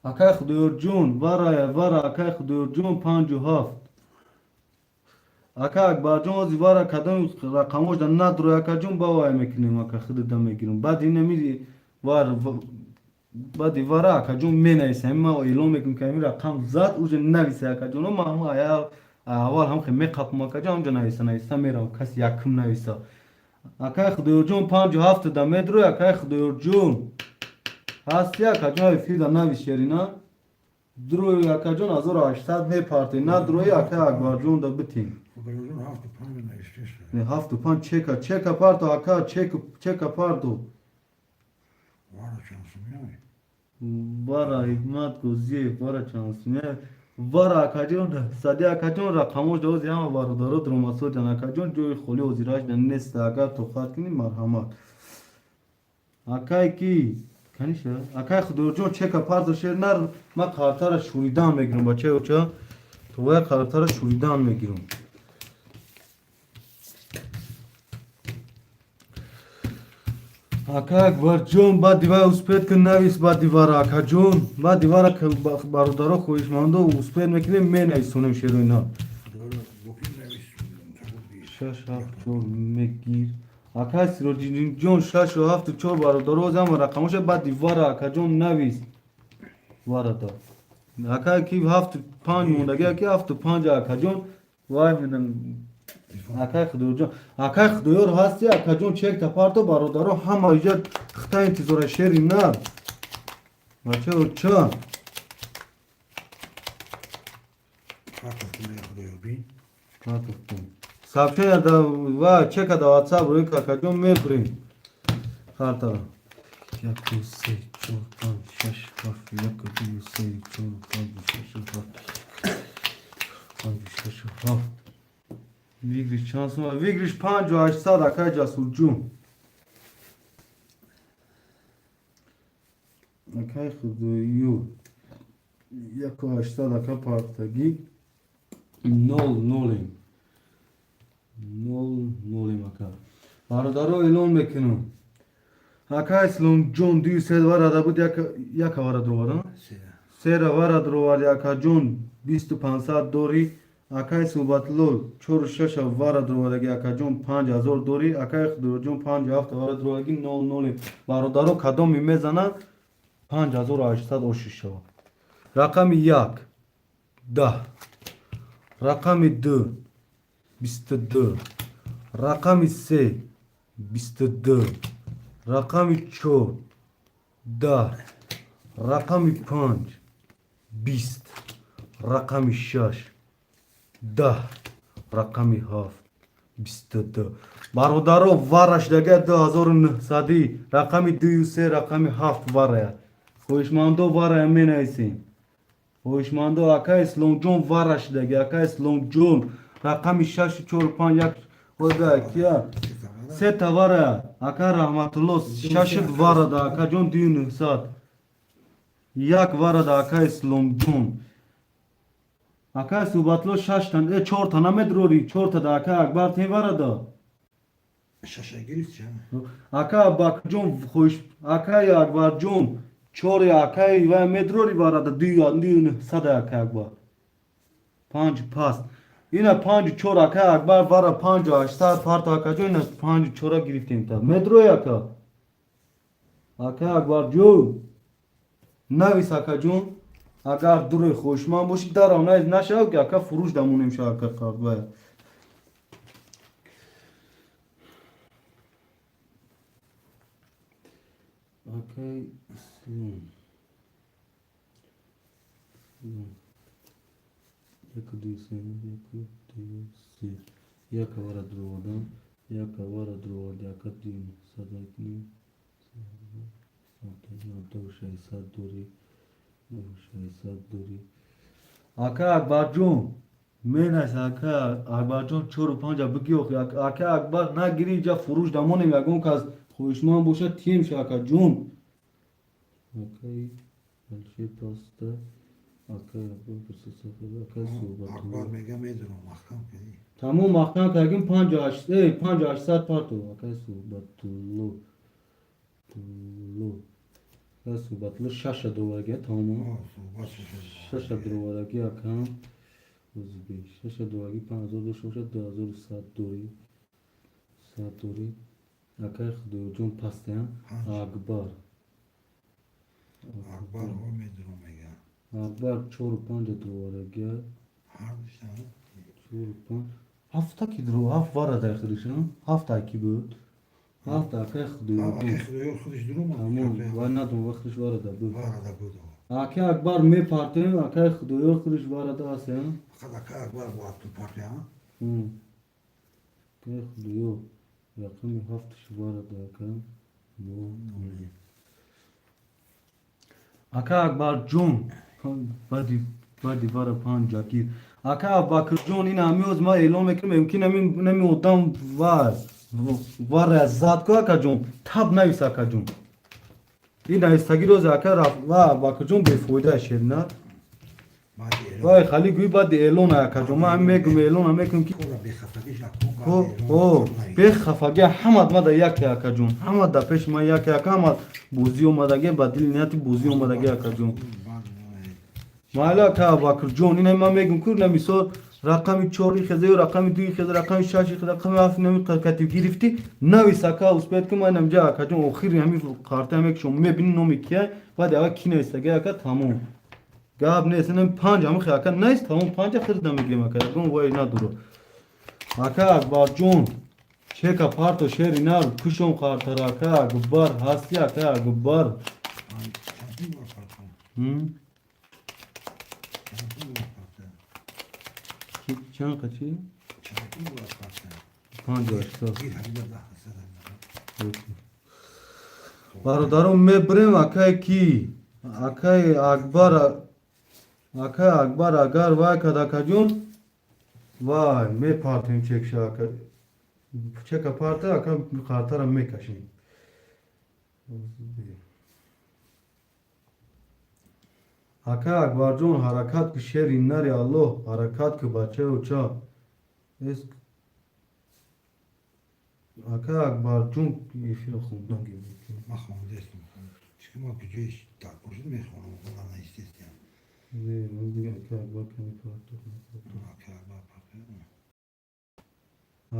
Акай Худоёрҷон, варая, вара, акай Худоёрҷон, 5 7. Ака Акбарҷон, ози вара кадом рақамошда надурой, акаҷон, ба вай мекунем, ака, худада мегирам. Баъд инами вар, баъди вара, акаҷон, менависам, ма эълон мекунам, ки ҳамин рақам зад, уже нависа, акаҷон. Ма аввал ҳам хе меқапам, акаҷон, ҳамҷо нависа, нависа мерам, каси якум нависа. Акай Худоёрҷон, 5 7 да медрой, акай Худоёрҷон, ҳасти, акаҷон, эфирда навис, шерина дурои, акаҷон, 1800 мепарте, надурои, акай Акбарҷон, да битин. Худоёрҷон, 7 5 навиштеша. 7 5, чека, чека парто, ака, чек, чека парто. Вара чанд сумяй? Вара Ҳикмат Гозиев, вара чанд сумяй? Вара, акаҷон, сади, акаҷон, рақамош дози ҳама бародаро дромасоҷан, акаҷон, ҷои холи ҳозирашда нест, агар тоқат кунӣ, марҳамат. Акай ки каниша, акай Худоёрҷон, чека парто, шер нар, ма қартара шуридан мегирам, бачаи оча, товая қартара шуридан мегирам. Ака Акбарҷон, баъди вай успеть кун, навис баъди вара, акаҷон, баъди вара, бародаро, хоҳишмандо, успеть мекунем, менависонем шероина. 6 7 4 мегир, ака Сироҷиддинҷон, 6 7 4. Бародаро, озам рақамоша баъди вара, акаҷон, навис варада. Ака ки 7 5 мондаги, аки 7 5, акаҷон, вай менам. Акай Худоёрҷон, акай Худоёр, ҳасти, акаҷон, чек тапарто. Бародаро, ҳама иҷа хита интизора, шери нар, бачао, ча. Партофтум, Худоёр, бин. Партофтум. Сообщение да ва чека да WhatsApp рӯи, акаҷон, мебурем картара. Як, ду, се, чор, панҷ, шаш, ҳафт. Як, ду, се, чор, панҷ, шаш, ҳафт. Панҷ, шаш, ҳафт. Выигрыш чанд сума? Выигрыш 5800, акай Ҷасурҷун. Акай Худоё. 1800, ака, партагӣ. Нол нолем. Нол нолем, ака. Бародаро, эълон мекунам. Ака Исломҷон, дую се варада буд, яка вара дровард? Сера вара дровард, акаҷон, 2500 дорӣ? Акай Суҳбатло, чору шаша вара дровардаги, акаҷон, 5000 дорӣ? Акай Худоёрҷон, 5 7 вара дровардаги, нол нолем. Бародаро, кадоме мезана, 5800 ошиш шавад. Рақами як 10, рақами ду 22, рақами се 22, рақами чор 10, рақами панҷ 20, рақами шаш 10, рақами ҳафт 22. Бародаро, вараш дага 2900-ӣ, рақами дую се, рақами ҳафт варая. Хоҳишмандо, варая менависем. Хоҳишмандо, ака Исломҷон, вараш даги, ака Исломҷон, рақами шашу чору панҷ як хода кия сета вара, ака Раҳматулло, шашут варада, акаҷон, 2900, як варада, ака Исломҷон. Ака Суҳбатло, шашта, чорта намедрорӣ, чорта да ака Акбар тен варада. Шаша гирифт ча? Ака Абакрҷон, хоҳиш, акаи Акбарҷон, чори, акаи вай медрорӣ варада, 2900, ака Акбар. Панҷ паст. Ина 5 4, ака Акбар, вара 5800 парто, акаҷон, ина 5 4-а гирифтем та. Медрои, ака? Ака Акбарҷон, навис, акаҷон, агар дурои хоҳишманд бошӣ, дарав навис, нашав ки, ака, фурӯш дамонем ша, ака қабла. Акай Ислом. Яку, ду, се, яку, ду, се. Як авара дуровардан, як авара дуровард, яка ду, садакни, ду, шайсад дори, ду, шайсад дори. Ака Акбарҷон, менас ака Акбарҷон чору панҷа бигӣ охи ака Акбар нагири инҷа фурӯш дамонем ягон кас хоҳишманд бошад тием ша акаҷон. Акаи Алишер паста акаи Акбар акаи суҳбат. Акбар мега медонам маҳкам кардӣ. Тамом маҳкам кардем 5800 парту акаи Суҳбатулло. Тулло. Акаи Суҳбатулло шаша дуварагия тамом. Шаша дуварагия акам. Узби шаша дувараги 5000 дошта бошад 2100 дори. 100 дори. Акаи Худоёрҷон пастаям. Акбар. Акбар ҳо медонам мега. Акбар 4-5 дуварагия. Ҳар душта. 4-5. Ҳафта ки дуру ҳафт вара дар худишам. Ҳафта ки буд. Ҳафта акаи Худоёрҷон. Акаи Худоёр худиш дурума. Тамом, вай надум ва худиш вара да буд. Вара да буд. Акаи Акбар мепартем, акаи Худоёр худиш вара да аст, Фақат акаи Акбар бояд ту партем. Акаи Худоёр рақами ҳафташ вара да ака. Ака Акбарҷон баъди вара панҷ гир. Ака Абубакрҷон ин ҳамиёз ма эълон мекунем, мумкин нами одам вара зад ку акаҷон, таб навис акаҷон. Ин навистаги рози ака ва Абубакрҷон бефоида шер на. Вай хали гӯй баъди эълон акаҷон. Ман ҳамин мегӯм эълона мекунем ки бехафагӣ ҳамад мада яке акаҷон. Ҳамад дар пеши ман яке ака, ҳамад бозӣ омадаги ба дили нияти бозӣ омадаги акаҷон. Майла ака Абубакрҷон, ина ман мегӯм ку на мисол рақами 4 хеза ё рақами 2 хеза, рақами 6 хеза, рақами 7 нами катиб гирифтӣ, навис ака успеет ки ман инамҷа акаҷон охири ҳамин қарта ҳаме ки шумо мебинӣ номи кия, баъд ава ки навистаги ака тамом. Гап нест, инам панҷ ҳамин хе ака нест, тамом панҷа хирида мегирем ака, ягон вай надора. Ака Акбарҷон, чека парто шери нар, кушом қартара ака Акбар, ҳасти ака Акбар. Чанд қачи? 5800. Бародарон мебирем акай ки? Акай Акбар, акай Акбар агар вай кад акаҷон, вай мепартем чекша ака. Чека парта ака қартара мекашем. Ака Акбарҷон ҳаракат ки шери нари Аллоҳ, ҳаракат ки бачаи оча. Ака Акбарҷон эфир хондан гирифт. Ман хондастам. Чики ма куҷои бошад мехонам, хонда наистестиям. Не, ман дигар ака Акбар ками парто. Ака Акбар парто.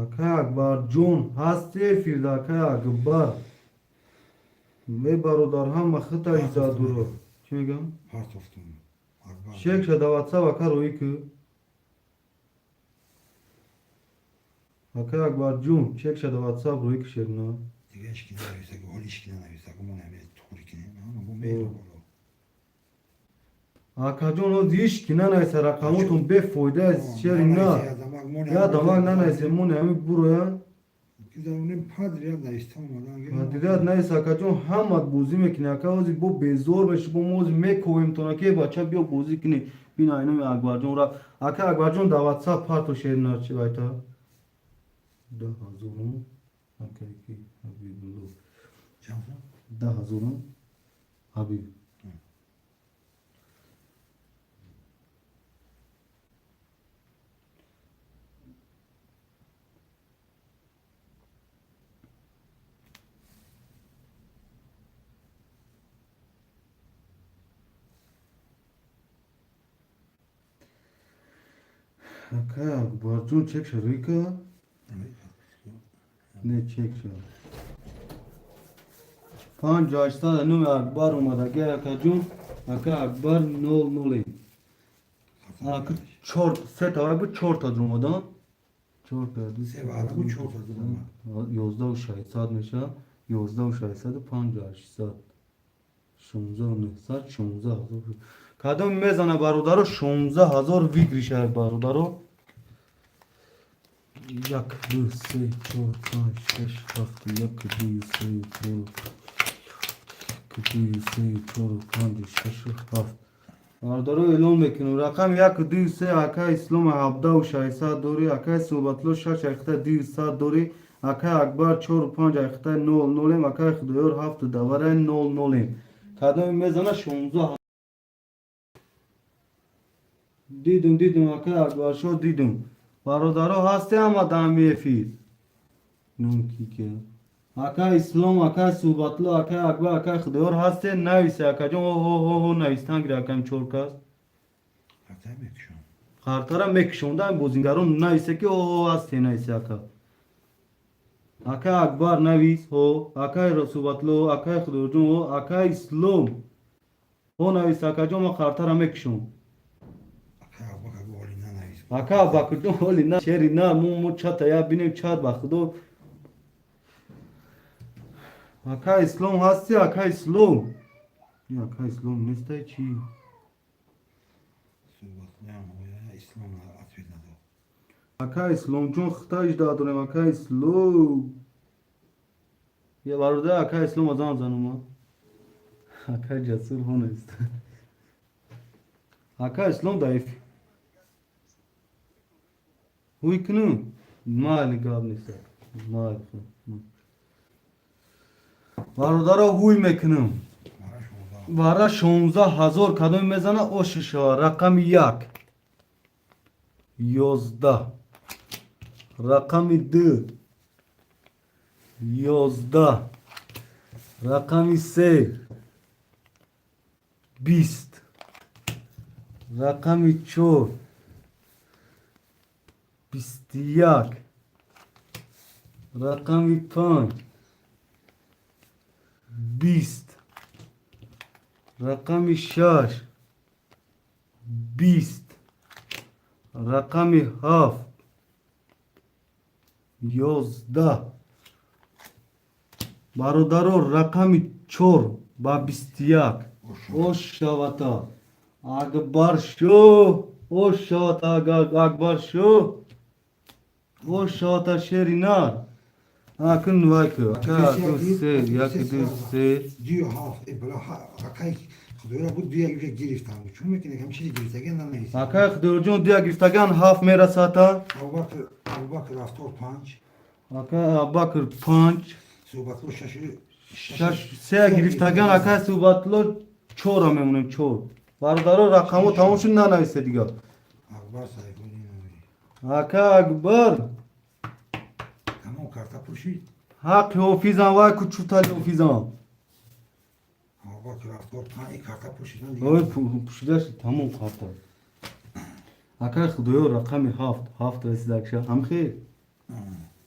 Ака Акбарҷон ҳасти эфирда ака Акбар. Ме бародар ҳама хита иззатдуро. Чӣ мегам? Партофтум. Акбар. Шек шада ватсап ака рӯӣ ку. Ака Акбарҷон, чек шада ватсап рӯӣ ку шерна. Дига ҳеч ки нанависа, ҳоли ҳеч ки нанависа, мо нами туғри кинем. Ҳама бо меҳр боло. Акаҷон ҳоз ҳеч ки нанависа рақамотон бефоида аст шери на. Я дамак нанависе моне ҳами буроя. Падрият нависта омадан. Падрият нависа акаҷон ҳамат бозӣ мекунӣ ака ҳози бо безор меши бо мо ҳози мековем тона ки бача биё бозӣ кунӣ. Бина инами Акбарҷон рафт. Ака Акбарҷон дар ватсап парто шери на чи байта. 10000 акаи ки Ҳабибулло. 10000 Ҳабиб. Ака Акбарҷон чек шарӯй ка? Не чек ша. 5800 номи Акбар омадаги акаҷон. Ака Акбар нол ноле. Ака чор се тавара буд чор та омадан. Чор та ду Се вара буд чор та омад. 11600 меша. 11600 5800. 16900 16000. Кадом мезана, бародаро, 16 000 выигрыша, бародаро. Як, ду, се, чор, панҷ, шаш, ҳафт, як, ду, се, чор, ду, се, чор, панҷ, шаш, ҳафт. Бародаро, эълон мекунем: рақами як, ду, се, акай Ислом 17 600 дорӣ, акай Суҳбатло шаш айхта 200 дорӣ, акай Акбар чору панҷ айхта нол нолем, акай Худоёр ҳафту даварай нол нолем. Кадоме мезана, 16. Дидум, дидум, акай Акбаршо, дидум. Бародаро, ҳасте ҳама даҳами эфир? Ном ки акай Ислом, акай Суҳбатло, акай Акбар, акай Худоёр ҳасте? Нависе, акаҷон. Ҳо, навистан гир, акам, чор кас. Карта мекушам. Қартара мекушонда бозингарон. Нависе, ки ҳо ҳасте, нависе, ака. Акай Акбар, навис ҳо, акай Суҳбатло, акай Худоёрҷон ҳо, акай Ислом ҳо, навис, акаҷон, ма қартара мекушом. Ака Абубакр оли нанавис. Ака Абубакрҷон, ҳоли на, шери на, мо чата я бинем, чат, ба худо. Ака Ислом, ҳасти, ака Ислом? Ака Ислом нестай чӣ? Суҳбатлоям оя, Ислом ответ надод. Ака Исломҷон, хитаиш дорем, ака Ислом. Я бародар, ака Ислом азан занума. Ака Ҷасур ҳонест. Ака Ислом даиф. Ҳуй кунум? Майли, гап нест. Майли. Бародаро, ҳуй мекунам. Мара 16. Вара 16 000, кадоме мезана, оши шава. Рақами як 11, рақами ду 11, рақами се 20, рақами чор 21, рақами панҷ 20, рақами шаш 20, рақами ҳафт 11. Бародаро, рақами чор ба 21 ош шавата, Акбаршо, ош шавата, Акбаршо, ош шавата, шери нар. Акун вайку, ака, ду, се, як, ду, се. Дию ҳафт бала акай Худоёра буд, дуя южа гирифтам. Чун мекунӣ, ҳам чизи гирифтаган нанависӣ. Акай Худоёрҷон, дуя гирифтаган ҳафт мерасата. Абубакр, Абубакр рафтор панҷ. Акай Абубакр панҷ. Суҳбатло шаш. Шаш, се гирифтаган, акай Суҳбатло чора мемонем, чор. Бародаро, рақамҳо тамом шуд, нанависе дигар. Акбар Сайфуллин. Ака Акбар. Тамом, карта пуршид. Ҳаққи ҳофизам, вай кучутали ҳофизам. Абубакр рафтор панҷ, карта пуршид. Ой, пушида шуд, тамом карта. Акай Худоё, рақами ҳафт, ҳафт расидакша, ҳамхел.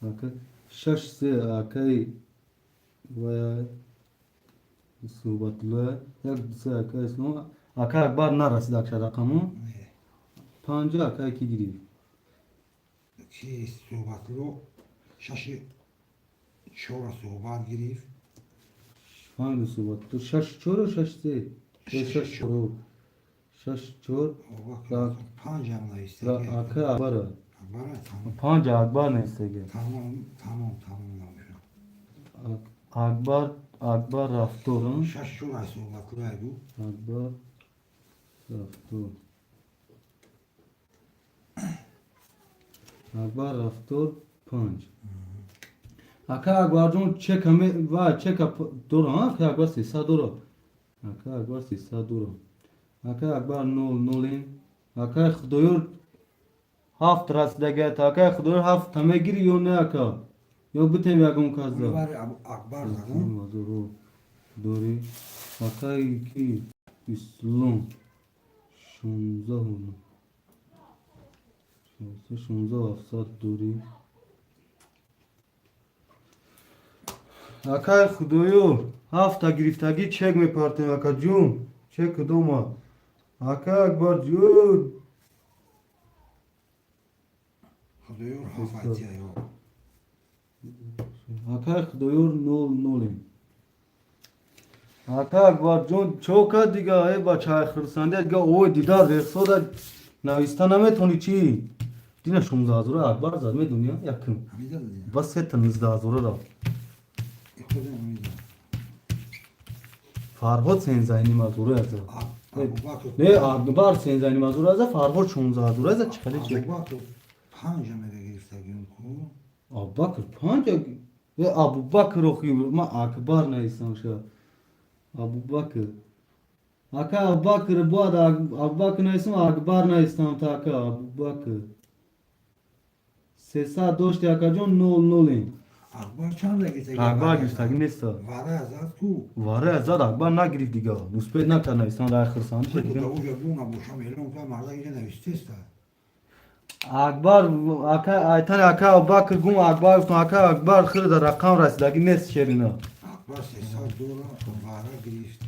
Ака шаш, се, акай вай Суҳбатулло, як, се, акай Ислом, акай Акбар нарасидакша рақаму. Панҷа акай ки гирифт? Ки Суҳбатло шаши чора суҳбат гирифт. Панҷ Суҳбатло шаш чору шаш се. Шаш чор. Шаш чор. Панҷам. Ака Акбара. Акбара тамом. Панҷ Акбар нестеге. Тамом, тамом, тамом набошад. Акбар, Акбар рафтор. Шаш чор аз суҳбатлоя буд. Акбар рафтор. Акбар рафтор панҷ. Ака Акбарҷон, чека ва чека дора, ака Акбар 300 дора. Ака Акбар 300 дора. Ака Акбар нол нолем. Акай Худоёр ҳафт расидагият. Акай Худоёр, ҳафт мегирӣ ё не, ака? Ё битем ягон казда? Акбар задам. Дорӣ. Акай ки Ислом 16 700 дорӣ. Акай Худоёр, ҳафта гирифтагӣ, чек мепартем, акаҷун. Чек кудома? Ака Акбарҷун. Худоёр ҳафт айтия ё. Акай Худоёр нол нолем. Ака Акбарҷон, чо кард дига? Э бачаи хурсандия дига, ой, дида рехсода нависта наметони чӣ? Дина 16 ҳазора Акбар зад, медони, якм. Ҳамида дадина. Ба сета 19 ҳазора рафт. Худам ҳамида. Фарҳод 13,5 ҳазора зад. Абубакр. Не, Акбар 13,5 ҳазора зад, Фарҳод 16 ҳазора зад. Чӣ хеле чи? Абубакр панҷа мега гирифтагим ку. Абубакр панҷа? Э, Абубакр, охи ман Акбар навистам ша. Абубакр, ака Абубакр, бояд Абубакр навистам, Акбар навистам та. Ака Абубакр, 300 дошти, акаҷон, нол нолем. Акбар чанда гирифтаги? Акбар гирифтагӣ неста. Вара зад ку. Вара зад, Акбар нагирифт дига, успеть накард навистан дар хурсандӣ. Да уҷа бу набошам, эълон кар, марда иҷа навистеста. Акбар, ака айтани, ака Абубакр гум, Акбар гуфтам. Ака Акбар, хеле дар рақам расидагӣ нест, шерина. Акбар 300 дора вара гирифт.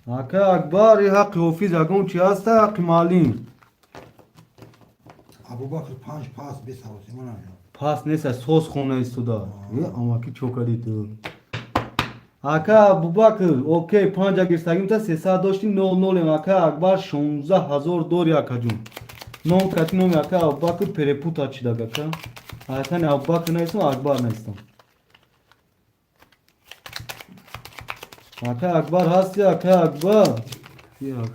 Ака Акбар, и ҳаққи ҳофиз ягон чи ҳаста, ҳаққи муаллим. Абубакр панҷ пас, бесавосима намеёб. Пас нест, соз хона истода. Э, амаки, чо кардӣ ту? Ака Абубакр, окей, панҷа гирифтагим, та 300 дошти, нол нолем. Ака Акбар, 16 000 дори, акаҷун. Ном кати номи ака Абубакр перепутать шидаг, ака. Айтани Абубакр навистам, Акбар навистам. Ака Акбар ҳасти, ака Акбар? Як.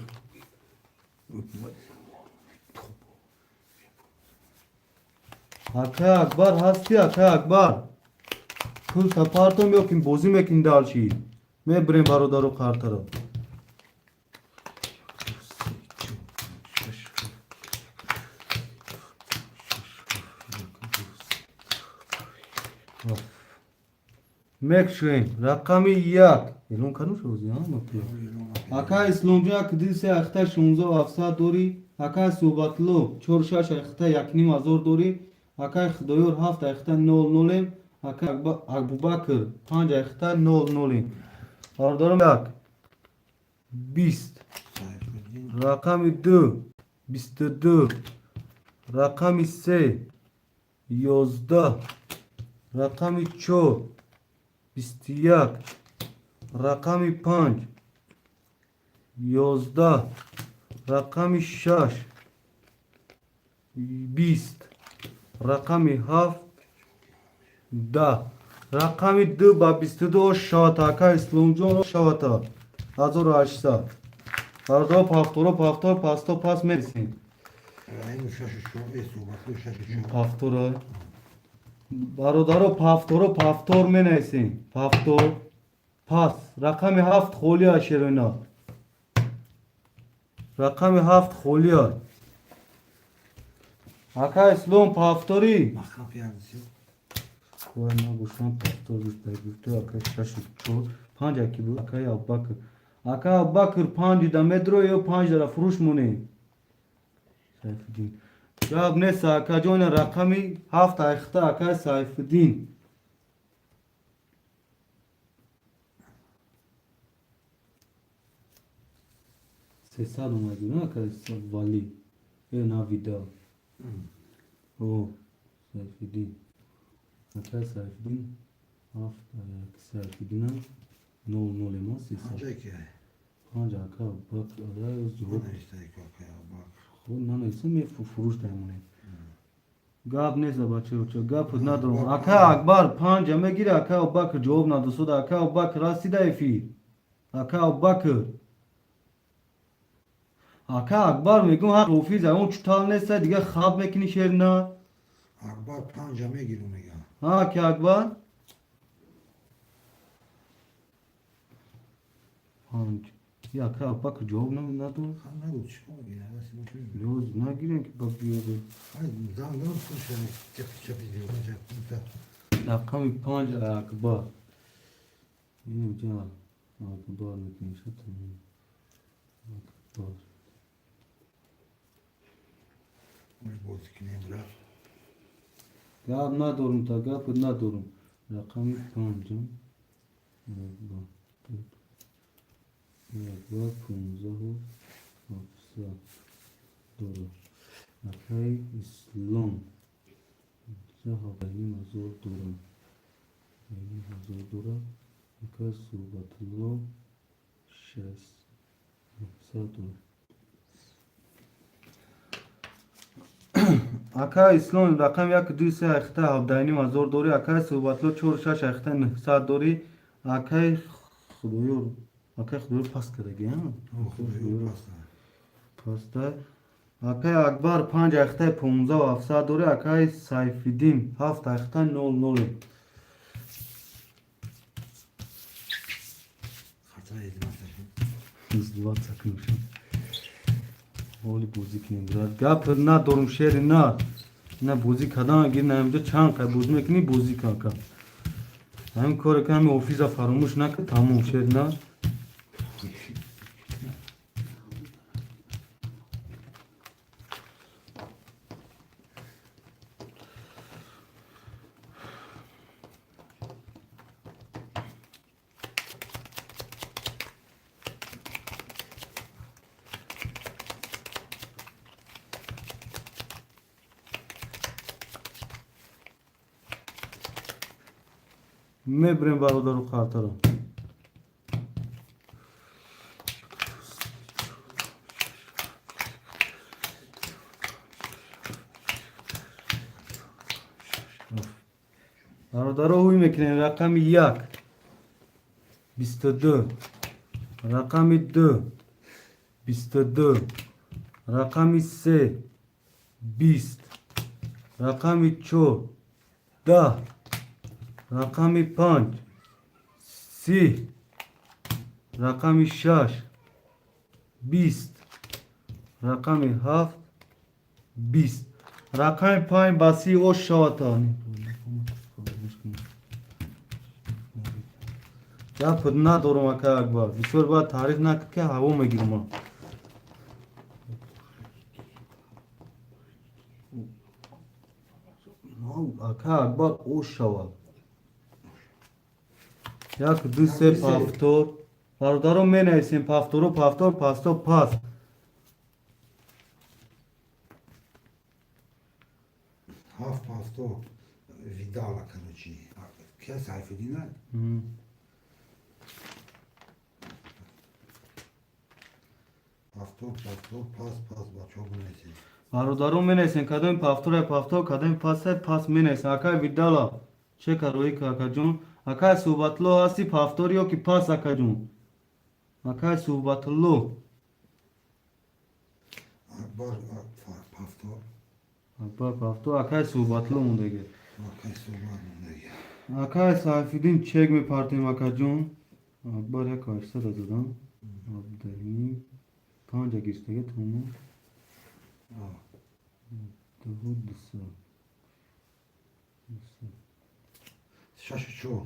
Ака Акбар ҳасти, ака Акбар? Пул тапартом ё ки бозӣ мекунӣ? Дальше мебирем, бародару қартаро. Мекшӯем. Рақами як эълон кардам шози. Ака Исломҷон, як ди се ахта 16 700 дорӣ. Ака Суҳбатло, чор шаш ахта 1,5 ҳазор дорӣ. Акаи Худоёр, ҳафт ахта нол нолем. Ака Абубакр, панҷ ахта нол нолем. Бародарам, як 20. Сайфиддин. Рақами ду 22, рақами се 11, рақами чор 21, рақами панҷ 11, рақами шаш 20, рақами ҳафт 10. Рақами ду ба 22 шавата, ака Исломҷон, шавата 1800. Бародаро, повторо, повтор, пасто пас мерисем. Раҳиму шашу чор, э, Суҳбатло шашу чор. Повтора, бародаро, повторо, повтор менависем, повтор, пас. Рақами ҳафт холия, шероина, рақами ҳафт холия. Ака Ислом, повторӣ. Махам пиярдисё. Ой, набошам, повтор гуфта. Ака, шашу чор, панҷ аки буд. Акаи Абубакр, ака Абубакр, панҷ да медро ё панҷ дара фурӯш монем? Сайфиддин, гап нест, акаҷон. Рақами ҳафт айхта, акаи Сайфиддин. 300 омадӣ, на, ака Вали э навида. О, Сайфиддин, ака Сайфиддин, ҳафт Сайфиддинам, нол нол ема, 300. Панҷае ки? Панҷ, ака Абубакр ара ҷавоб. Навиштаи ку акаи Абубакр. Хуб, нанависам, фурӯш дамонем. Гап нест, бачаоча, гап надорам. Ака Акбар панҷа мегири? Ака Абубакр ҷавоб надосода. Ака Абубакр, расида эфир, ака Абубакр? Ака Акбар, мегӯм, ҳақ ҳофиз ягон чутал неста, дига хаб мекунӣ, шерина. Акбар панҷа мегиру мега. Ҳа, ака Акбар, панҷ. И ака Абубакр ҷавоб надод. Хан нагу, чикор мегира? Раси бо чӣ? Ёз нагирем ки ба биёре. Ай, занг дам, слушай, чапи чапи панҷа пунта. Рақами панҷ, Акбар. Инҷа Акбар мекунем, шатам. Акбар. Уж бозӣ кинем, брат. Гап надорум, та гап надорум. Рақами панҷам. Акбар. Акбар 15 700 дорад. Акаи Ислом 17,5 ҳазор дорад. 5 ҳазор дорад. Акай Суҳбатулло 600 дорӣ. Акай Ислом рақами як, ду, се айхта 17,5 ҳазор дорӣ. Акай Суҳбатулло чор, шаш айхта 900 дорӣ. Акай Худоёр, акай Худоёр паст кардаги. Паста. Акай Акбар панҷ айхтаи 15,700 дорӣ. Акай Сайфиддин ҳафт айхта нол ноле. Издеваться кунушам. Ҳоли бозӣ кунем, брат. Гап надорум, шери на. На бозӣ кардан гир, на инҷо чанд қай бозӣ мекунӣ, бозӣ кан ка. Ҳамин коре ки ҳамин офиза фаромӯш накун, тамом, шери на. Мебирем, бародару қартаро. Бародаро, ҳуй мекунем: рақами як 22, рақами ду 22, рақами се 20, рақами чор 10, рақами панҷ 30, рақами шаш 20, рақами ҳафт 20. Рақами панҷ ба 30 ош шавад. Гап надорум, ака Акбар, бисёр бояд таъриф накард, ки ҳаво мегирам. Ака Акбар, ош шавад. Як, ду, се, повтор. Бародаро, менависем: повтору, повтор, пасто, пас. Ҳафт повтор видала, короче. Ки Сайфиддина? Повтор, повтор, пас, пас, бачаҳо бинависед. Бародаро, менависем кадоми повторай повтор, кадоми пасай пас, менависем. Акай Видала, чека роӣ ка, акаҷон. Акай Суҳбатулло, ҳасти повтор ё ки пас, акаҷон? Акай Суҳбатулло. Акбар повтор. Акбар повтор, акай Суҳбатулло мондаги. Акай Суҳбат мондаги. Акай Сайфиддин, чек мепартем, акаҷон. Акбар як 800 задам, 17,5, панҷа гирифтага, тамом. Дуҳу 200. Шашу чор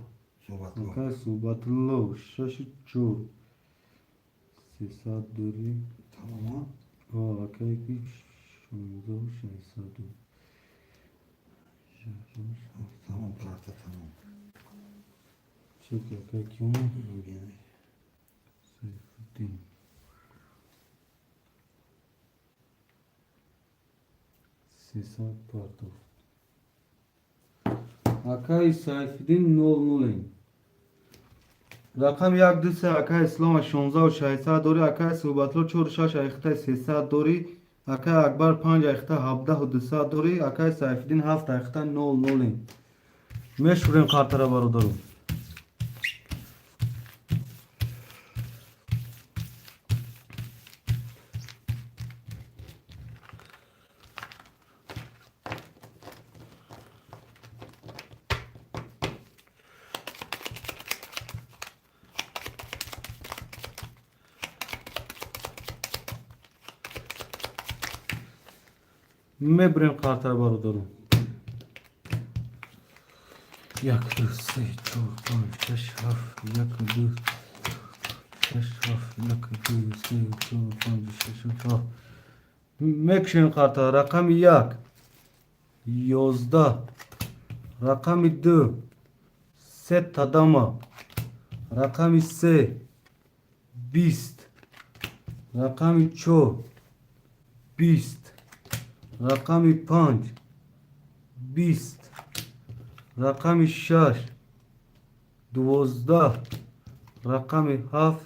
Суҳбатулло. Акай Суҳбатулло шашу чор 300 дорӣ. Тамом. Акай ки 16,600. Тамом, карта тамом. Чек, акай киём? Сайфиддин 300 партофт. Акаи Сайфиддин нол нолем. Рақами як, ду, се, акаи Ислома 16,600 дорӣ. Акаи Суҳбатулло чору шаш айхтаи 300 дорӣ. Акаи Акбар панҷ айхта 17,200 дорӣ. Акаи Сайфиддин ҳафт айхта нол нолем. Мешурем қартара, бародаро. Мебирем қартара, бародаро. Як, ду, се, чор, панҷ, шаш, ҳафт, як, ду, шаш, ҳафт, як, ду, се, чор, панҷ, шаш, ҳафт. Мекушем қарта. Рақами як 11, рақами ду се тадама, рақами се 20, рақами чор 20, рақами панҷ 20, рақами шаш 12. Рақами 7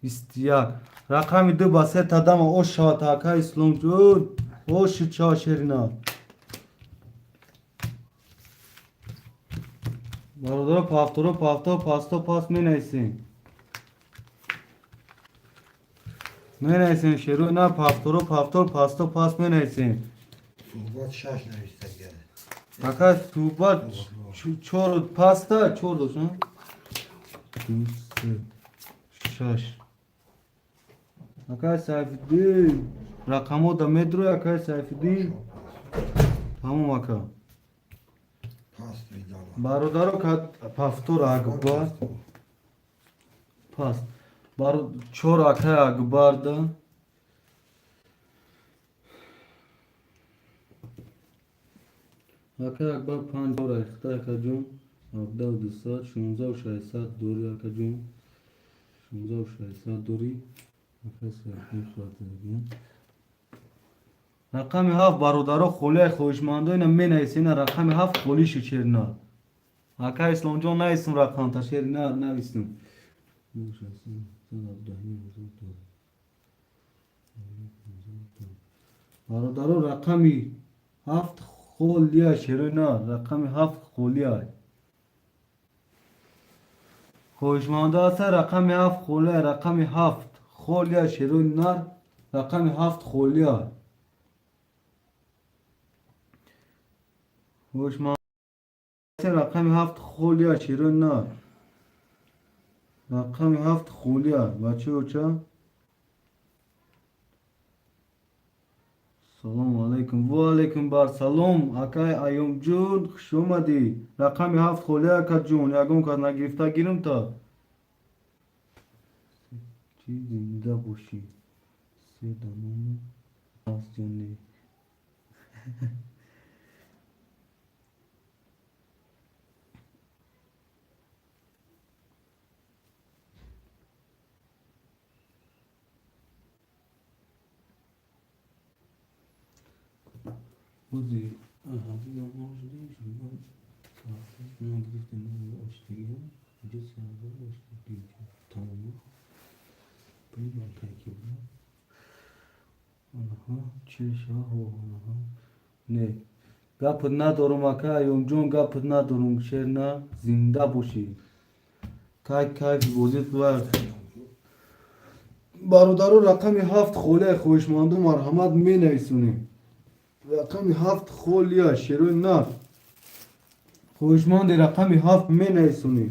21. Рақами 2 ба се тадама ош шавад, ака Исломҷон. Оши ча шерина. Бародаро, повторо, повтор, пасто, пас менависем. Менависем шеро на повторо, повтор, пасто, пас менависем. Суҳбат шаш нависта гирад. Ака суҳбат чор паста чор дошт, ду, се, шаш. Акай Сайфиддин, рақамҳо да медрои, акай Сайфиддин. Тамом, ака. Паст видала. Бародаро, повтор акбар паст. Чор акай Акбарда. Акай Акбар панҷ бор айхта, акаҷон. 17 200, 16 600 дори, акаҷон. 16 600 дори. Акай Сайфиддин хӯрдагиям. Рақами 7, бародаро, холияи хоҳишмандо ина менависем. Ина рақами 7 холиши черна. Ака Исломҷон, нависм рақамта, шери на нависм. Бародаро, рақами 7 холия, шерои на, рақами 7 холия. Хоҳишмандо ҳаста, рақами 7 холия, рақами 7 холия, шерои нар, рақами 7 холия. Хоҳишманд рақами 7 холия, шерои нар. Рақами 7 холия. Бачаи оча. Салому алайкум. Ва алайкум бар салом. Акай Аюмҷон, хуш омадӣ. Рақами 7 холия, акаҷон. Ягон кас нагирифта гирам та. Чӣ зинда бошӣ. Се даному аст ё не? Бози гирифтем, инҷо 3000 оштиги, тамом. Не, гапат надорум, ака Аюмҷон, гапат надорум, шер на, зинда бошӣ. Кай кайфи бозит ва бародаро, рақами 7 холия, хоҳишманду марҳамат менависонем. Рақами 7 холия, шерои нар. Хоҳишманди рақами 7 менависонем.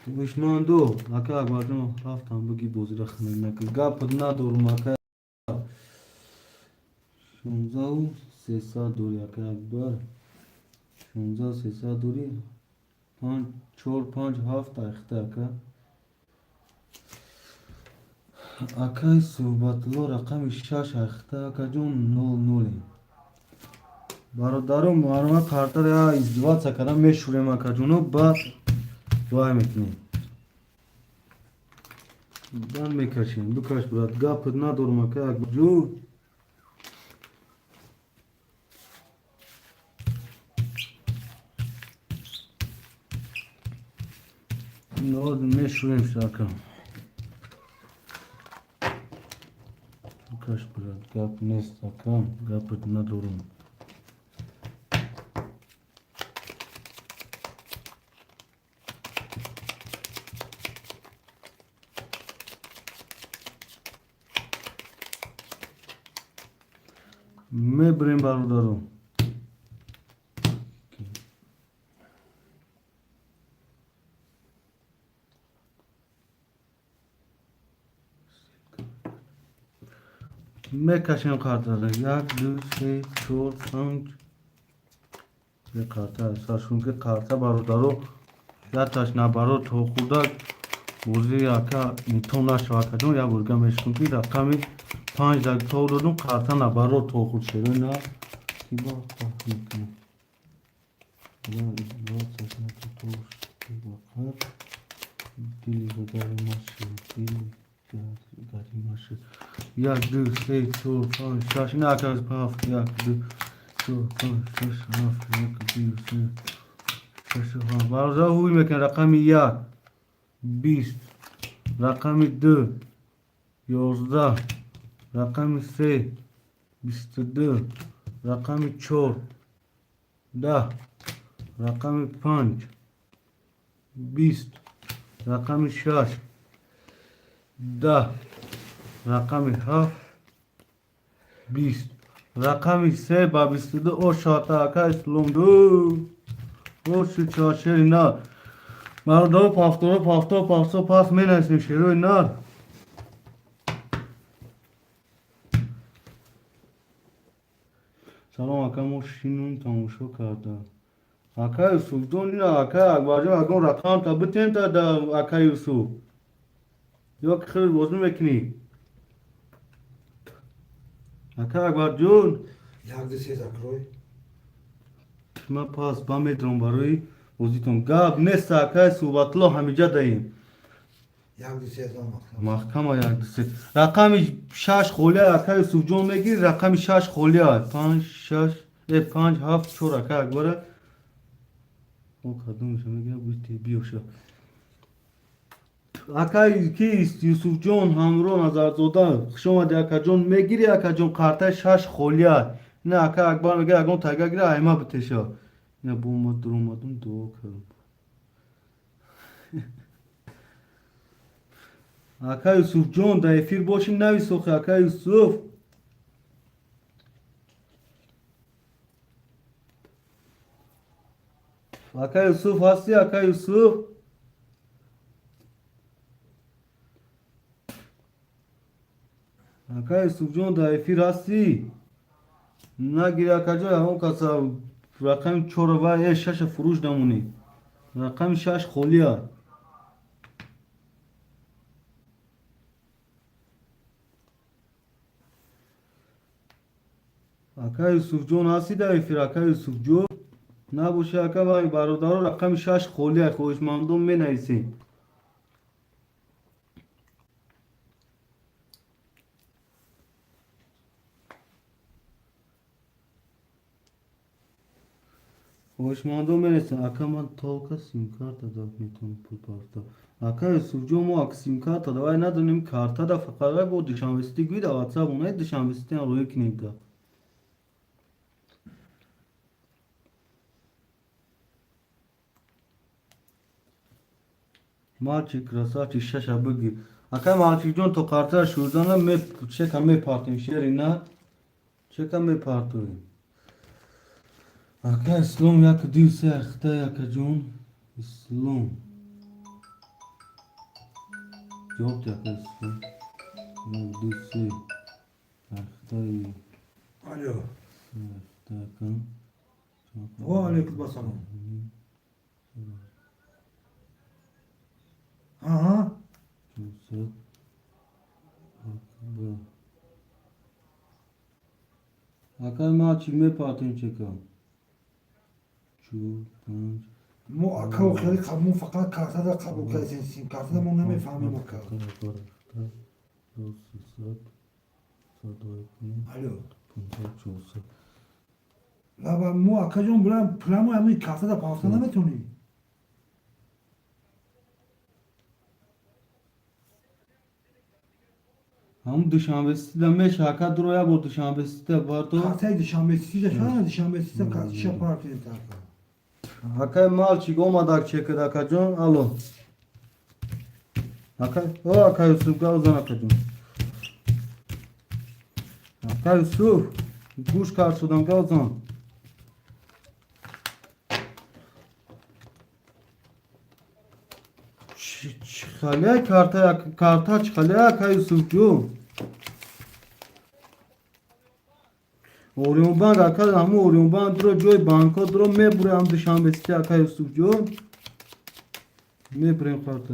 Хоҳишманду, ака Акбарҷон, ҳафтам буги, бозира хунук накун. Гапат надорум, ака. 16 300 дори, ака Акбар. 16 300 дори. Панҷ, чор, панҷ, ҳафт айхта, ака. Акай Суҳбатулло, рақами 6 айхта, акаҷон, нол ноле. Бародаро, марҳамат, картара издеваться карда мешурем, акаҷоно, баъд вай мекунем. Банд мекашем. Бикаш, брат, гапат надорум, ака Акбарҷон. Мешурем ака. Бикаш, брат, гап нест, ака, гапат надорум. Мебирем, бародаро. Мекашем картара. Як, ду, се, чор, панҷ. Карта саршун ки карта, бародаро, яташ набаро то хурда бозии ака имтиҳон нашава, акаҷон, як борга мешкун ки рақами 5 дар то додум, карта набаро то худ шерои на ки ба мекунам. Дили гаримаши, дили гаримаши. Як, ду, се, чор, панҷ, шаш, ина ака ҳафт, як, ду, чор, панҷ, шаш, ҳафт, як, ду, се, шаш, ҳафт. Бародар, ҳуй мекунем рақами 1. 20, рақами 2, 11, рақами 3, 22, рақами 4, 10, рақами 5, 20, рақами 6, 10, рақами 7, 20, рақами 3 ба 22. О шата, ака Ислом, ду оши чашери нар. Бародаро, пафторо, пафто, пафто, пас менависем шерои нар. Салом, ака, мо шинум тамошо карда. Ака Юсуфҷон, ина ака Акбарҷон, ягон рақам та битем та да ака Юсуф, ё ки хеле бозӣ мекунӣ, ака Акбарҷон? Як, ду, се, закрой. Ман пас ба медорам барои бозитон, гап нест, акай Суҳбатулло, ҳамиҷа даем. Як, ду, се, зан маҳкам. Маҳкама, як, ду, се. Рақами 6 холия, ака Юсуфҷон, мегири? Рақами 6 холия, 5, 6, 5, 7, 4. Ака Акбара о кадомеша мегира? Биёша, акай ки Юсуфҷон ҳамроҳ Назарзода, хушомади, акаҷон. Мегири, акаҷон? Қартаи 6 холия. Ина ака Акбар мега, ягон тайга гира, айма битеша. Ина бо ма дуромадум, дуо кардам. Ака Юсуфҷон, дар эфир боши, нависохи, ака Юсуф. Ака Юсуф, ҳасти, ака Юсуф? Ака Юсуфҷон, дар эфир ҳастӣ? Нагири, акаҷон, ягон каса рақами 4 ва 6-а фурӯш намонӣ. Рақами 6 холия. Ака Юсуфҷон, ҳастӣ дар эфир, ака Юсуфҷон? Набоши, ака вай. Бародаро, рақами 6 холия, хоҳишмандон менависем. Хоҳишмандон менависем. Ака, ман только симкарта да метавонам пул партов. Ака Юсуфҷон, мо ак симкарта давай надонем, карта да фақат. Вай бо Душанбесити гӯй, да ватсап онаи Душанбесити роӣ кунем да. Мальчик красавчик, 6-а бигир, ака Мальчикҷон. То картара шурдана чека мепартем, шери на чека мепартоем. Ака Ислом, як, ду, се, ахта. Акаҷон Ислом, ҷавоб де, ака Ислом. Як, ду, се, ахтаи. Алло. Ахта, ака. Ва алейкум ассалом. Ага. 400, акбар. Акай Мальчик, мепартем чека. 4, 5. Мо, ака, хеле мо фақат картада қабул кардем, сим картада мо намефаҳмем, ака. 300, Алло. 500, 400. Лаба мо, акаҷон, булам пуламо ҳамин картада пафта наметонем. Ҳамун Душанбесида меша, ака, дуро як бор Душанбесида барто. Картаи Душанбесида шуда, Душанбесида картиша партем ака. Акай Мальчик омадак чекад, акаҷон. Алло, ака, о, ака Юсуф, гавзан, акаҷон. Ака Юсуф, гӯш кард шудам, гавзан. Чӣ халия карта, карта чӣ халия, ака Юсуфҷон? Ориёнбанк, ака, ҳамун Ориёнбанк дуро, ҷои банкҳо дуро, мебурем Душанбесити, ака Юсуфҷон, мебурем карта.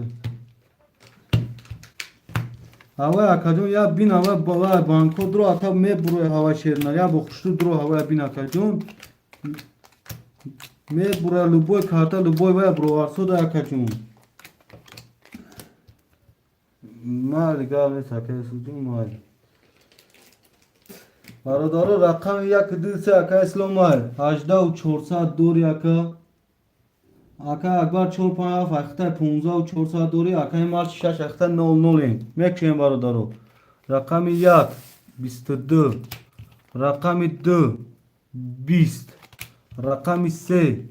Ҳавай, акаҷон, я бин, ҳавай вай банкҳо дуро, ака, мебуре ҳавай шерна, я бо хушту дуро, ҳавай бин, акаҷон, мебуре любой карта, любой вай бироварсода, акаҷон. Майли, гап нест, ака Юсуфҷон, майли. Бародаро, рақами як, ду, се, ака Ислом, майл, 18 400 дори, ака. Акай Акбар 4 5 7 ахта 15 400 дори, акай Марч 6 ахта 0 0. Мекшем бародаро. Рақами 1 22, рақами 2 20, рақами 3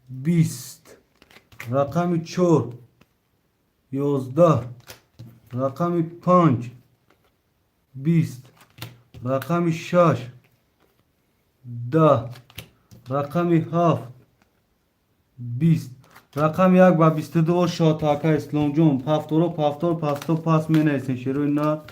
20, рақами 4 11, рақами 5 20, рақами 6 10, рақами 7 20, рақами 1 ба 22 шод ака Исломҷон. Пафторо пафтор пасто пас менависем шерои на.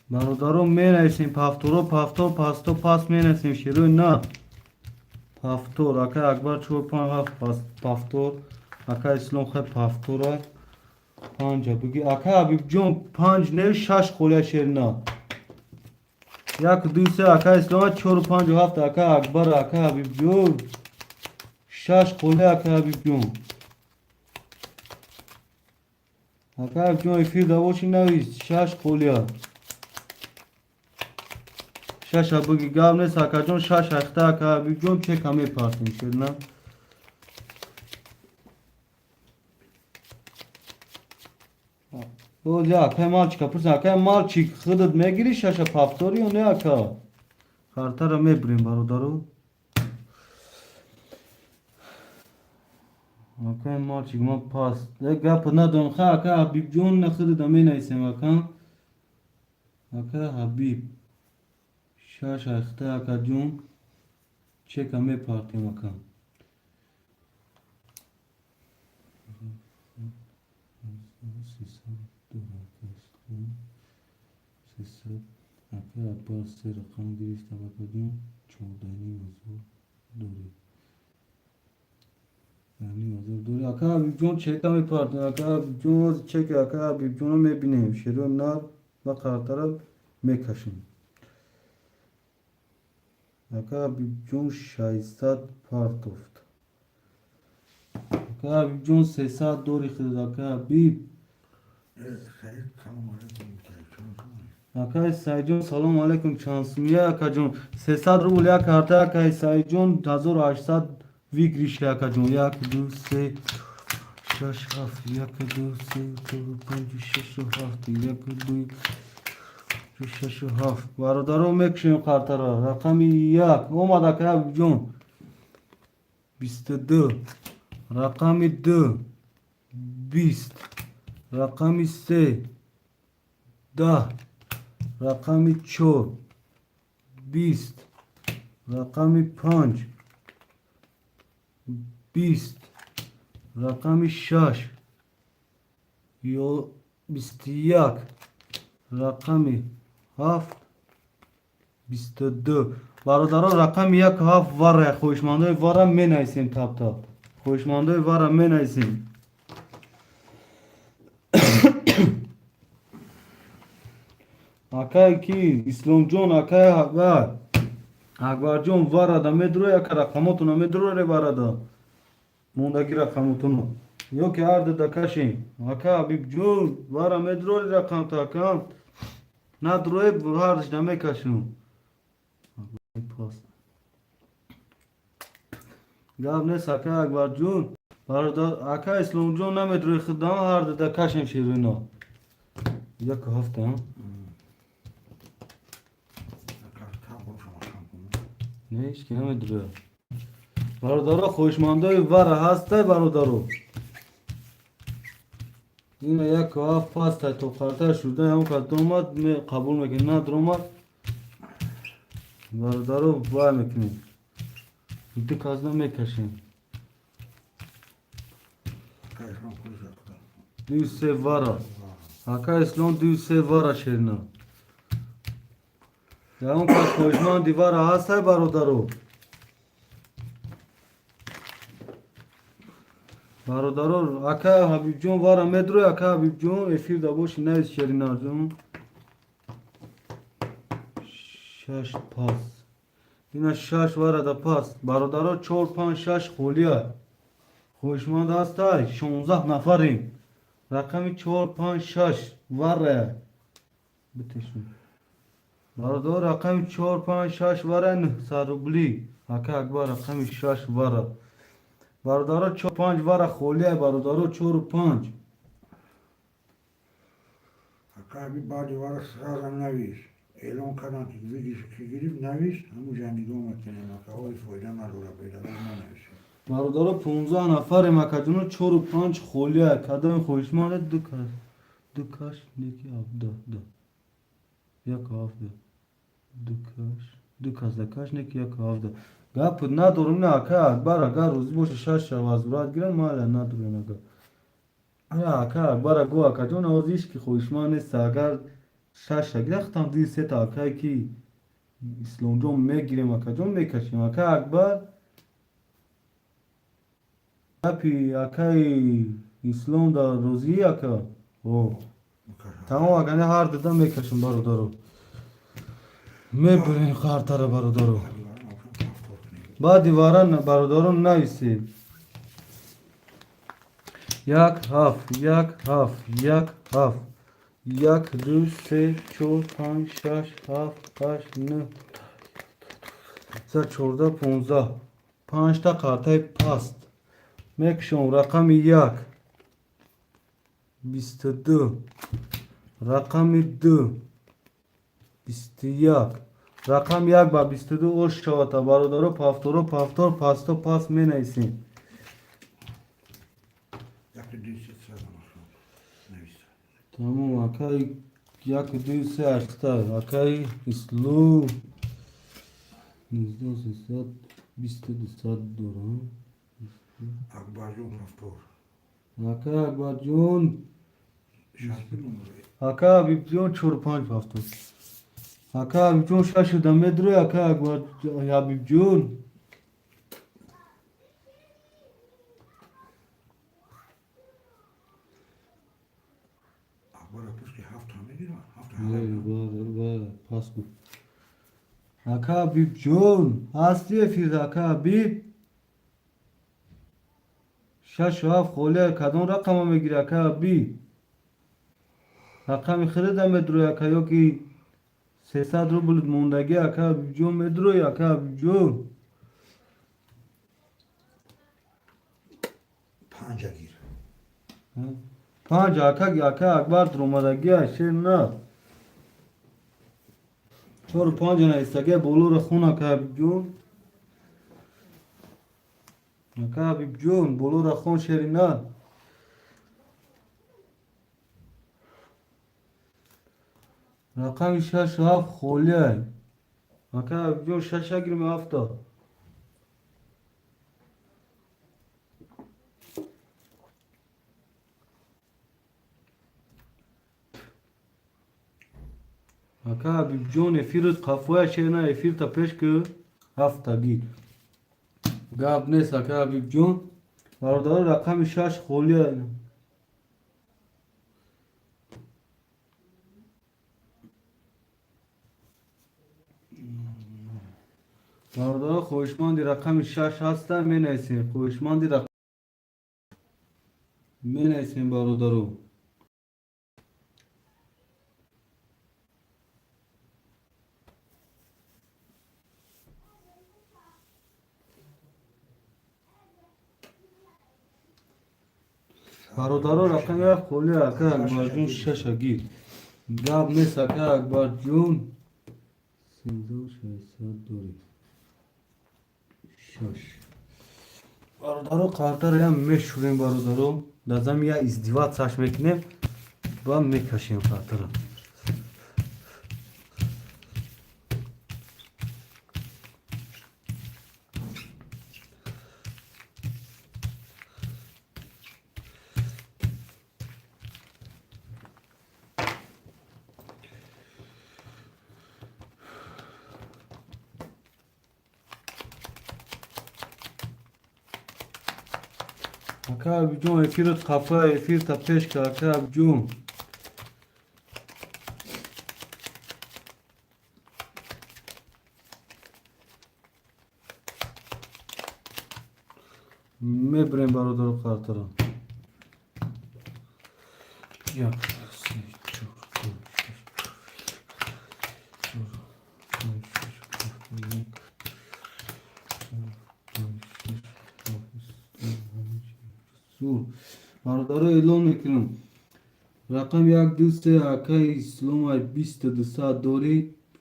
Бародаро, менависем пафторо пафтор пасто пас менависем шерои на. Пафтор ака Акбар 4 5 7 пафтор, ака Ислом хай пафтора панҷа биги, ака Ҳабибҷон 5 не 6 холия шерина. 1 2 3 ака Ислом 4 5 7 ака Акбар, ака Ҳабибҷон 6 холия, ака Ҳабибҷон. Ака Ҳабибҷон, эфир давоши навис 6 холия. Шаша биги, гап нест, акаҷон, шаш ахта ака Ҳабибҷон чека мепартем шерина. Оля, акай Малчика пурсам, акай Малчик, худат мегирӣ шаша пафтори ё не, ака? Картара мебирем, бародаро. Акай Малчик, ман пас. Гап надорам, ха, ака Ҳабибҷон, на худата менависем, ака. Ака Ҳабиб. Шаш ахта акаҷон чека мепартем, ака. Ака Акбар се рақам гирифтам, акаҷон, 14,5 ҳазор дорӣ. 5 ҳазор дорӣ. Ака Ҳабибҷон, чека мепартем, ака Ҳабибҷон, чеки ака Ҳабибҷонро мебинем. Шерои нар ва қартара мекашем. Ака Ҳабибҷон 600 партофт. Ака Ҳабибҷон, 300 дори худат, ака Ҳабиб. Салом алейкум. Акай Саидҷон, салом алейкум, чанд сумия, акаҷон? 300 рубл як карта, акай Саидҷон, 1800 выигрыш, акаҷон. 1 2 3 6 7 1 2 3 4 5 6 7 1 2 6 7. Бародаро, мекушем картаро. Рақами 1 омад, акай Ҳабибҷон. 22, рақами 2 20, рақами 3 10, рақами 4 20, рақами 5 20, рақами 6 ё 21, рақами 7 22. Бародарон, рақами 1 7 вара, хоҳишмандои вара менависем, тап-тап. Хоҳишмандои вара менависем. Акай ки Исломҷон, акай Акбар. Акбарҷон, варада медурой, ака, рақамотона медуроре варада. Мондаги рақамотона. Ё ки ҳар дуда кашем. Ака Ҳабибҷон, вара медурори рақамта, ака. Надурое, ҳардаш намекашем. Гап нест, ака Акбарҷон. Бародар, ака Исломҷон, намедурои худам, ҳар дуда кашем ширино. Як ҳафта. Не, ҳеч ки намедуроя. Бародаро, хоҳишмандои вара ҳастай, бародаро. Ина як ҳафт пастай то қарта шуда, ҳам кас омад, қабул мекунем, надромад. Бародаро, вай мекунем. Ду казна мекашем. Ду се вара. Ака Ислом, ду се вара шерина. Ягон кас хоҳишманди вара ҳастай, бародаро? Бародаро, ака Ҳабибҷон, вара медурой, ака Ҳабибҷон, эфир да боши, навис шеринарҷон. Шаш пас. Ина шаш варада пас. Бародаро, чор, панҷ, шаш холия. Хоҳишманд ҳастай? 16 нафарем. Рақами чор, панҷ, шаш варая. Битешун. Бародаро, рақами чор, панҷ, шаш вара, 900 рубли. Ака Акбар, рақами шаш вара. Бародаро, чор, панҷ вара холия, бародаро, чору панҷ. Ака, баъди вара сразу навис. Эълон кардам, ки видиш, ки гирифт, навис, ҳамуҷа нигоҳ мекунем, ака, ой, фоида надора, бедарор нанависем. Бародаро, 15 нафарем, акаҷоно, чору панҷ холия. Кадоми хоҳишманд? Ду кас, ду каш, неки ҳабда, ду, як, ҳафт, ду каш, ду кас, да каш, неки як, ҳафт. Гап надорум, на, ака Акбар, агар рӯзӣ боша, шаш возврат гирам, майла, надорем. Ага, ака Акбара гу, акаҷон, ҳозир ҳеч ки хоҳишманд нест. Агар шаша гирахтам, ди сета акае ки Исломҷон мегирем, акаҷон, мекашем. Ака Акбар, гапи акаи Ислом дар розӣ, ака? О, тамом, агане ҳар дуда мекашем, бародаро, мебурем хартара, бародаро. Баъди вара, бародарон, нависед: як, ҳафт, як, ҳафт, як, ҳафт, як, ду, се, чор, панҷ, шаш, ҳафт, ҳашт, нӯҳ, 14, 15. Панҷта қартаи паст мекушом. Рақами як, 22, рақами ду, 21. Рақами як ба 22 ош шавата, бародаро. Повторо, повтор, пасто паст менависем. Як, ду, се, сразу нашел. Нависа. Тамом, акаи, як, ду, се, ҳашта, акаи Ислом, 19, сесад, бисту дусад дорам. Акбарҷон, повтор. Ака Акбарҷон. Шарти номер. Ака Ҳабибҷон, чор, панҷ, повтор. Ака Ҳабибҷон, шашуда медурӯй, ака Акбар Ҳабибҷон? Акбар пушки ҳафт ҳам мегирам. Ҳафт. Пас гуфт. Ака Ҳабибҷон, ҳасти эфир, ака Ҳабиб? Шашу ҳафт холия. Кадом рақама мегири, ака Ҳабиб? Рақами хирида медурӯй, ака, ё ки 300 рубл мондагӣ, ака Ҳабибҷон, медурӯй, ака Ҳабибҷон? Панҷа гир. Панҷ, ака. Ака Акбар дуромадагия, шер на, чору панҷа наистагия. Болоро хун, ака Ҳабибҷон. Ака Ҳабибҷон, болоро хон, шери на. Рақами шашу ҳафт холиай, ака Ҳабибҷон. Шаша гирем, ҳафта. Ака Ҳабибҷон, эфират қафоя, шер на, эфирта пеш ки. Ҳафта гир, гап нест, ака Ҳабибҷон. Бародаро, рақами шаш холия. Бародаро, хоҳишманди рақами шаш ҳаста, менависем. Хоҳишманди менависем, бародаро. Бародаро, рақами ҳафт холи. Ака Акбарҷон, шаша гир, гап нест, ака Акбарҷон. 3600 дорем, шаш. Бародаро, қартаро ям мешӯрем, бародаро, дар зами я издеваться мекунем ва мекашем қартаро. Ака Абиҷон, эфират қафа, эфирта пеш ка, ака Абиҷон. Мебирем, бародаро, қартара. Як, се, чор, панҷ, шаш, чор, панҷ, шаш, ҳафт, як, чор, панҷ, шаш, ҳафт, ҳашт. Зур, бародаро, эълон мекунам. Рақами як, ду, се, акаи Исломай, 2200 дорӣ.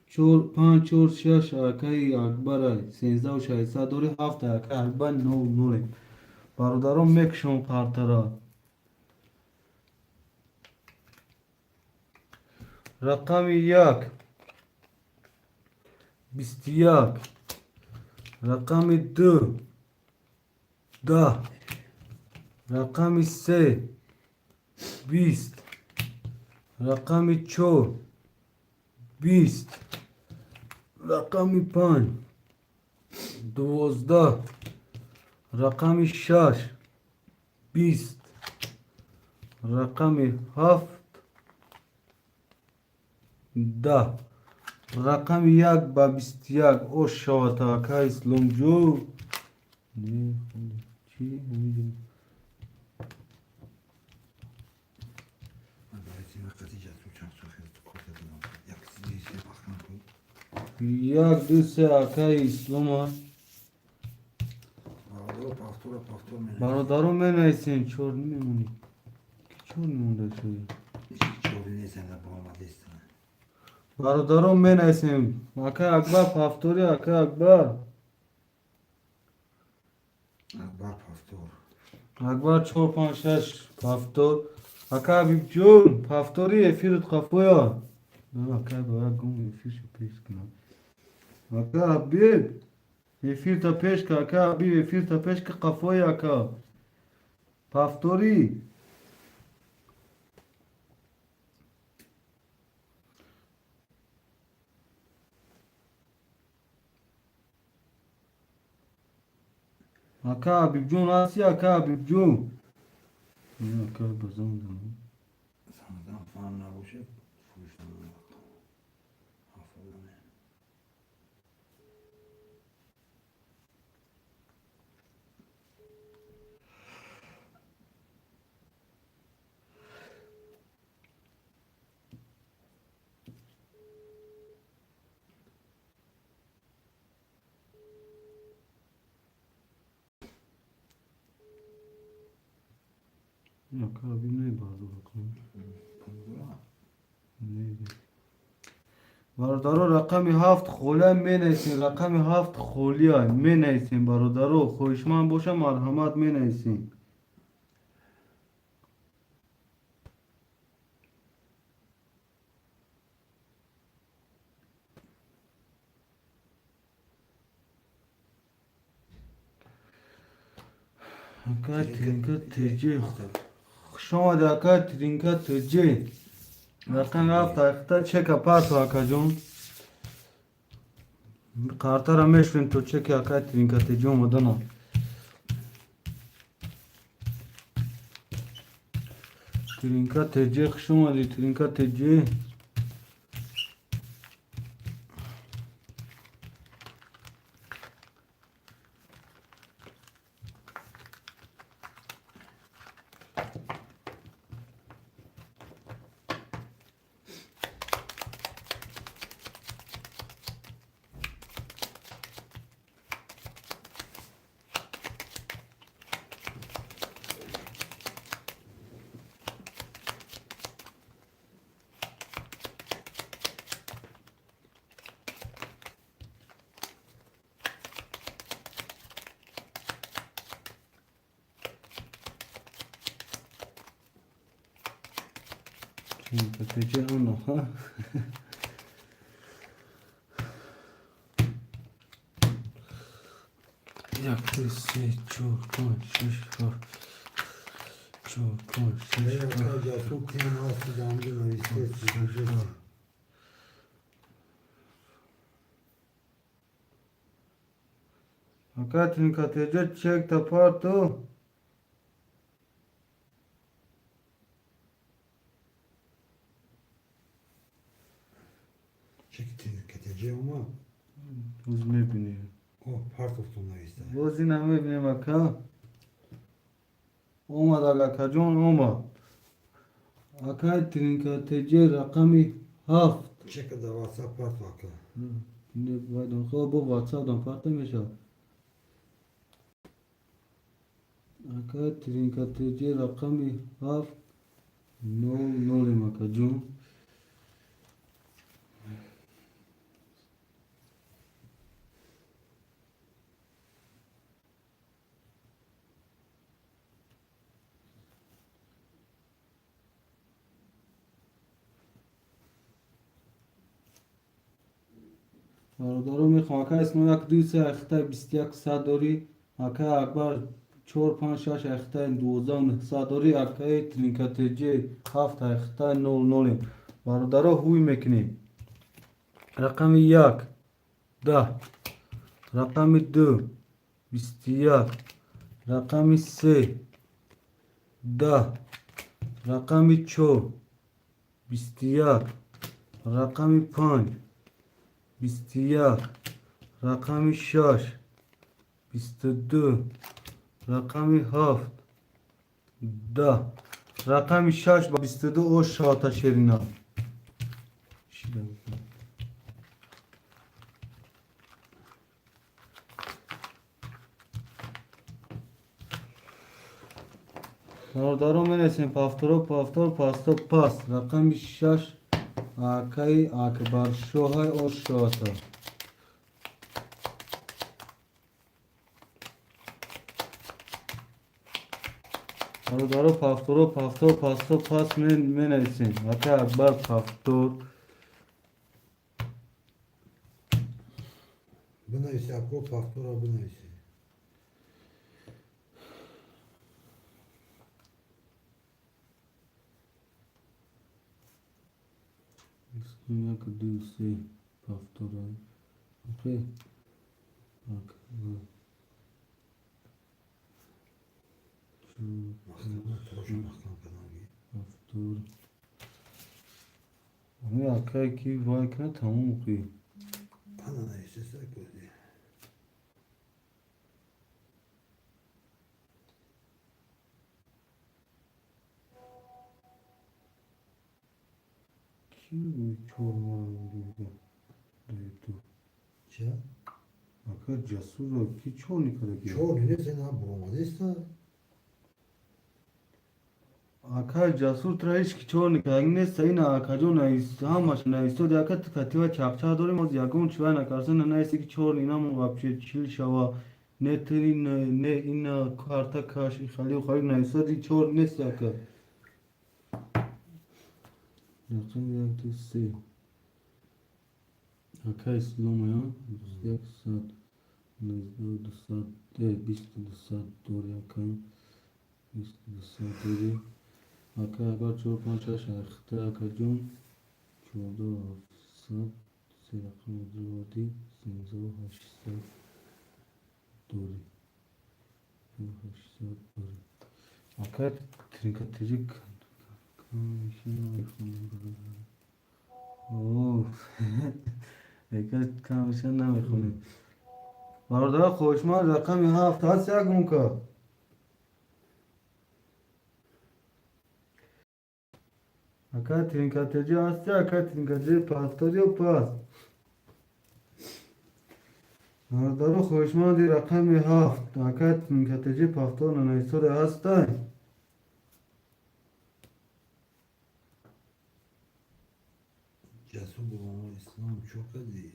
Чор, панҷ, чор, шаш, акаи Акбарай, 13 600 дорӣ. Ҳафт, акаи Акбар, нол ноле. Бародарон, мекушам қартара. Рақами як, 21, рақами ду, 10, рақами се, 20, рақами чор, 20, рақами панҷ, 12, рақами шаш, 20, рақами ҳафт, 10, рақами як ба 21. Ош шавад, ака Исломҷон. Не, чӣ ҳамиҷо? Ман барои тими қати ҷасур чанд сухел корта додам. Як се маҳкам кун. Як, ду, се, акаи Ислома. Бародаро, повтора, повтор менависем. Бародарон, менависем. Чор мемонӣ ки, чор мемонда шуд. Чори нестан, ба омадестан. Бародарон, менависем. Акаи Акбар, повтори, акаи Акбар. Акбар, повтор. Акбар, чор, панҷ, шаш, повтор. Ака Ҳабибҷон, повтори, эфират қафоя. Акай бояд гум эфиршо пеш кунам. Ака Ҳабиб, эфирта пеш ка. Ака Ҳабиб, эфирта пеш ка, қафоя, ака. Повтори. Ака Ҳабибҷон ҳасти, ака Ҳабибҷон? Ака базон дам. Санадан фан набошад, фурӯштан. Ҳафтодане. Ака Ҳабиб небардора кун. Пулдора. Бародаро, рақами ҳафт холия, менависем. Рақами ҳафт холия, менависем. Бародаро, хоҳишманд боша, марҳамат, менависем. Ака Тринка Тж, хушомади, ака Тринка Тж. Рақами ҳафт ҳақиқата чека парту, акаҷон. Қартара мешӯем то чеки акай Тринка Тж омадана. Тринка Тж, хушомадӣ, Тринка Тж. Тринка Тж, анаха. Як, ду, се, чор, панҷ, шаш, ҳафт, чор, панҷ, шаш, Ака ҳафт. Ҷасур киам ҳасти, дамди навистест. Ака Тринка Тж, чек та парту. Чеки Тринка омад. Боз мебинем. О, партовтон нависта. Боз ина мебинем, ака. Омад, акаҷон, омад. Акай Тринкатеҷе, рақами 7. Чека дар ватсап парту, ака. Бо ватсап дам парта мешавад. Акай Тринкатеҷе, рақами 7, 0 0-ем, акаҷон. Бародаро, мехоҳам, ака Ислом, 1, 2, 3, ахтай 21 сад дорӣ, акай Акбар, 4, 5, 6, ахтай 12 900 дорӣ, акаи Тринкатеҷе, 7, ахтай 0 0-ем. Бародаро, ҳуй мекунем. Рақами 1, 10, рақами 2, 21, рақами 3, 10, рақами 4, 21, рақами 5, 21, рақами 6, 22, рақами 7, 10, рақами 6 ба 22. Ош шавата, шерина. Бародаро, менесем повторо, повтор, пасто, пас. Рақами 6, акаи Акбаршоҳай, ош шавата. Бародаро, повторо, повтор, пасто, пас менависем. Акаи Акбар, повтор. Бинависи, ако, повтора бинависи. 1, 2, 3, повтора. Окей. Акбар. Маҳкам маҳкам кардам. Повтор. Ами акай ки вай кунад, тамом қи. Ана нависеса кӯзи. Ки чор мара ду? Ча? Ака Ҷасурро ки чор никарда? Чор нест, ина буромадеста. Акай Ҷасур, тра ҳеч ки чор никарда нест. Ина, акаҷон, ҳамаш навистоди. Ака, катива чақчақ дорем, оз ягон чи вай накарса, нанаисе ки чор инамон вообще чил шава. Не ти, не ина карта каш халиу халиу навистоди, чор нест, ака. Рақами 1, 2, 3. Ака Исломая, 21 сад, 19 200, 22 сад дори, ака. 22 сад дори. Ака агар 4, 5, 6, ахта, акаҷон, 14 700, се рақами дуводи, 13 800 дори. 800 дори. Ака Тринкатежик намехонем. О, камиша намехонем. Бародаро, хоҳишманд, рақами 7 ҳаст, як гумка. Ака Тринкатеҷи ҳасти, ака Тринкатеҷи, повтор ё пас? Бародаро, хоҳишманди рақами 7, ака Тринкатеҷи, повтор нанависода ҳастай? Ҷасур бобомо Ислом, чо кардӣ?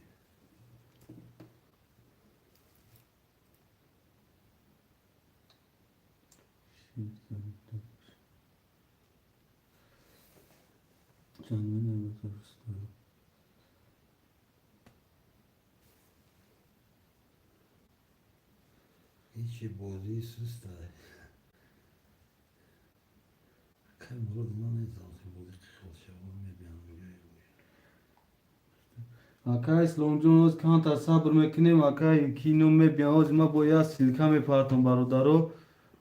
Чанд менависад? Ҳечи, бозии суста. Кай мурод ман незанам, бозӣ хел шава, мебиям ҷое. Ака Исломҷон, оз камтар сабр мекунем, акай кино мебиям, оз ма бо як ссылка мепартам, бародаро.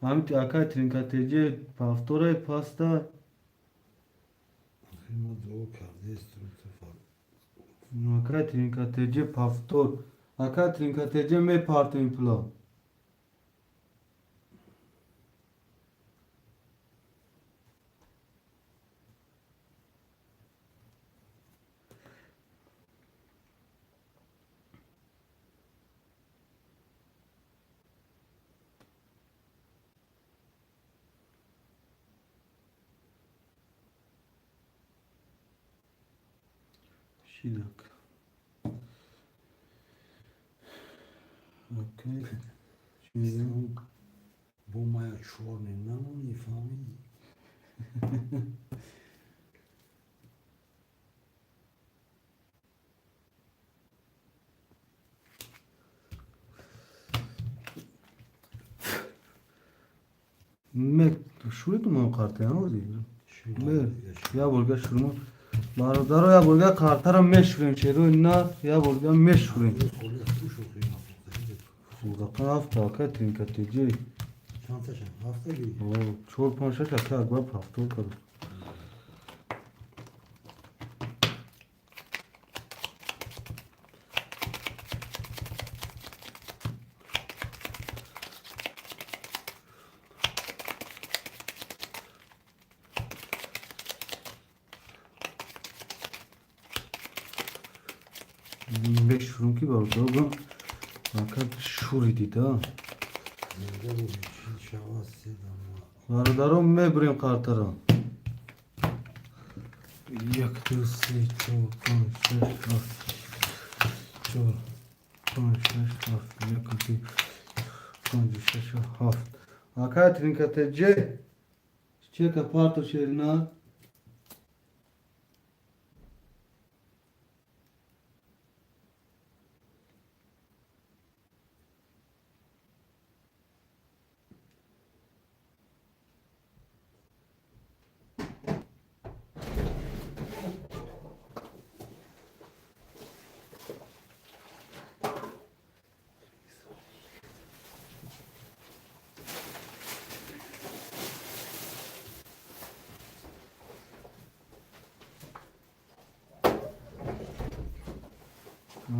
Ҳамин акай Тринкатеҷе, повторай, паста? Охи ма дуо кардестум, ту. Акай Тринкатеҷе, повтор. Акай Тринкатеҷе, мепартем пула. Шидак. Окей. Чӣ мегӯям? Бо мая чорне намонӣ, фаҳмидӣ? Шуриту ман қартаям ози. Я борга шурмо. Бародаро, я борга қартаро мешурем, черои на, я борга мешурем. Фулдақа ҳафта ака тринкатеҷи. Чор, панҷ, шаш, ака Акбар повтор кард. Мешурум ки бародаро, ака шуриди да. Бародаро, мебурем қартаро. Як, ду, се, чор, панҷ, шаш, ҳафт. Чор, панҷ, шаш, ҳафт. Як, ду, панҷ, шаш, ҳафт. Ака тринкатеҷе. Чека парто шерина.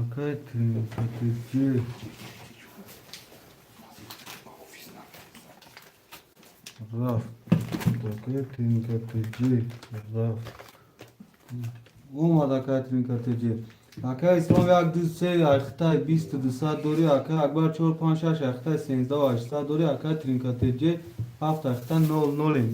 Акай тринкатеҷе. Рафт. Акай тринкатеҷе. Рафт. Омад акай тринкатеҷе. Ака Ислом, як, ду, се, ахтай 2200 дорӣ. Ака Акбар, чор, панҷ, шаш, ахтай 13 800 дорӣ. Ака тринкатеҷе, ҳафт, ахта нол нолем.